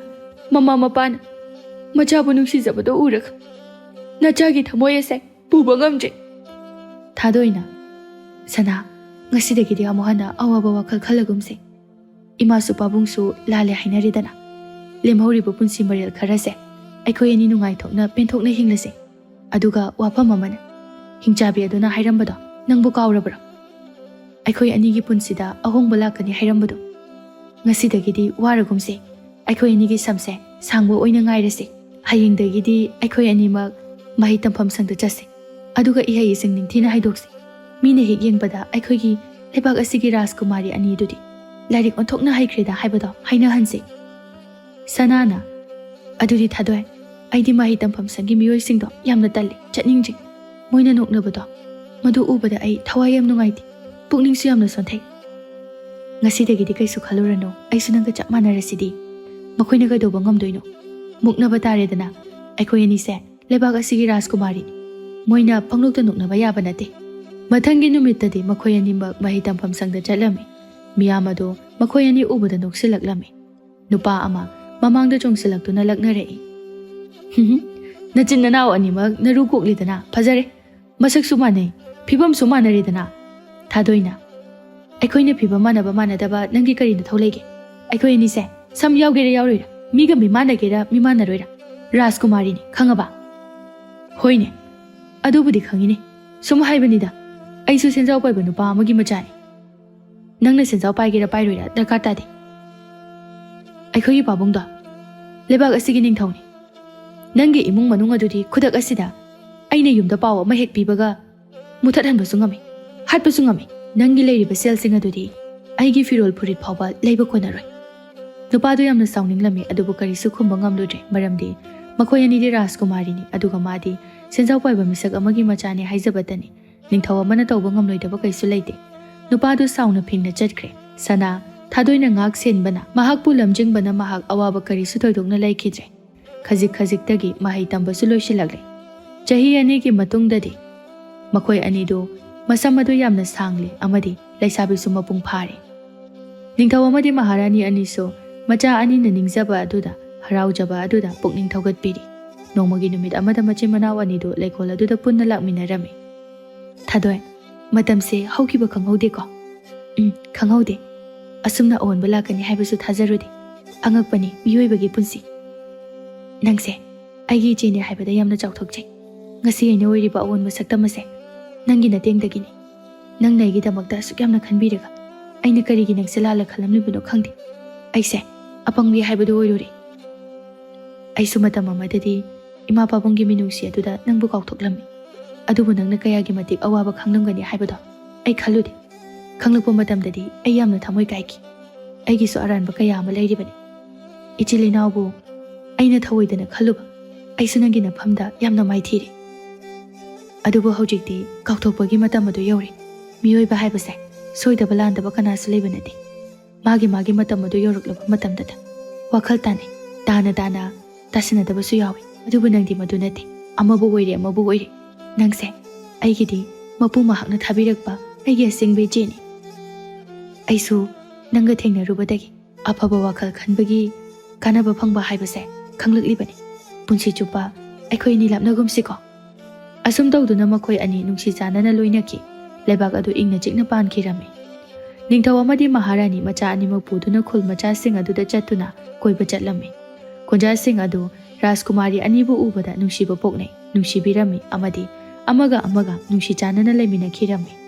ꯃꯃꯥ ꯃꯄꯥꯅ ꯃꯆꯥꯕꯨ ꯅꯨꯡꯁꯤꯖꯕꯗꯣ ꯎꯔꯒ ꯅꯆꯥꯒꯤ ꯊꯃꯣꯏ ꯑꯁꯦ ꯄꯨꯕ ꯉꯝꯗ꯭ꯔꯦ꯫" ꯊꯥꯗꯣꯏꯅ, "ꯁꯅꯥ, ꯉꯁꯤꯗꯒꯤꯗꯤ ꯑꯃꯨꯛ ꯍꯟꯅ ꯑꯋꯥꯕ ꯋꯥꯈꯜ ꯈꯜꯂꯒꯨꯝꯁꯦ꯫ ꯏꯃꯥꯁꯨ ꯄꯥꯕꯨꯡꯁꯨ ꯂꯥꯜꯂꯦ ꯍꯥꯏꯅꯔꯦꯗꯅ꯫ ꯂꯦꯝꯍꯧꯔꯤꯕ ꯄꯨꯟꯁꯤ ꯃꯔꯦꯜ ꯈꯔꯁꯦ ꯑꯩꯈꯣꯏ ꯑꯅꯤ ꯅꯨꯡꯉꯥꯏꯊꯣꯛꯅ ꯄꯦꯟꯊꯣꯛꯅ ꯍꯤꯡꯂꯁꯦ꯫ ꯑꯗꯨꯒ ꯋꯥꯐꯝ ꯑꯃꯅ, ꯍꯤꯡꯆꯥꯕꯤ ꯑꯗꯨꯅ ꯍꯥꯏꯔꯝꯕꯗꯣ ꯅꯪꯕꯨ ꯀꯥꯎꯔꯕ꯭ꯔꯣ? ꯑꯩꯈꯣꯏ ꯑꯅꯤꯒꯤ ꯄꯨꯟꯁꯤꯗ ꯑꯍꯣꯡꯕ ꯂꯥꯛꯀꯅꯤ ꯍꯥꯏꯔꯝꯕꯗꯣ꯫ ꯉꯁꯤꯗꯒꯤꯗꯤ ꯋꯥꯔꯒꯨꯝꯁꯦ꯫ ꯑꯩꯈꯣꯏ ꯑꯅꯤꯒꯤ ꯁꯝꯁꯦ ꯁꯥꯡꯕ ꯑꯣꯏꯅ ꯉꯥꯏꯔꯁꯦ꯫ ꯍꯌꯦꯡꯗꯒꯤꯗꯤ ꯑꯩꯈꯣꯏ ꯑꯅꯤꯃꯛ ꯃꯍꯩ ꯇꯝꯐꯝ ꯁꯪꯗ ꯆꯠꯁꯦ꯫ ꯑꯗꯨꯒ ꯏꯍꯩ ꯏꯁꯤꯡ ꯅꯤꯡꯊꯤꯅ ꯍꯩꯗꯣꯛꯁꯦ꯫ ꯃꯤꯅ ꯍꯦꯛ ꯌꯦꯡꯕꯗ ꯑꯩꯈꯣꯏꯒꯤ ꯂꯩꯕꯥꯛ ꯑꯁꯤꯒꯤ ꯔꯥꯖꯀꯨꯃꯥꯔꯤ ꯑꯅꯤꯗꯨꯗꯤ ꯂꯥꯏꯔꯤꯛ ꯑꯣꯟꯊꯣꯛꯅ ꯍꯩꯈ꯭ꯔꯦꯗ ꯍꯥꯏꯕꯗꯣ ꯍꯥꯏꯅꯍꯟꯁꯦ꯫" ꯁꯅꯥꯅ, "ꯑꯗꯨꯗꯤ ꯊꯥꯗꯣꯏ, ꯑꯩꯗꯤ ꯃꯍꯩ ꯇꯝꯐꯝ ꯁꯪꯒꯤ ꯃꯤꯑꯣꯏꯁꯤꯡꯗꯣ ꯌꯥꯝꯅ ꯇꯜꯂꯤ, ꯆꯠꯅꯤꯡꯗ꯭ꯔꯤ꯫ ꯃꯣꯏꯅ ꯅꯣꯛꯅꯕꯗꯣ ꯃꯗꯨ ꯎꯕꯗ ꯑꯩ ꯊꯋꯥꯏ ꯌꯥꯝ ꯅꯨꯡꯉꯥꯏꯇꯦ, ꯄꯨꯛꯅꯤꯡꯁꯨ ꯌꯥꯝꯅ ꯁꯣꯟꯊꯩ꯫ ꯉꯁꯤꯗꯒꯤꯗꯤ ꯀꯩꯁꯨ ꯈꯜꯂꯨꯔꯅꯨ, ꯑꯩꯁꯨ ꯅꯪꯒ ꯆꯞ ꯃꯥꯟꯅꯔꯁꯤꯗꯤ꯫ ꯃꯈꯣꯏꯅ ꯀꯩꯗꯧꯕ ꯉꯝꯗꯣꯏꯅꯣ? ꯃꯨꯛꯅꯕ ꯇꯥꯔꯦꯗꯅ꯫ ꯑꯩꯈꯣꯏ ꯑꯅꯤꯁꯦ ꯂꯩꯕꯥꯛ ꯑꯁꯤꯒꯤ ꯔꯥꯖꯀꯨꯃꯥꯔꯤꯅꯤ꯫ ꯃꯣꯏꯅ ꯄꯪꯅꯣꯛꯇ ꯅꯣꯛꯅꯕ ꯌꯥꯕ ꯅꯠꯇꯦ꯫ ꯃꯊꯪꯒꯤ ꯅꯨꯃꯤꯠꯇꯗꯤ ꯃꯈꯣꯏ ꯑꯅꯤꯃꯛ ꯃꯍꯩ ꯇꯝꯐꯝ ꯁꯪꯗ ꯆꯠꯂꯝꯃꯤ꯫ ꯃꯤꯌꯥꯝ ꯑꯗꯨ ꯃꯈꯣꯏ ꯑꯅꯤ ꯎꯕꯗ ꯅꯣꯛꯁꯤꯜꯂꯛꯂꯝꯃꯤ꯫ ꯅꯨꯄꯥ ꯑꯃ ꯃꯃꯥꯡꯗ ꯆꯣꯡꯁꯤꯜꯂꯛꯇꯨꯅ ꯂꯛꯅꯔꯛꯏ꯫ "ꯍꯨꯝ, ꯅꯆꯤꯟ ꯅꯅꯥꯎ ꯑꯅꯤꯃꯛ ꯅꯔꯨ ꯀꯣꯛꯂꯤꯗꯅ, ꯐꯖꯔꯦ꯫ ꯃꯁꯛꯁꯨ ꯃꯥꯟꯅꯩ, ꯐꯤꯕꯝꯁꯨ ꯃꯥꯟꯅꯔꯦꯗꯅ꯫" ꯊꯥꯗꯣꯏꯅ, "ꯑꯩꯈꯣꯏꯅ ꯐꯤꯕꯝ ꯃꯥꯟꯅꯕ ꯃꯥꯟꯅꯗꯕ ꯅꯪꯒꯤ ꯀꯔꯤ ꯅꯊꯧ ꯂꯩꯒꯦ? ꯑꯩꯈꯣꯏ ꯑꯅꯤꯁꯦ ꯁꯝ ꯌꯥꯎꯒꯦꯔꯥ ꯌꯥꯎꯔꯣꯏꯔꯥ, ꯃꯤꯒ ꯃꯤꯃꯥꯟꯅꯒꯦꯔꯥ ꯃꯤꯃꯥꯟꯅꯔꯣꯏꯔꯥ, ꯔꯥꯖꯀꯨꯃꯥꯔꯤꯅꯤ, ꯈꯪꯉꯕ?" "ꯍꯣꯏꯅꯦ, ꯑꯗꯨꯕꯨꯗꯤ ꯈꯪꯉꯤꯅꯦ꯫ ꯁꯨꯝ ꯍꯥꯏꯕꯅꯤꯗ, ꯑꯩꯁꯨ ꯁꯦꯟꯖꯥꯎ ꯄꯥꯏꯕ ꯅꯨꯄꯥ ꯑꯃꯒꯤ ꯃꯆꯥꯅꯤ꯫ ꯅꯪꯅ ꯁꯦꯟꯖꯥꯎ ꯄꯥꯏꯒꯦꯔꯥ ꯄꯥꯏꯔꯣꯏꯔꯥ ꯗꯔꯀꯥꯔ ꯇꯥꯗꯦ꯫ ꯑꯩꯈꯣꯏꯒꯤ ꯄꯥꯕꯨꯡꯗꯣ ꯂꯩꯕꯥꯛ ꯑꯁꯤꯒꯤ ꯅꯤꯡꯊꯧꯅꯤ꯫ ꯅꯪꯒꯤ ꯏꯃꯨꯡ ꯃꯅꯨꯡ ꯑꯗꯨꯗꯤ ꯈꯨꯗꯛ ꯑꯁꯤꯗ ꯑꯩꯅ ꯌꯨꯝꯗ ꯄꯥꯎ ꯑꯃ ꯍꯦꯛ ꯄꯤꯕꯒ ꯃꯨꯊꯠꯍꯟꯕꯁꯨ ꯉꯝꯃꯤ, ꯍꯥꯠꯄꯁꯨ ꯉꯝꯃꯤ꯫ ꯅꯪꯒꯤ ꯂꯩꯔꯤꯕ ꯁꯦꯜꯁꯤꯡ ꯑꯗꯨꯗꯤ ꯑꯩꯒꯤ ꯐꯤꯔꯣꯜ ꯐꯨꯔꯤꯠ ꯐꯥꯎꯕ ꯂꯩꯕ ꯀꯣꯟꯅꯔꯣꯏ꯫" ꯅꯨꯄꯥꯗꯨ ꯌꯥꯝꯅ ꯁꯥꯎꯅꯤꯡꯂꯝꯃꯤ, ꯑꯗꯨꯕꯨ ꯀꯔꯤꯁꯨ ꯈꯨꯝꯕ ꯉꯝꯂꯨꯗ꯭ꯔꯦ, ꯃꯔꯝꯗꯤ ꯃꯈꯣꯏ ꯑꯅꯤꯗꯤ ꯔꯥꯖꯀꯨꯃꯥꯔꯤꯅꯤ, ꯑꯗꯨꯒ ꯃꯥꯗꯤ ꯁꯦꯟꯖꯥꯎ ꯄꯥꯏꯕ ꯃꯤꯁꯛ ꯑꯃꯒꯤ ꯃꯆꯥꯅꯤ ꯍꯥꯏꯖꯕꯇꯅꯤ꯫ ꯅꯤꯡꯊꯧ ꯑꯃꯅ ꯇꯧꯕ ꯉꯝꯂꯣꯏꯗꯕ ꯀꯩꯁꯨ ꯂꯩꯇꯦ꯫ ꯅꯨꯄꯥꯗꯨ ꯁꯥꯎꯅ ꯐꯤꯡꯅ ꯆꯠꯈ꯭ꯔꯦ꯫ ꯁꯅꯥ, ꯊꯥꯗꯣꯏꯅ ꯉꯥꯛ ꯁꯦꯟꯕꯅ ꯃꯍꯥꯛꯄꯨ ꯂꯝꯖꯤꯡꯕꯅ ꯃꯍꯥꯛ ꯑꯋꯥꯕ ꯀꯔꯤꯁꯨ ꯊꯣꯏꯗꯣꯛꯅ ꯂꯩꯈꯤꯗ꯭ꯔꯦ꯫ ꯈꯖꯤꯛ ꯈꯖꯤꯛꯇꯒꯤ ꯃꯍꯩ ꯇꯝꯕꯁꯨ ꯂꯣꯏꯁꯤꯜꯂꯛꯂꯦ꯫ ꯆꯍꯤ ꯑꯅꯤꯒꯤ ꯃꯇꯨꯡꯗꯗꯤ ꯃꯈꯣꯏ ꯑꯅꯤꯗꯨ ꯃꯁꯝ ꯑꯗꯨ ꯌꯥꯝꯅ ꯁꯥꯡꯂꯦ ꯑꯃꯗꯤ ꯂꯩꯁꯥꯕꯤꯁꯨ ꯃꯄꯨꯡ ꯐꯥꯔꯦ꯫ ꯅꯤꯡꯊꯧ ꯑꯃꯗꯤ ꯃꯍꯥꯔꯥꯅꯤ ꯑꯅꯤꯁꯨ ꯃꯆꯥ ꯑꯅꯤꯅ ꯅꯤꯡꯖꯕ ꯑꯗꯨꯗ, ꯍꯔꯥꯎꯖꯕ ꯑꯗꯨꯗ ꯄꯨꯛꯅꯤꯡ ꯊꯧꯒꯠꯄꯤꯔꯤ꯫ ꯅꯣꯡꯃꯒꯤ ꯅꯨꯃꯤꯠ ꯑꯃꯗ ꯃꯆꯤꯟ ꯃꯅꯥꯎ ꯑꯅꯤꯗꯨ ꯂꯩꯀꯣꯜ ꯑꯗꯨꯗ ꯄꯨꯟꯅ ꯂꯥꯛꯃꯤꯟꯅꯔꯝꯃꯤ꯫ "ꯊꯥꯗꯣꯏ, ꯃꯇꯝꯁꯦ ꯍꯧꯈꯤꯕ ꯈꯪꯍꯧꯗꯦꯀꯣ?" "ꯎꯝ, ꯈꯪꯍꯧꯗꯦ꯫ ꯑꯁꯨꯝꯅ ꯑꯑꯣꯟꯕ ꯂꯥꯛꯀꯅꯤ ꯍꯥꯏꯕꯁꯨ ꯊꯥꯖꯔꯨꯗꯦ꯫ ꯑꯉꯛꯄꯅꯤ ꯃꯤꯑꯣꯏꯕꯒꯤ ꯄꯨꯟꯁꯤ꯫ ꯅꯪꯁꯦ ꯑꯩꯒꯤ ꯏꯆꯦꯅꯦ ꯍꯥꯏꯕꯗ ꯌꯥꯝꯅ ꯆꯥꯎꯊꯣꯛꯆꯩ꯫ ꯉꯁꯤ ꯑꯩꯅ ꯑꯣꯏꯔꯤꯕ ꯑꯑꯣꯟꯕ ꯁꯛꯇꯝ ꯑꯁꯦ ꯅꯪꯒꯤ ꯅꯇꯦꯡꯗꯒꯤꯅꯤ꯫ ꯅꯪꯅ ꯑꯩꯒꯤꯗꯃꯛꯇ ꯑꯁꯨꯛ ꯌꯥꯝꯅ ꯈꯟꯕꯤꯔꯒ ꯑꯩꯅ ꯀꯔꯤꯒꯤ ꯅꯪꯁꯦ ꯂꯥꯜꯂ ꯈꯜꯂꯝꯂꯤꯕꯅꯣ ꯈꯪꯗꯦ꯫ ꯑꯩꯁꯦ ꯑꯄꯪꯕꯤ ꯍꯥꯏꯕꯗꯨ ꯑꯣꯏꯔꯨꯔꯦ꯫ ꯑꯩꯁꯨ ꯃꯇꯝ ꯑꯃꯗꯗꯤ ꯏꯃꯥ ꯄꯥꯕꯨꯡꯒꯤ ꯃꯤꯅꯨꯡꯁꯤ ꯑꯗꯨꯗ ꯅꯪꯕꯨ ꯀꯥꯎꯊꯣꯛꯂꯝꯃꯤ꯫ ꯑꯗꯨꯕꯨ ꯅꯪꯅ ꯀꯌꯥꯒꯤ ꯃꯇꯤꯛ ꯑꯋꯥꯕ ꯈꯪꯂꯝꯒꯅꯤ ꯍꯥꯏꯕꯗꯣ ꯑꯩ ꯈꯜꯂꯨꯗꯦ꯫ ꯈꯪꯂꯛꯄ ꯃꯇꯝꯗꯗꯤ ꯑꯩ ꯌꯥꯝꯅ ꯊꯃꯣꯏ ꯀꯥꯏꯈꯤ꯫ ꯑꯩꯒꯤꯁꯨ ꯑꯔꯥꯟꯕ ꯀꯌꯥ ꯑꯃ ꯂꯩꯔꯤꯕꯅꯤ꯫ ꯏꯆꯤꯜ ꯏꯅꯥꯎꯕꯨ ꯑꯩꯅ ꯊꯑꯣꯏꯗꯅ ꯈꯜꯂꯨꯕ, ꯑꯩꯁꯨ ꯅꯪꯒꯤ ꯅꯐꯝꯗ ꯌꯥꯝꯅ ꯃꯥꯏꯊꯤꯔꯦ꯫" ꯑꯗꯨꯕꯨ ꯍꯧꯖꯤꯛꯇꯤ ꯀꯥꯎꯊꯣꯛꯄꯒꯤ ꯃꯇꯝ ꯑꯗꯨ ꯌꯧꯔꯦ꯫ ꯃꯤꯑꯣꯏꯕ ꯍꯥꯏꯕꯁꯦ ꯁꯣꯏꯗꯕ ꯂꯥꯟꯗꯕ ꯀꯅꯥꯁꯨ ꯂꯩꯕ ꯅꯠꯇꯦ꯫ ꯃꯥꯒꯤ ꯃꯥꯒꯤ ꯃꯇꯝ ꯑꯗꯨ ꯌꯧꯔꯛꯂꯕ ꯃꯇꯝꯗꯇ ꯋꯥꯈꯜ ꯇꯥꯅꯩ, ꯇꯥꯅ ꯇꯥꯅ ꯇꯥꯁꯤꯟꯅꯗꯕꯁꯨ ꯌꯥꯎꯏ꯫ ꯑꯗꯨꯕꯨ ꯅꯪꯗꯤ ꯃꯗꯨ ꯅꯠꯇꯦ꯫ ꯑꯃꯕꯨ ꯑꯣꯏꯔꯦ, ꯑꯃꯕꯨ ꯑꯣꯏꯔꯦ, ꯅꯪꯁꯦ ꯑꯩꯒꯤꯗꯤ ꯃꯄꯨ ꯃꯍꯥꯛꯅ ꯊꯥꯕꯤꯔꯛꯄ ꯑꯩꯒꯤ ꯑꯁꯦꯡꯕ ꯏꯆꯦꯅꯤ꯫ ꯑꯩꯁꯨ ꯅꯪꯒ ꯊꯦꯡꯅꯔꯨꯕꯗꯒꯤ ꯑꯐꯕ ꯋꯥꯈꯜ ꯈꯟꯕꯒꯤ ꯀꯥꯟꯅꯕ ꯐꯪꯕ ꯍꯥꯏꯕꯁꯦ ꯈꯪꯂꯛꯂꯤꯕꯅꯤ꯫ ꯄꯨꯟꯁꯤ ꯆꯨꯞꯄ ꯑꯩꯈꯣꯏ ꯑꯅꯤ ꯂꯥꯞꯅꯒꯨꯝꯁꯤꯀꯣ꯫ ꯑꯁꯨꯝ ꯇꯧꯗꯨꯅ ꯃꯈꯣꯏ ꯑꯅꯤ ꯅꯨꯡꯁꯤ ꯆꯥꯟꯅꯅ ꯂꯣꯏꯅꯈꯤ꯫ ꯂꯩꯕꯥꯛ ꯑꯗꯨ ꯏꯪꯅ ꯆꯤꯛꯅ ꯄꯥꯟꯈꯤꯔꯝꯃꯤ꯫ ꯅꯤꯡꯊꯧ ꯑꯃꯗꯤ ꯃꯍꯥꯔꯥꯅꯤ ꯃꯆꯥ ꯑꯅꯤꯃꯛ ꯄꯨꯗꯨꯅ ꯈꯨꯜ ꯃꯆꯥꯁꯤꯡ ꯑꯗꯨꯗ ꯆꯠꯇꯨꯅ ꯀꯣꯏꯕ ꯆꯠꯂꯝꯃꯤ꯫ ꯈꯨꯟꯖꯥꯁꯤꯡ ꯑꯗꯨ ꯔꯥꯖꯀꯨꯃꯥꯔꯤ ꯑꯅꯤꯕꯨ ꯎꯕꯗ ꯅꯨꯡꯁꯤꯕ ꯄꯣꯛꯅꯩ, ꯅꯨꯡꯁꯤꯕꯤꯔꯝꯃꯤ ꯑꯃꯗꯤ ꯑꯃꯒ ꯑꯃꯒ ꯅꯨꯡꯁꯤ ꯆꯥꯟꯅꯅ ꯂꯩꯃꯤꯟꯅꯈꯤꯔꯝꯃꯤ꯫